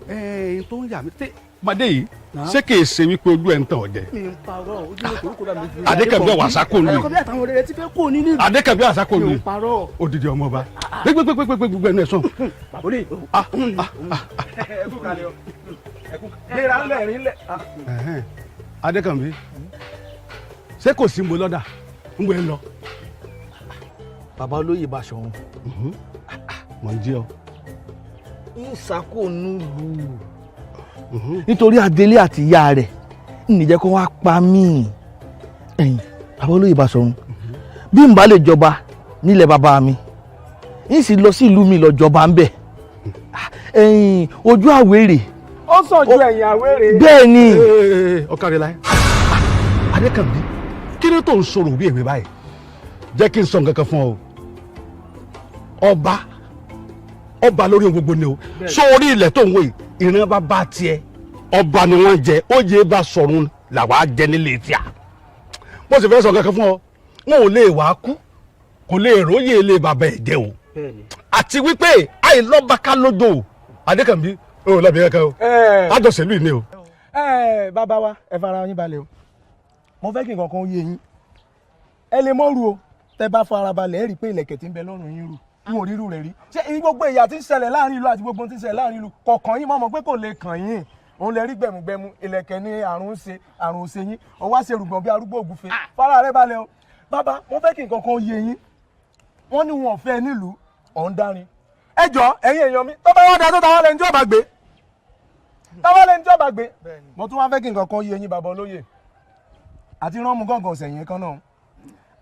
Ẹ tó ń yà mí tẹ pàdé yìí, ṣé kìí ṣe wípé ojú ẹ̀ ń tàn ọ́ jẹ? Mi ń parọ́, ojú mi kòrókò dà mí. Adékànbí ọ̀wàsá kò lù. Adékànbí àtàwọn ọ̀rẹ́ rẹ̀ ti fẹ́ kó ní nílùú. Adékànbí ọ̀wàsá kò lù. Mi ò parọ́. Odidi ọmọ ọba, gbégbégbégbé, gbogbo ẹnu ẹ̀ sàn. Bàbá olè. Ẹ kú kalẹ̀ o, gbéra ńlẹ̀ rí ńlẹ̀. Adékànbí, ṣé kò sí mo lọ́dà ń bọ̀ ẹ lọ? Bàbá olóyè Báṣọ̀run. Mọ̀ ń jí ọ. Ń sàkóònù lù nítorí adelé àti ìyá rẹ̀ ǹjẹ́ kó wá pa mí. Ẹ̀yìn, bàbá olóyè Báṣọ̀run, bí n bá lè jọba nílẹ̀ bàbá mi, ń sì lọ sí ìlú mi lọ jọba ń bẹ̀. Ẹ̀yìn, ojú àwèrè. Ó sàn ju ẹ̀yìn àwèrè. Bẹ́ẹ̀ ni. Ọ̀kàrẹ̀ láyé, Adékànbí, kí ló tó ń sọ̀rọ̀ bí èwe báyìí? Jẹ́ kí n sọ nǹkan kan fún ọ. Ọba, ọba lórí ohun gbogbo ni o. Sórí ilẹ̀ tó ń wò yìí, ìran bá bá tiẹ̀, ọba ni wọ́n jẹ. Ó yẹ bá sọ̀run làwa jẹ nílé tíà. Bó sì fẹ́ sọ nǹkan kan fún ọ, wọn ò lè wá kú, kò lè róye ilé bàbá ẹ̀ jẹ o. Àti wípé àìlọ́ba ká lójó o. Adékànbí, o lẹ́bi kankan o, àjọṣèlú yìí ni o. Ẹ bàbá wa, ẹ fara yín balẹ̀ o. Mo fẹ́ kí nǹkan kan yé yín. Ẹ lè mọ́ ru o. Tẹ bá fara balẹ̀, ẹ rí i pé ìlẹ̀kẹ̀ tí ń bẹ lọ́rùn yín rù, n ò ríru rẹ̀ rí. Ṣé gbogbo ìyà tí ń ṣẹlẹ̀ láàrin ìlú àti gbogbo tí ń ṣẹlẹ̀ láàrin ìlú kọ̀ọ̀kan yín? Mọ̀ mọ̀ pé kò lè kàn yín. Òun lè rí gbẹ̀mùgbẹ̀mù ìlẹ̀kẹ̀ ní àrùn ń ṣe, àrùn ò ṣe yín. Ọwọ́ àṣẹ rùgbọ̀n bí arúgbó ògúnfe. Fara rẹ balẹ̀ o bàbá. Mo fẹ́ kí nǹkan kan yé yín. Wọ́n ní wọn ò fẹ́ nílùú ọ̀hún dárin. Ẹ jọ, ẹ̀yin èèyàn mi, tó bá wá da tó táwọn lẹni tí ó bá gbé, táwọn lẹni tí ó bá gbé. Mo tún wá fẹ́ kí nǹkan kan yé yín, bàbá olóyè. Àti ránmu gángan sẹ̀yìn kan náà,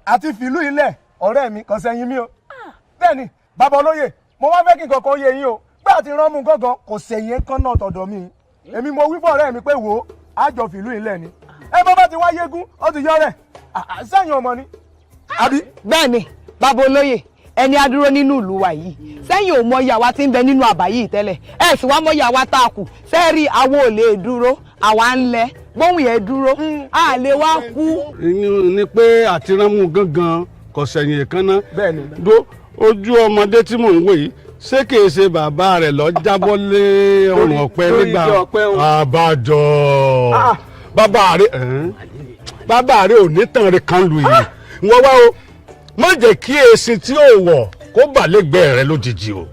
àti fìlú ilẹ̀, ọ̀rẹ́ mi kan sẹ́yìn mi o. Bẹ́ẹ̀ ni, bàbá olóyè, mo wá fẹ́ kí nǹkan kan yé yín o, pé àti ránmu gángan kò sẹ̀yìn kan náà tọ̀dọ̀ mi. Èmi mo wí fún ọ̀rẹ́ mi pé wò ó, àjọ fìlú ilẹ̀ ni. Ẹ bá bá ti wá yégún, ó ti yọ rẹ̀ sẹ́yìn ọmọ ni. Àbí? Bẹ́ẹ̀ ni, bàbá olóyè. Ẹni adúró nínú ìlú wa yìí sẹ́yìn ò mọyì àwa tí ń bẹ nínú àbá yìí tẹ́lẹ̀. Ẹ sì wá mọyì àwa tá a kù sẹ́ẹ̀rì. Àwọn ò lè dúró, àwa ń lẹ gbóhùn yẹn dúró, a lè wá kú. Ni pé àtiránmú gángan kò sẹ̀yìn èékánná. Bẹ́ẹ̀ni. Dó, ojú ọmọdé tí mò ń wò yìí, ṣé kìí ṣe bàbá rẹ̀ lọ jábọ́ lé ọrùn ọ̀pẹ nígbà àbájọ? Bàbá rẹ̀, bàbá rẹ̀ ò ní tàn rẹ̀ kan lù yìí. Wọ́n wá o, má jẹ́ kí èsì tí ò wọ̀ kó bà lẹ́gbẹ̀ẹ́ rẹ lójijì o.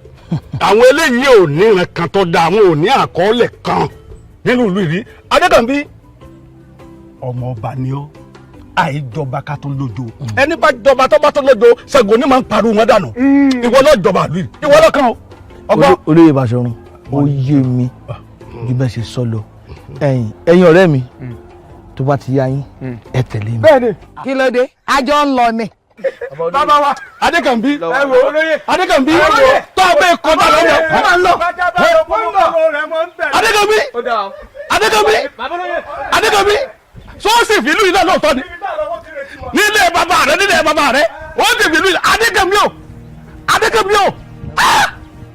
Àwọn eléyìí ò ní ìran kan tó dáa, àwọn ò ní àkọọ́lẹ̀ kan nínú ìlú ìrí. Adékànbí, ọmọ ọba ni ọ. Àìjọba ká tó lójo. Ẹni bá jọba tó bá tó lójo, Ṣàngó ní máa ń pariwo wọn dànù. Ìwọ ló jọba àlù yìí, ìwọ lọ́kàn o. Ọgbọ́n. Olóyè Báṣọ̀run, ó yé mi ju bẹ́ẹ̀ ṣe sọ lọ. Ẹ̀yin, ẹ̀yin ọ̀rẹ́ mi, tó bá ti yá yín, ẹ tẹ̀lé mi. Bẹ́ẹ̀ni. Kí ló dé? Àjọ ń lọ ni. Bàbá wa Adékànbí, Adékànbí, tó o bẹ kọjá lọ́dọ̀ wọ́n máa ń lọ. Adékànbí, Adékànbí, Adékànbí, sọ́ọ̀sì fìlú yìí náà lóòótọ́ ni nílé bàbá rẹ, nílé bàbá rẹ ó ti fìlú yìí. Adékànbí o, Adékànbí o,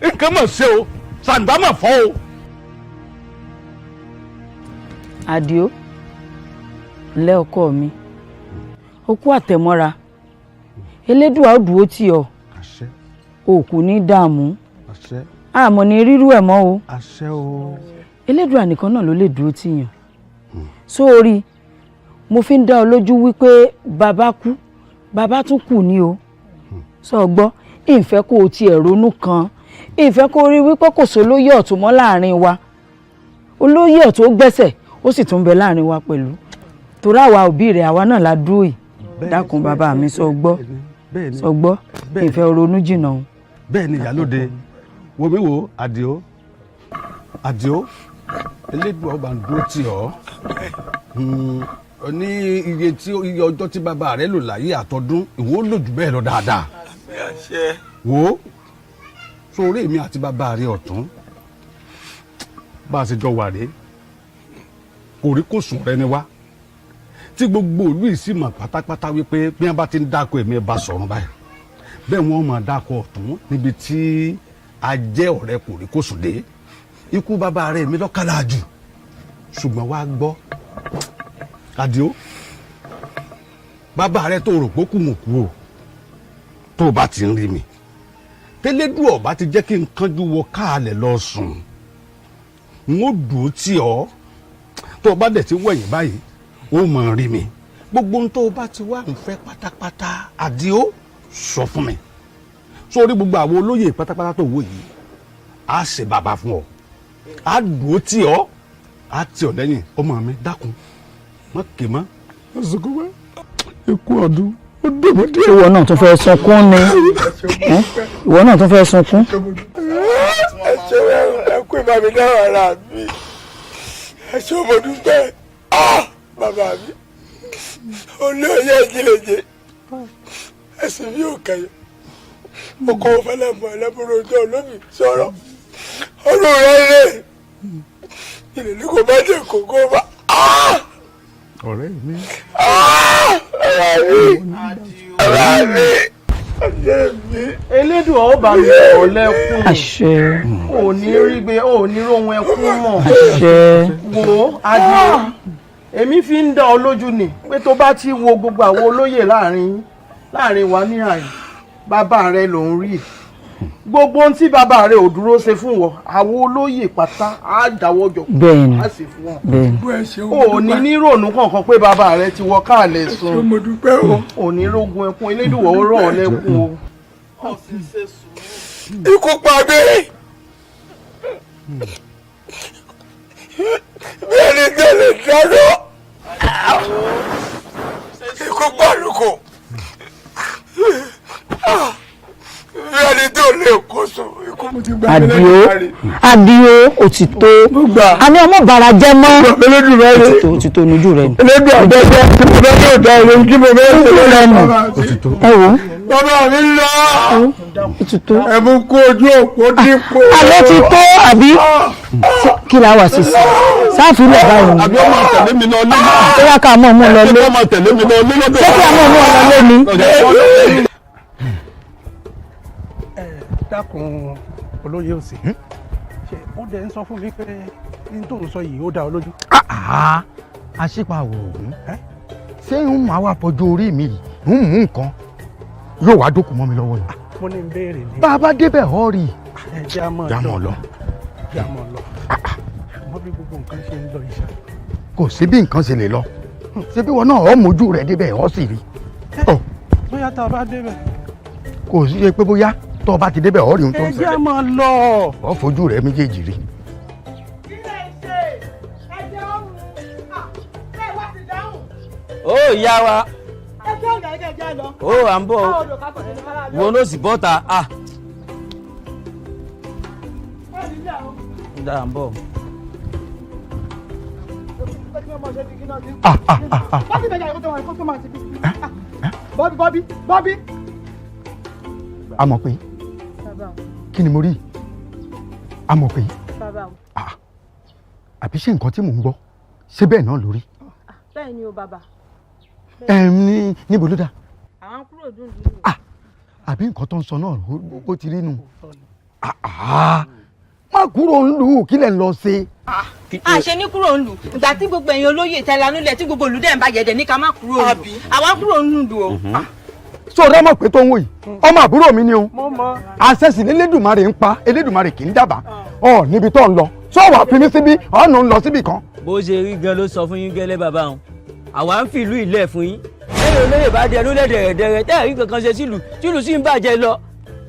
nǹkan mọ̀ ṣe o, sàǹdà mọ̀ fọ́ o. Àdìó, ńlẹ́ ọkọ mi, ó kú àtẹ̀mọ́ra. Elédùà ó dúró tì ọ́, o kò ní dààmú, àmọ́ ní rírú ẹ̀ mọ́ o. Elédùà nìkan náà ló lè dúró tì yàn. Sórí mo fi ń dá ọ lójú wípé bàbá kú, bàbá tún kù ní o. Sọ gbọ́, ìfẹ́ kó o tiẹ̀ ronú kan, ìfẹ́ kó o rí wípé kò sólóyè ọ̀tún mọ́ láàrin wa. Olóyè ọ̀tún ó gbẹ́sẹ̀, ó sì tún bẹ láàrin wa pẹ̀lú, torí àwa òbí rẹ̀, àwa náà la dúró yìí. Dákun bàbá mi, sọ gbọ́, sọ gbọ́, ìfẹ́ ronú jìnnà o. Bẹ́ẹ̀ ni ìyálóde, wo mi wo Àdìó, Àdìó, Elédùà ọba ń dúró tì ọ́ ní iye tí iye ọjọ́ tí bàbá rẹ lò láyé àtọdún, ìwọ lò jù bẹ́ẹ̀ lọ dáadáa. Wo sórí èmi àti bàbá rẹ ọ̀tún bá a ṣe jọ wà rèé, kòríkòsùn rẹ ni wá tí gbogbo ìlú yìí sì mọ̀ pátápátá wípé bí wọ́n bá ti ń dáko èmi bá sọ̀rọ̀ báyìí, bẹ́ẹ̀ wọ́n máa dáko ọ̀tún níbi tí a jẹ́ ọ̀rẹ́ kòríkòsùn dé. Ikú bàbá rẹ̀ mi lọ́kàlà jù, ṣùgbọ́n wàá gbọ́ Àdìó, bàbá rẹ̀ tó rò pé kù mọ̀ kú o, tó o bá ti ń rí mi tẹ́lẹ́dù ọ̀bá ti jẹ́ kí n kánjú wọ káàlẹ̀ lọ sùn, n ó dùn ó tì ọ́. Tó o bá dẹ̀ ti wẹ̀yìn báyìí, ó máa rí mi. Gbogbo ohun tó o bá ti wá ń fẹ́ pátápátá, Àdìó, sọ fún mi. Sórí gbogbo àwọn olóyè pátápátá tó wò yìí, á ṣe bàbá fún ọ, á dùn ó tì ọ́, á tì ọ́ lẹ́yìn. Ọmọ mi, dákun, má ké mọ́, má sunkún mọ́, ikú ọdún ó dùn mí díẹ̀. Ìwọ náà tún fẹ́ sunkún ni? Ìwọ náà tún fẹ́ sunkún. Ẹ ṣe ẹ kú ìbá mi dáhùn ara mi, ẹ ṣe mo dúpẹ́. Bàbá mi olóyè ìjìnlẹ̀jẹ̀, ẹ̀sìn mi ò kẹyọ, mo kọ́ fẹlẹ́ mọ ẹlẹ́bùrú ojú olómi sọ̀rọ̀ ọdún rẹ̀ rẹ̀ ìlérí kò bá jẹ́ kókó bá. Ọ̀rẹ́ mi. Ọ̀rẹ́ mi, ọ̀rẹ́ mi, ọ̀rẹ́ mi. Elédùn ọ̀ bá mi ọ̀ lẹ́kùn. Àṣẹ. Ò ní rí gbé, ò ní róhun ẹkún mọ̀. Àṣẹ. Wo Àdìó, èmi fi ń dá ọ lójú ni pé tó bá ti wo gbogbo àwọn olóyè láàrin láàrin wa ní àyè, bàbá rẹ ló ń rí. Gbogbo ohun tí bàbá rẹ ò dúró ṣe fún wọn, àwọn olóyè pátá á dáwọ́ jọ, á sì fún wọn. Ò ní nírònú kankan pé bàbá rẹ ti wọ káàlẹ̀ sùn. Ò ní rógun ẹkún, Elédùwọ̀ ó rọ̀ ọ́ lẹ́kún o. Ikú pa mí bí ẹni tẹ́lẹ̀ dáná, ikú pàlùkù bí ẹni tó lè kó sùn. Àdìó, Àdìó, òtítọ́ àní ọmọ bàrà jẹ́ mọ́, òtítọ́, òtítọ́ ojú rẹ nù. Elédùn àgbẹ̀jẹ̀ tí mo fẹ́ yóò dá ìròyìn tí mo fẹ́ ojú rẹ nù. Ẹ wò ó. Bàbá mi lọ. Òtítọ́. Ẹ̀mú kó ojú òpó dípò. Àlọ́ ti tó àbí kí la wà sísè sáàfin lè báyìí. Àbí ọmọ tẹ̀lé mi lọ lé. Ṣé wàá ká mọ̀ mú lọ lé? Ọmọ tẹ̀lé mi lọ lé lọ́dọ̀. Ṣé kí a mọ̀ mú ọ lọ lé ni? Dákun olóyè òsì, ṣe ó dẹ̀ ń sọ fún mi pé ní tó ń sọ yìí ó dá ọ lójú. Àṣìpàwọ̀ ògún, ṣé ń máa wá fọjú orí mi yìí ń mú nǹkan yóò wá dókun mọ́ mi lọ́wọ́ ni. Mo ní n béèrè ni. Bá a bá débẹ̀ ọ́ rí i. Ẹ jẹ́ àmọ́ Jámọ̀ lọ. Jẹ́ àmọ́ lọ. Mọ bí gbogbo nǹkan ṣe ń lọ ìṣá. Kò sí bí nǹkan ṣe lè lọ, ṣé bí wọn náà ọ́ mójú rẹ̀ débẹ̀ ọ́ sì rí. Bóyá tá a bá débẹ̀. Kò sí ṣe pé bóyá tó o bá ti débẹ̀ ọ́ rí ohun tó ń Ẹ jẹ́ ṣẹlẹ̀. àmọ́ lọ. Ọ́ fojú rẹ̀ méjèèjì rí. Ó ìyá wa, ó à ń bọ̀ o, wo ló sì bọ́ta a. Ń dára ń bọ̀. Bọ́bí bọ́bí bọ́bí. A mọ̀ pé kí ni mo rí? A mọ̀ pé àbí ṣé nǹkan tí mò ń gbọ́ ṣé bẹ́ẹ̀ náà lórí? Bẹ́ẹ̀ ni o bàbá. Ẹ ní níbo ló dà? Àwọn kúrò dúndùn. Àbí nǹkan tó ń sọ náà ó ti rí nu. Má kúrò ń lù ú, kí lẹ̀ ń lọ ṣe? A ṣe ní kúrò ń lù ìgbà tí gbogbo ẹ̀yin olóyè tẹlanúlẹ̀ tí gbogbo olùdẹ̀ ń bàjẹ́ dẹ̀ ní ká má kúrò ń lù, àwa kúrò ń lù o. Sọ rẹ mọ̀ pé tó ń wò yìí ọmọ àbúrò mi ni o, àṣẹ̀sì lẹ́lẹ́dùmarè ń pa, Elédùmarè kì í dábàá ọ níbi tó ń lọ, sọ wàá fi mí síbí ọ̀nà ń lọ síbì kan. Bó ṣe rí gan ló sọ fún yín gẹ́lẹ́ bàbá wọn, àwa ń fìlú ilẹ̀ fún yín, lẹ́yìn olóyè bá dẹnu lẹ́dẹ̀rẹ̀dẹ̀rẹ̀ tẹ́ ẹ̀rí kankan ṣe sílùú tìlú sì ń bàjẹ́ lọ,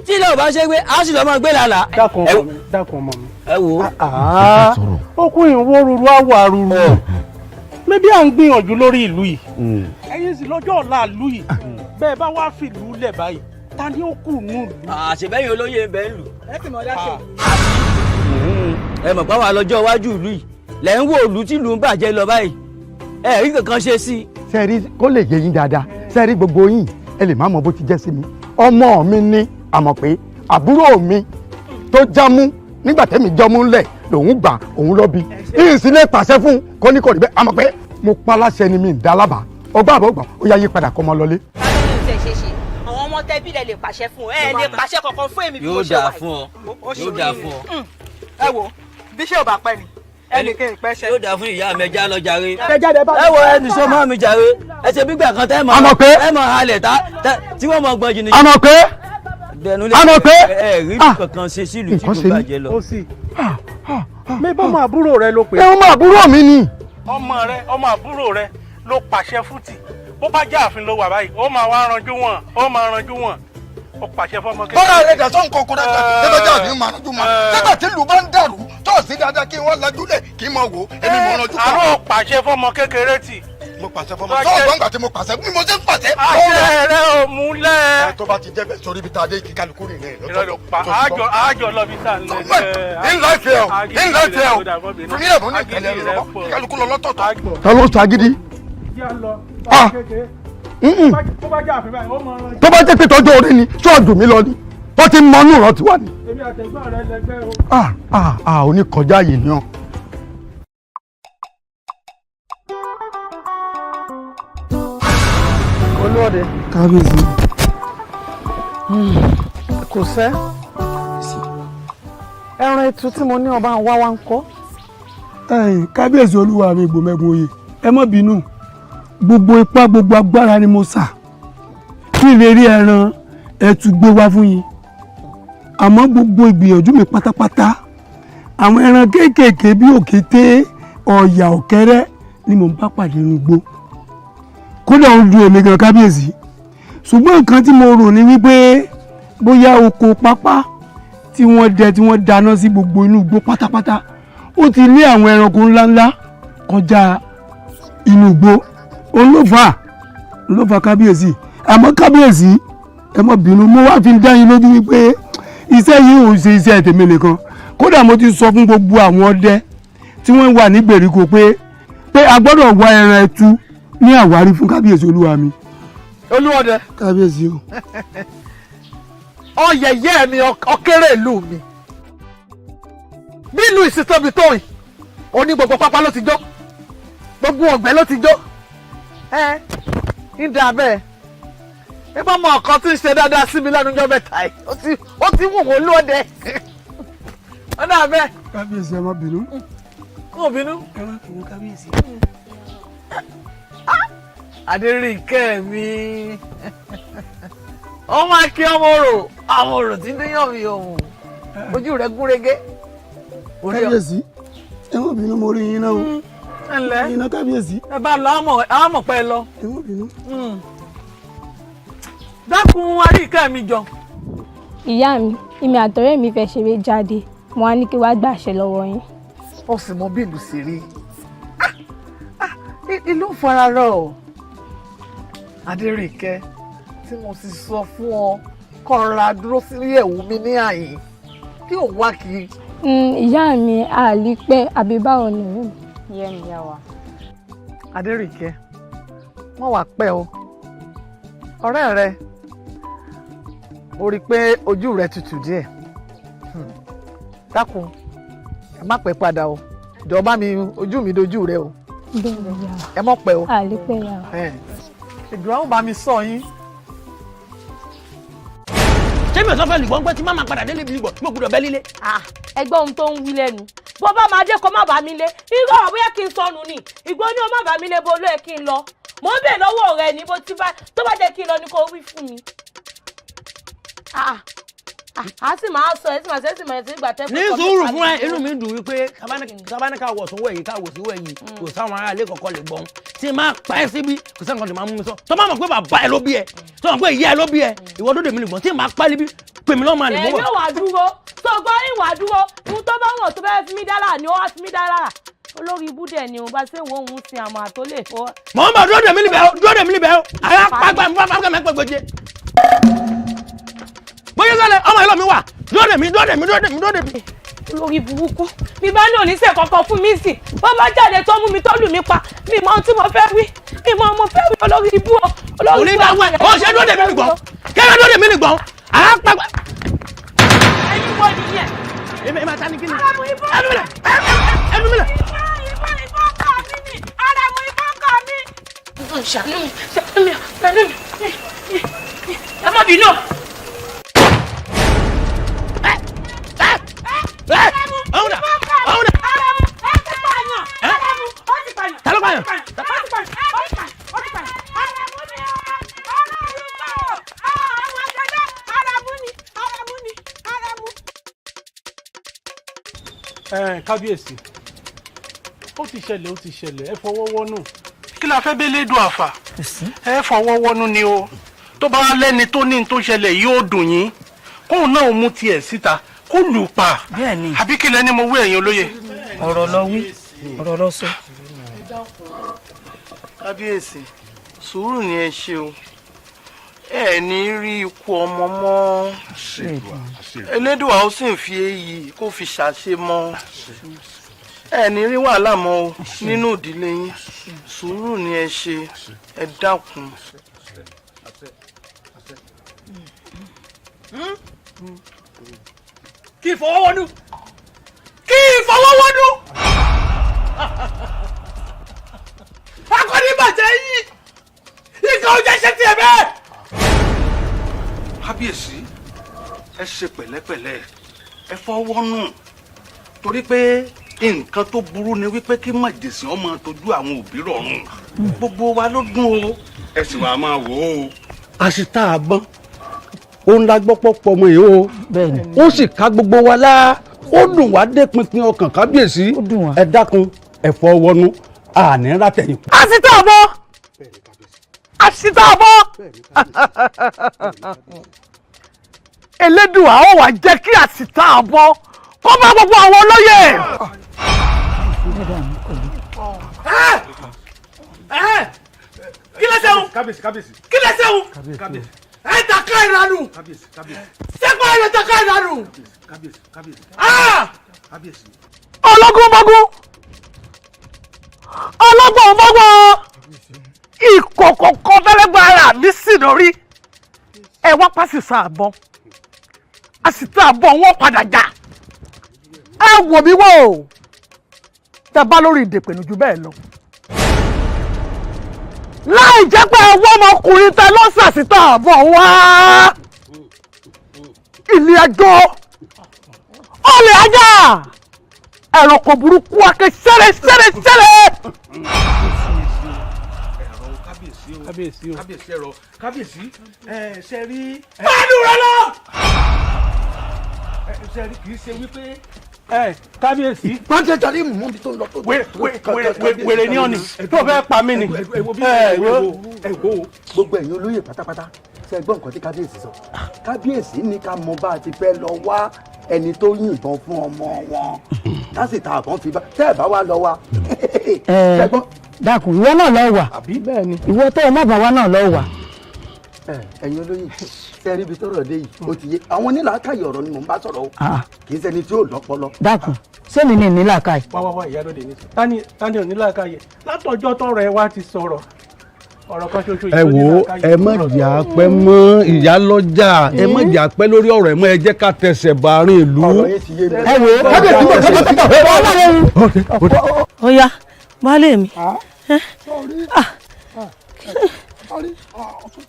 tí ilé ò bá ṣe gbé a sì lọ́ máa gbé lálàá. Dákun ọmọ mi, dákun ọmọ mi. Ẹ wò ó kún ìwó ruru àwọ̀ àrùrù mébí à ń gbìyànjú lórí ìlú yìí, ẹ̀yin sì lọ́jọ́ ọ̀la ìlú yìí, bẹ́ẹ̀ bá wá fìlú lẹ̀ báyìí ta ni ó kù nù ìlú. Àṣebẹ́yìn olóyè ń bẹ ń lù. Ẹ ti mọ̀ dá ṣe. Ẹ mọ̀ pé àwa lọ́jọ́ iwájú ìlú yìí lẹ̀ ń wo ìlú tí ìlú ń bàjẹ́ lọ báyìí, ẹ rí kankan ṣe sí i. Sẹ́ẹ̀rí kó lè yé yín dáadáa, sẹ́ẹ̀rí gbogbo yín ẹ lè má mọ bó ti jẹ́ sí mi, ọmọ mi ni àmọ̀ pé àbúrò mi tó jámú nígbà tẹ́mi jọmú ńlẹ̀ lòun gbà òun lọ bí ìyìn lè pàṣẹ fún kó ní kò rí bẹ́ẹ̀, àmọ̀ pé mo pa láṣẹ ni mi ń dá lábàá ọgbà àbọ̀gbà ó yá yí padà kọ́ ọmọ lọlé. Àwọn ọmọ tẹbí lẹ lè pàṣẹ fún ẹ, lè pàṣẹ kankan fún èmi bí mo ṣe wà yìí. Yóò dáa fún ọ. Ẹ wo bí ṣé ò bá pẹ́ ni ẹnì kí n pẹ́ ṣe. Yóò dáa fún ìyá mi, ẹja lọ jàre. Ẹ jáde bá mi. Ẹ wo ẹnì sọ mọ́ mi jàre, ẹ ṣe gbígbà kan tẹ́ mọ̀. Àmọ̀ pé. Ẹ mọ̀ halẹ̀ tá tí wọ́n mọ̀ gbọ́n jìnnì. Àmọ̀ pé. Àmọ̀ pé. Ẹ rí kankan ṣe sílùú tí kò bàjẹ́ lọ. Ó sì mi bọ́ ọmọ àbúrò rẹ ló pè. Ẹ ọmọ àbúrò mi ni. Ọmọ rẹ, ọmọ àbúrò rẹ ló pàṣẹ fútì, bó bá jẹ́ ààfin ló wà báyìí ó máa wá ranjú wọn, ó máa ranjú wọn, ó pàṣẹ fọmọ kékeré. Bọ́lá rẹ̀ dà sọ́n kọ̀ọ̀kan dáadáa lẹ́gbẹ́ jẹ́ àní máa ranjú mọ́, nígbà tí ìlú bá ń dàrú tó sí dáadáa kí wọ́n lajúlẹ̀ kí n máa wò èmi mọ̀ ranjú kan. Àrò pàṣẹ fọmọ kékeré tì. Mo pàṣẹ fọmọ tó ọgbọ́n gbà tí mo pàṣẹ bí mo ṣe ń pàṣẹ. Àṣẹ rẹ ò múlẹ̀. Ẹ tó bá ti jẹ́ bẹ́ẹ̀ sórí ibi tá a dé kí kálukú rìn rìn lọ́tọ̀. Àjọ lọ bí tá a lọ. Ńlá ìfẹ́ o, ńlá ìfẹ́ o, fún mi lẹ́bùn ní ìtẹ̀lẹ́ rẹ lọ́wọ́ kí kálukú lọ lọ́tọ̀ọ̀tọ̀. Ta ló sọ agídí? Tó bá jẹ́ pé tọ́jú orí ni ṣọ́ọ̀dù mi lọ ni wọ́n ti mọ inú ìrántí wa ni. Èmi àtẹ̀gbọ́n rẹ lẹgbẹ́ o. Oníkọjá yìí ni ọ́. Olóde. Kábíyèsí. Kò sẹ́. Ẹran ètò tí mo ní ọba ń wá wá ń kọ́. Kábíyèsí olúwa mi gbòmẹ́gun oyè, ẹ má bínú, gbogbo ipá gbogbo agbára ni mo sà kí n lè rí ẹran ẹtù gbé wá fún yín, àmọ́ gbogbo ìgbìyànjú mi pátápátá àwọn ẹran kéékèèké bí òkété, ọ̀yà, ọ̀kẹ́rẹ́ ni mò ń bá pàdé nínú igbó, kódà ó dùn èmi gan kábíyèsí. Ṣùgbọ́n nǹkan tí mo rò ní wípé bóyá oko pápá tí wọ́n dẹ tí wọ́n dáná sí gbogbo inú igbó pátápátá ó ti lé àwọn ẹranko ńláńlá kọjá inú igbó, òun ló fà kábíyèsí. Àmọ́ kábíyèsí ẹ má bínú, mo wá fi ń dá yín lójú wípé iṣẹ́ yìí ò ṣe iṣẹ́ tèmi nìkan, kódà mo ti sọ fún gbogbo àwọn ọdẹ tí wọ́n wà ní gbèríko pé a gbọ́dọ̀ wá ẹran ẹtu ní àwárí fún kábíyèsí olúwa mi. Olúọdẹ. Kábíyèsí o. Ọyẹyẹ mi ọkẹrẹ ìlú mi bí ìlú ìsìtọ́bi tó yìí, oní gbogbo pápá ló ti jó, gbogbo ọ̀gbẹ́ ló ti jó, ẹ ń dà bẹ́ẹ̀. Ẹ bá mọ ọ̀kan tí ń ṣe dáadáa sí mi lẹ́nu ọjọ́ mẹ́ta yìí, ó ti wù wọ́n lóde, ó dà bẹ́ẹ̀. Kábíyèsí ẹ má bínú. Kò bínú. Ẹ má bínú kábíyèsí. Adérínkẹ́ mi, ó máa kí ọmọ orò, àwọn orò tí ń déyàn mi òun, ojú rẹ̀ gúnrégé. Kábíyèsí ẹ má bínú, mo rí yín náà o. Ẹ ǹlẹ́. Yín náà kábíyèsí. Ẹ bá lọ àmọ̀ pẹ́ lọ. Ẹ má bínú. Dákun Àríkẹ́ mi jọ. Ìyá mi, èmi àtọ̀rẹ́ mi fẹ́ ṣeré jáde, mo wá ní kí wàá gbàṣẹ lọ́wọ́ yín. Ó sì mọ bí ìlú ṣe rí, ìlú ń fara rọ o. Adérínkẹ́ tí mo ti sọ fún ọ kọ́ra dúró sílé ẹ̀wù mi ní àyè kí òun wá kiri. Ìyá mi àlè pẹ́ àbí báwo ni ọ̀rẹ́ mi. Ìyá mi yá wa. Adérínkẹ́ wọ́n wàá pẹ́ o, Ọ̀rẹ́ rẹ, mo rí i pé ojú rẹ tutù díẹ̀. Dákun, ẹ má pẹ́ padà o, jọ̀ọ́ mi ojú mi dojú rẹ o. Bẹ́ẹ̀ ni ìyá wa. Ẹ mọ̀ pẹ́ o. Àlè pẹ́ yà wá. Ìdúrà ó bá mi sọ yín. Ṣé mi ò sọ fẹ́ lùgbọ́n pé tí má máa padà délé bí gbọ̀ mo gbọ́dọ̀ bẹ́ lílé. Ẹgbẹ́ ohun tó ń wí lẹ́nu, bó bá máa dé kó má bàa mi lé. Irú ọ̀rọ̀ bóyá kí n sọnù ni ìgbó ní o má bàa mi lé, bó ló yẹ kí n lọ. Mò ń bè lọ́wọ́ rẹ ní bó ti bá tó bá jẹ́ kí n lọ ni kò wí fún mi. A sì máa sọ ẹ sì máa ṣe é sì máa ṣe é gbà tẹ́. Ní sùúrù fún ẹ, inú mi dùn wípé kábáníkà wọ̀ tó wẹ̀ yìí, ká wò sí wẹ̀ yìí, kò sáwọn ará ilé kọ̀ọ̀kan lè gbọ́n tí máa pa ẹ́ síbí, kò sáwọn kan tó máa mú mi sọ tó máa mọ̀ pé bàbá ẹ ló bí ẹ, tó mọ̀ pé ìyá ẹ ló bí ẹ, ìwọ dóde mi lè gbọ́n tí máa pa níbí, pè mí lọ́mọ àlè mọ́. Èmi ò wá dúró tó gbọ́ ìwà dúró. Ohun tó bá wọ̀n tó bẹ́ẹ̀ fi mí dára ni ó wá fi mí dára. Olórí ibú dẹ̀ ni òun bá ṣe wo òun sin àmọ́ àtó lè fọ́. Mọ̀ ń bọ̀, dúró dè mí níbẹ̀ o, dúró dè mí níbẹ̀ o, àyà pàgbà mi pàgbà mi pàgbà bóyá sọlẹ ọmọ ìlọ mi wà, dúró dè mí, dúró dè mí, dúró dè mí, dúró dè mí. Olórí burúkú mi bá ní oníṣẹ́ kankan fún mi sí, bó bá jáde tó mú mi tó lù mí pa, mi mọ ohun tí mo fẹ́ wí, mi mọ ohun mo fẹ́ wí. Olórí ibú o, olórí ibú. Onídàáwọ̀ ẹ̀ ọ̀ ṣe dúró dè mí nìgbọ̀n, kẹ́lẹ́ dúró dè mí nìgbọ̀n, àyà pàgbà. Ẹyin wo nìyẹn? Èmi ẹ̀ máa ta ni kí ni? Aramu ibò. Ẹnu mi lẹ̀, ẹnu mi lẹ̀. Ìbọn ìbọn kọ mi ni, Aramu ìbọn kọ mi. Ṣàánú mi, ṣàánú mi, ṣàánú mi, ẹ má bínú. Kábíyèsí, ó ti ṣẹlẹ̀, ó ti ṣẹlẹ̀, ẹ fọwọ́ wọ́nú. Kí la fẹ́ bẹ́lẹ́ dùn àfà, ẹ fọwọ́ wọ́nú ni o. Tó bá lẹ́ni tó ní tó ṣẹlẹ̀ yóò dùn yín, kóun náà mú tiẹ̀ síta kó lù pa. Àbí kí lẹni mo wí, ẹ̀yin olóye? Ọ̀rọ̀ lọ wí, ọ̀rọ̀ lọ sọ. Kábíyèsí, sùúrù ni ẹ ṣe o. Ẹ ní rí ikú ọmọ mọ́, Elédùà ó sì ń fi èyí kó fi ṣàṣe mọ́. Ẹ ní rí wàhálà mọ́ o nínú ìdílé yín. Sùúrù ni ẹ ṣe, ẹ dákun. Kí ìfọwọ́wọ́nú, kí ìfọwọ́wọ́nú, akọni bàjẹ́ yìí, ìkà ọjà ṣe tiẹ̀ bẹ́ẹ̀. Kábíyèsí, ẹ ṣe pẹ̀lẹ́pẹ̀lẹ́, ẹ fọwọ́nù, torí pé nǹkan tó burú ni wípé kí màjèsín ọmọ tójú àwọn òbí rọrùn. Gbogbo wa ló dùn o, ẹ sì wàá máa wò ó. Àṣìta àbọ̀n òun la gbọ́ pọ̀ pọ̀ mọ́ yìí o, ó sì ká gbogbo wa lá, ó dùn wá dé pinpin ọkàn. Kábíyèsí, ẹ dákun, ẹ fọwọ́nú, àní rátẹ̀yìn. Àṣìta àbọ̀, àṣìta àbọ̀, Elédùà ó wá jẹ́ kí àṣìta àbọ̀ kó bá gbogbo àwọn olóyè. Kí lẹ sẹ́wọ̀n? Kábíyèsí, kábíyèsí. Kí lẹ sẹ́wọ̀n? Kábíyèsí. Ẹ taka ìranù. Kábíyèsí, kábíyèsí. Sẹ́kọ̀ ẹ̀ lè taka ìranù. Kábíyèsí, kábíyèsí. Kábíyèsí. Ọlọ́gbọ́n bọ́gbọ́n, ọlọ́gbọ́n bọ́gbọ́n, ìkòkò kan fẹ́lẹ́gbọ́n ara mi sì lórí. Ẹ wá pàṣísà àbọ̀, àṣìta àbọ̀ wọn padà jà. Ẹ wò mí wò ó, tẹ bá lórí ìdèpẹ̀nù jù bẹ́ẹ̀ lọ, láì jẹ́ pé ọwọ́ ọmọkùnrin tẹ ló ṣàṣìta àbọ̀ wá ilé ẹjọ́, olè ajá, ẹranko burúkú ake sẹ́rẹ̀ sẹ́rẹ̀ sẹ́rẹ̀. Kábíyèsí o, kábíyèsí, ẹ̀rọ kábíyèsí, ẹ ṣe rí. Báàdùn rẹ lọ. Ẹ ṣe rí, kì í ṣe wípé. Ẹ kábíyèsí. Pàṣẹ jàre mú mi tó ń lọ tó. Wèrè ní ọ̀nì tó fẹ́ pa mí ni. Ẹ wo gbogbo ẹ̀yin olóyè pátápátá, ṣe gbọ́ nǹkan tí kábíyèsí sọ? Kábíyèsí ní ká mọ bá a ti fẹ́ lọ wá ẹni tó yìnbọn fún ọmọ wọn, ká sì ta àbọ̀n fi bá tẹ́ ẹ̀ bá wá lọ wá. Ẹ dákun, ìwọ náà lọ wà, ìwọ tó o má bà wá náà lọ wà. Ẹ̀yin olóyè, ṣe rí ibi tọ́rọ̀ dé yìí, ó ti yé àwọn onílàákàyè ọ̀rọ̀ ni mò ń bá sọ̀rọ̀ o, kì í ṣẹni tí ò lọ́pọlọ. Dákun, sẹ́mi ní ìnílàákàyè. Wá wá wá, ìyá lóde ní. Tani tani ò ní làákàyè látọjọ́ tọ́rọ̀ ẹ wá ti sọ̀rọ̀ Ọ̀rọ̀ kan ṣoṣo Ẹ wò ó, ẹ má jà pẹ́ mọ́ ìyálọ́jà, ẹ má jà pẹ́ lórí ọ̀rọ̀ ẹ̀ mọ́, ẹ jẹ́ ká tẹsẹ̀ bàárín ìlú. Ẹ wò ó, kábíyèsí bọ̀, kábíyèsí bọ̀. Ó yá, baálé mi. Sọrí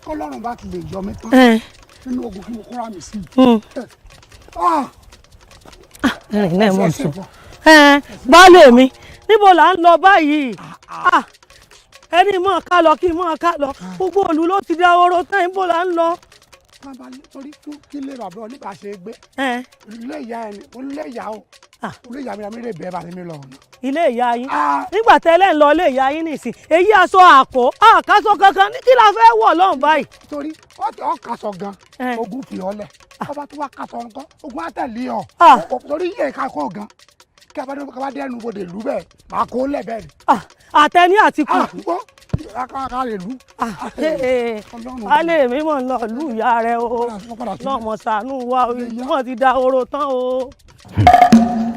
kọlọ́run bá ti lè yọ mí tán nínú ogun kí mo kóra mi sí. Ẹ̀rìn náà mọ̀ sùn. Baálé mi, níbo là ń lọ báyìí? Ẹni mọ̀ ká lọ kí mọ̀ ká lọ, gbogbo òlu ló ti dá oró tán, níbo là ń lọ? Torí kí lè bàbá oníbà ṣe gbé ilé ìyá ẹni, ilé ìyá o, ilé ìyá mi la mi lè bẹ́ẹ̀ bá mi lọ ọ̀nà. Ilé ìyá yín, nígbà tẹ́lẹ̀ ń lọ ilé ìyá yín nìsín, èyí aṣọ àpò àkàṣọ kankan ní kí la fẹ́ wọ̀ lọ́hùn báyìí. Torí ọ kàṣọ gan, ogun fi ọ lẹ, ọba tó wá kàṣọ nǹkan, ogun á tẹ̀lé ọ, torí yẹ ká kó gan, kí a bá dẹnu bodè lù bẹ́ẹ̀, màá kó lẹ̀ bẹ́ẹ̀ ni. Àtẹni àti kù. Ká lè lù. Alẹ́ mi mọ̀ ń lọ lù ìyá rẹ o, lọ́mọ ṣàánú wa, mọ̀ ti da oró tán o.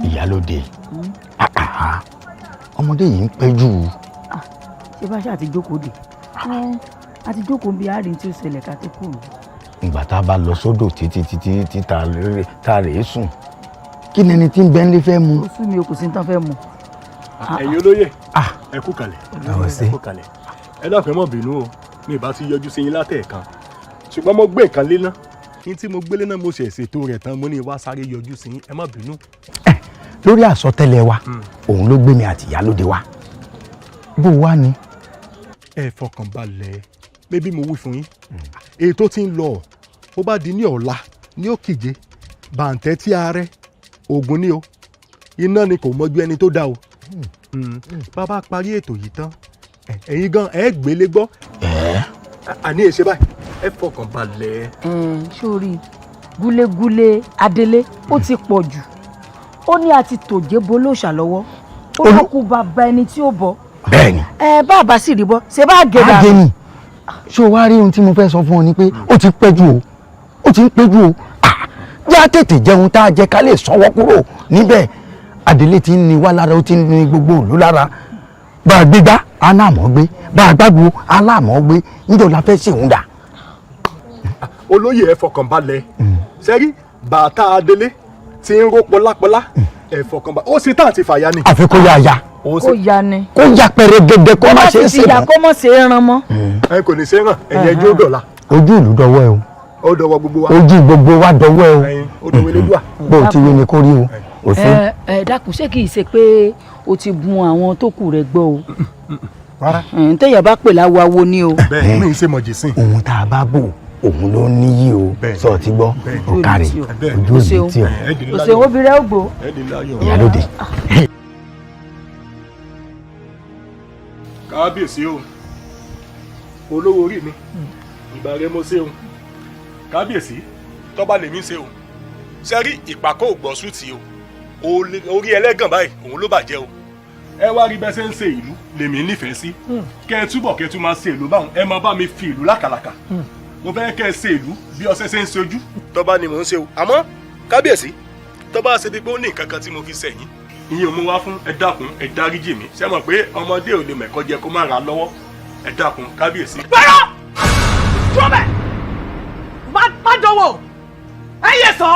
Ìyálóde, ọmọdé yìí ń pẹ́ jù. Ṣé bá ṣe àti jókòó dè àti jókòó bíi àárín tí ó ṣẹlẹ̀ ká tó kúrò. Ìgbà tá a bá lọ sódò títí títí tí tá a rèé sùn, kí ni ẹni tí ń bẹ ń lé fẹ́ mu. Ó sú mi o, kò sí ní tán fẹ́ mu. Ẹ̀yin olóyè, ẹ kú kalẹ̀, ẹ kú kalẹ̀, ẹ dákun, ẹ má bínú o, mi ì bá ti yọjú sí yín látẹ̀ẹ̀kan, ṣùgbọ́n mo gbé nǹkan lé ná, ní tí mo gbélé náà mo ṣe ṣètò rẹ̀ tán, mo ní wá sáré yọjú sí yín, ẹ má bínú. Lórí àsọtẹ́lẹ̀ wa, òun ló gbé mi àti ìyálóde wa, bó wá ni. Ẹ fọkàn balẹ̀, bébí mo wí fún yín, èyí tó ti ń lọ, ó bá di ní ọ̀la ní òkìje bàǹtẹ́ tí a rẹ oògùn ni o, iná ni kò mọjú ẹni tó dá o. Bàbá parí ètò yìí tán, ẹ̀yin gan ẹ gbélé gbọ́. Àní èsè báyìí, ẹ fọkàn balẹ̀. Sórí gúlégúlé adélé ó ti pọ̀ jù, ó ní a ti tòjé bolóòṣà lọ́wọ́, ó ló kú bàbá ẹni tí ó bọ̀. Bẹ́ẹ̀ni. Ẹ bá a bá sì rí bọ́, ṣe bá a gé dànù. Àgé ni. Ṣé o wá rí ohun tí mo fẹ́ sọ fún ọ ni pé ó ti pẹ́ jù o, ó ti ń pẹ́ jù o, já tètè jẹun tá a jẹ ká lè sanwó kúrò níbẹ̀. Adélé ti ń ni wá lára, ó ti ń ni gbogbo ìlú lára. Bá a gbégbá aláàmọ́ gbé, bá a gbágbó aláàmọ́ gbé, níjọ́ la fẹ́ ṣèwọ́n dà. Olóyè, ẹ fọkàn balẹ̀, sẹ́rí bàtà adélé tí ń ró pọlápọlá, ẹ fọkàn balẹ̀, ó ṣe tá àti fàya ni. Àfi kó yá ya. Kó ya ni. Kó ya pẹrẹgẹdẹ, kó má ṣe é ṣe mọ́. Kó má ṣe é ran mọ́. Ẹ kò ní ṣe é ràn, ẹ̀yẹ ẹjọ́ dọ̀la. Ojú ìlú dọwọ́ ẹ o. Ó dọwọ́ gbogbo wa. Ojú gbogbo wa dọwọ́ ẹ o. Ó dọwọ́ Elédùà. Bó o ti wí ni kó rí o. Ẹ ẹ dákun, ṣé kìí ṣe pé o ti bun àwọn tó kù rẹ gbọ́ o? Rárá. Ntẹ̀yà bá pè láwo awo ni o. Bẹ́ẹ̀ mi ń ṣe mọ̀jì sí. Ohun tá a bá bò òun ló níyì o, sọ ti gbọ́, o kárẹ̀ ojú òní tí o. O ṣeun, obìnrin ẹ gbò. Ìyálóde. Kábíyèsí o, olówó orí mi, ìbà rẹ mo ṣe o. Kábíyèsí, tọ́ba lèmi ṣe o, sẹ́rí ìpàkọ́ ògbọ́sù tí o, orí ẹlẹ́gàn báyìí òun ló bàjẹ́ o. Ẹ wá rí bẹ́ẹ̀ ṣe ń ṣe ìlú lèmi nífẹ̀ẹ́ sí, kẹ́ ẹ túbọ̀ kẹ́ ẹ tún máa ṣe ìlú báwọn, ẹ máa bá mi fi ìlú lákàlàkà. Mo fẹ́ kẹ́ ẹ ṣe ìlú bí ọṣẹ ṣe ń ṣojú. Tọ́ba ni mò ń ṣe o, àmọ́ kábíyèsí, tọ́ba ṣe bí pé ó ní nǹkan kan tí mo fi ṣẹ̀yìn, ìyẹn mo wá fún, ẹ dákun, ẹ dáríjì mi. Ṣé mọ̀ pé ọmọdé ò lè mẹ̀kọ́ jẹ kó má ra lọ́wọ́? Ẹ dákun kábíyèsí. Bẹ́rẹ̀ dúró bẹ́ẹ̀, má dánwò, ẹ yẹ sọ.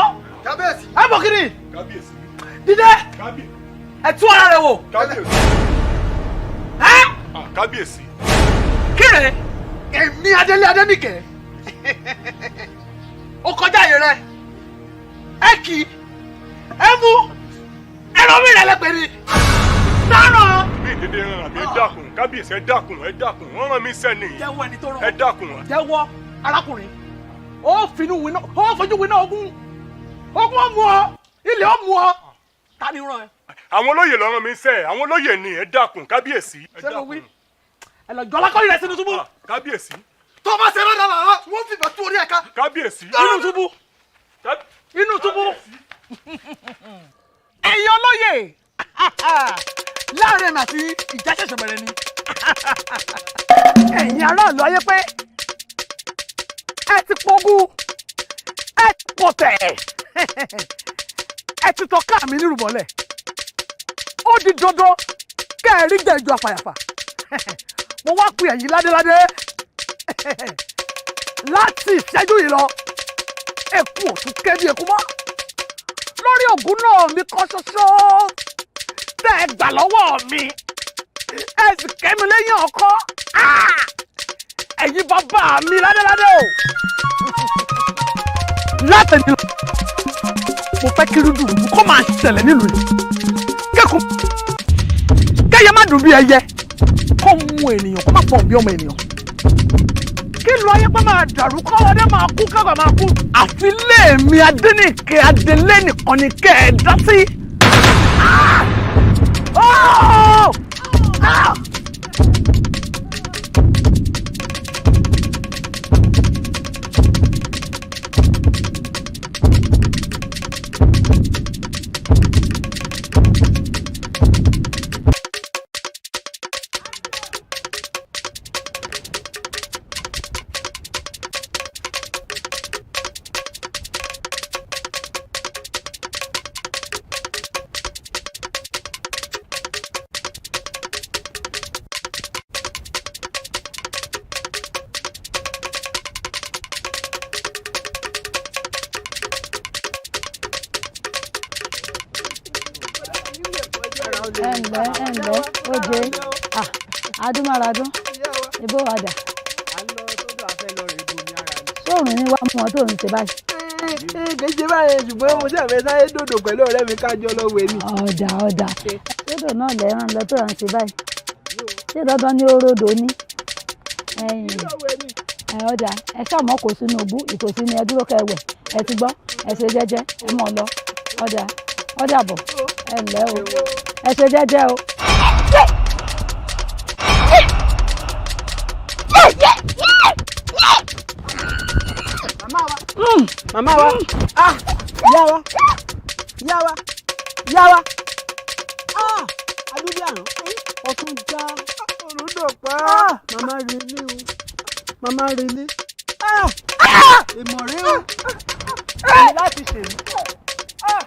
Kábíyèsí. Ẹ bọ̀ kiri. Kábíyèsí. Dídé. Ẹ tú ara rẹ wò. Kábíyèsí. Ẹ. Kábíyèsí. Kíre, èmi Adélé Adéníkẹ́, ó kọjá àyè rẹ, ẹ kì í, ẹ mú, ẹ̀rọ mi rẹ lẹ́pẹ̀ ni. Dáná. Mi dédé ràn mí, ẹ dákun kábíyèsí, ẹ dákun, ẹ dákun, wọ́n rán mi sẹ́ni. Jẹ́wọ́ ẹni tó rán. Ẹ dákun. Jẹ́wọ́ arákùnrin, ó finú winá, ó fojú winá ogun, ogun ó mú ọ, ilẹ̀ ó mú ọ, ta ni rán ẹ? Àwọn olóyè ló rán mi sẹ́, àwọn olóyè ni, ẹ dákun kábíyèsí. Ṣé mo wí? Ẹ lọ jọ alákọ̀ọ́yìn rẹ sínú túbú. Kábíyèsí. Tó bá ṣe rádà làrá, wọ́n fìbọn tú orí ẹ̀ ká. Kábíyèsí. Inú túbú. Inú túbú. Ẹ̀yin olóyè, láàrin èmi àti ìjà ṣẹ̀ṣẹ̀ bẹ̀rẹ̀ ni. Ẹ̀yin aráàlú ayé pé ẹ ti pogún, ẹ ti pọ̀tẹ̀, ẹ ti tọ́ ká mi nírúbọ̀lẹ̀. Ó di dandan kẹ́ ẹ rí jẹ̀jọ àfàyàfà. Mo wá pe ẹ̀yin ládéládé, Láti ìṣẹ́jú yìí lọ, eku ò tún ké bí eku mọ́ lórí ògùn náà mi kan ṣoṣo tẹ́ ẹ gbà lọ́wọ́ mi, ẹ sì kẹ́mi lẹ́yìn ọkọ. Ẹ̀yin bàbá mi ládéládé o, látẹ̀ni mo fẹ́ kí rúdurùdu kó máa ṣẹlẹ̀ nílùú yìí, kẹ́kọ̀ọ́ kẹ́yẹ má dùn bí ẹyẹ, kó mú ènìyàn kó má pọ̀ bí ọmọ ènìyàn, kí lu ayé pé máa dàrú, kọ́wọ́dé máa kú, kágbà máa kú. Àfi léèmi Adéníkẹ́ Adélé nìkan ni kẹ́ ẹ dá sí. Oh! Ah! Ẹ ǹlẹ́ oje adúmáradún, ibó wàdà sóòrùn ni wàá mú ọ tó ń ṣe báyìí. Kì í ṣe báyìí, ṣùgbọ́n mo ṣàfẹ́ sáré dòdò pẹ̀lú ọ̀rẹ́ mi kájọ lọ wẹ̀ ni. Ọ̀dà ọ̀dà, sódò náà lẹ́ràn lọ tó ń ṣe báyìí, ṣé dandan ni orodò ni? Ẹ ọ̀dà, ẹ ṣàmọ́ kò sínú òbú ìtòsí ni ẹ dúró kẹwẹ̀, ẹ ti gbọ́, ẹ ṣe jẹ́jẹ́, ẹ mọ̀ lọ. Ọ̀dà ọ̀dà bọ̀, ẹ ǹlẹ́ o, ẹ ṣe jẹ́jẹ́ o. Màmá wa, ah, ìyá wa, ìyá wa, ìyá wa, ah, adúlé àrùn ọtún já olùdókòwò. Màmá relé o, màmá relé, ah, èmọ̀ rẹ o, èmi láti ṣèlú. Ah.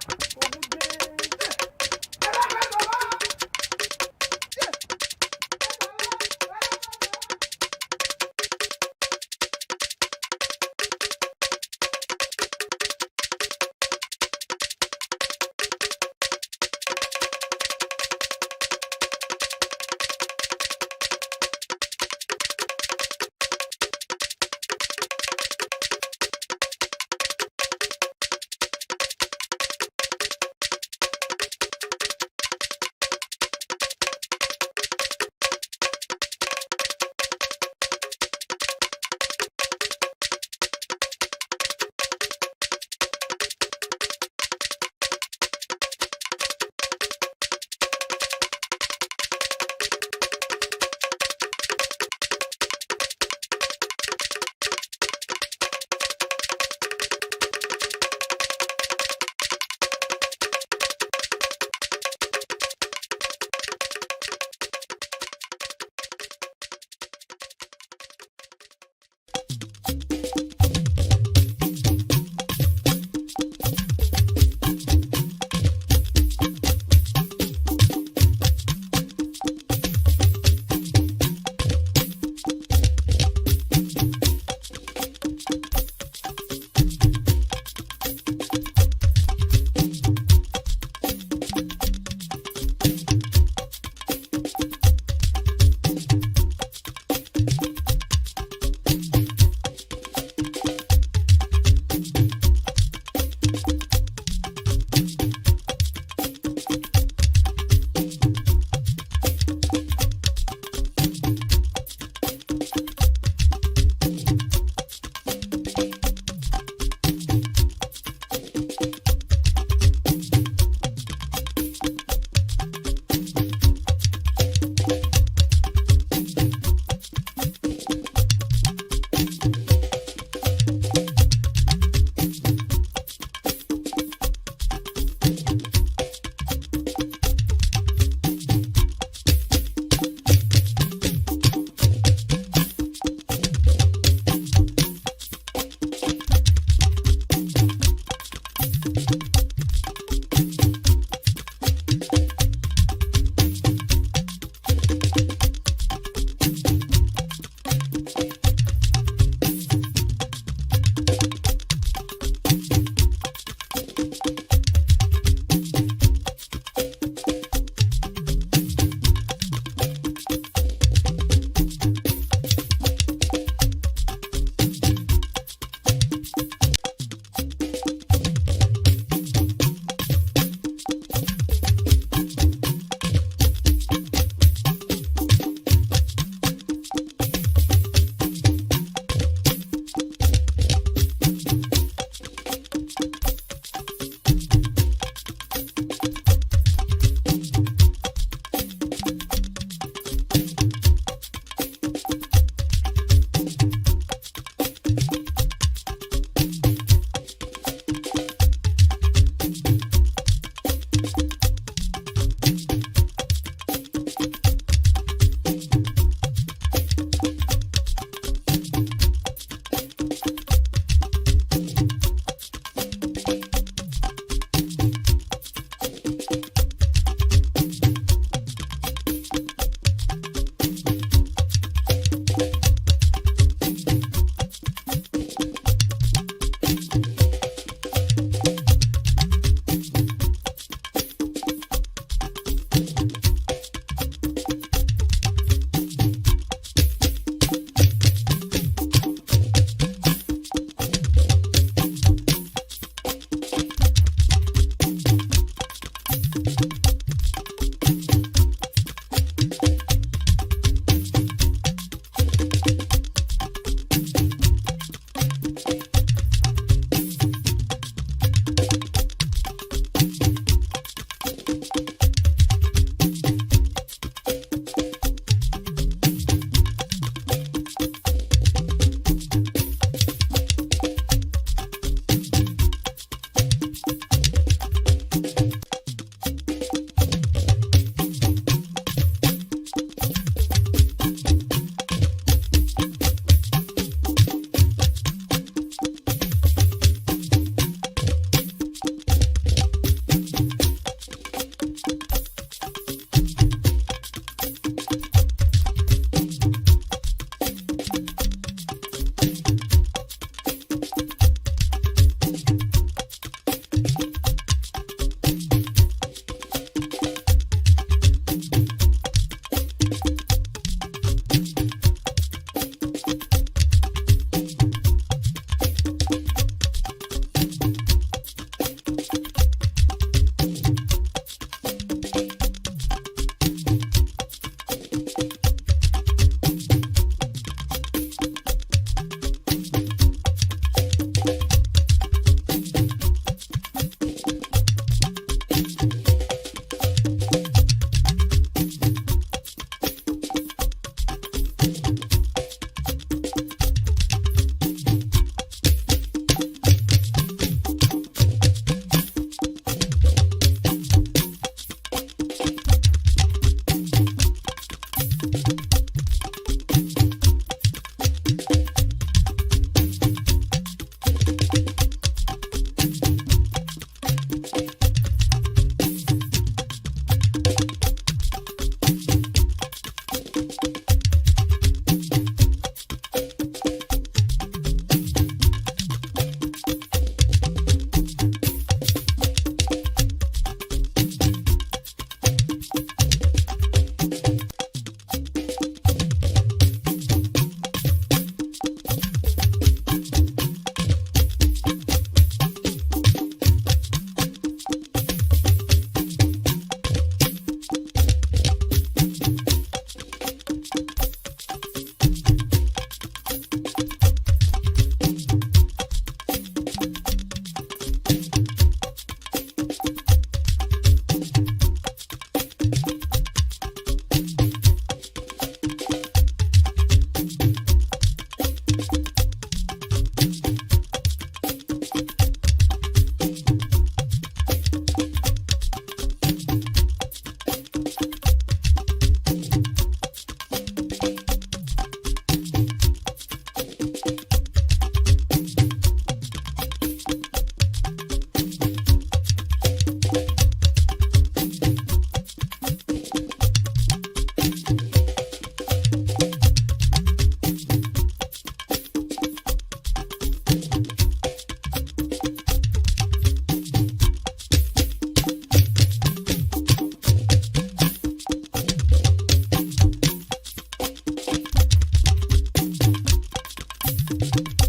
Thank you.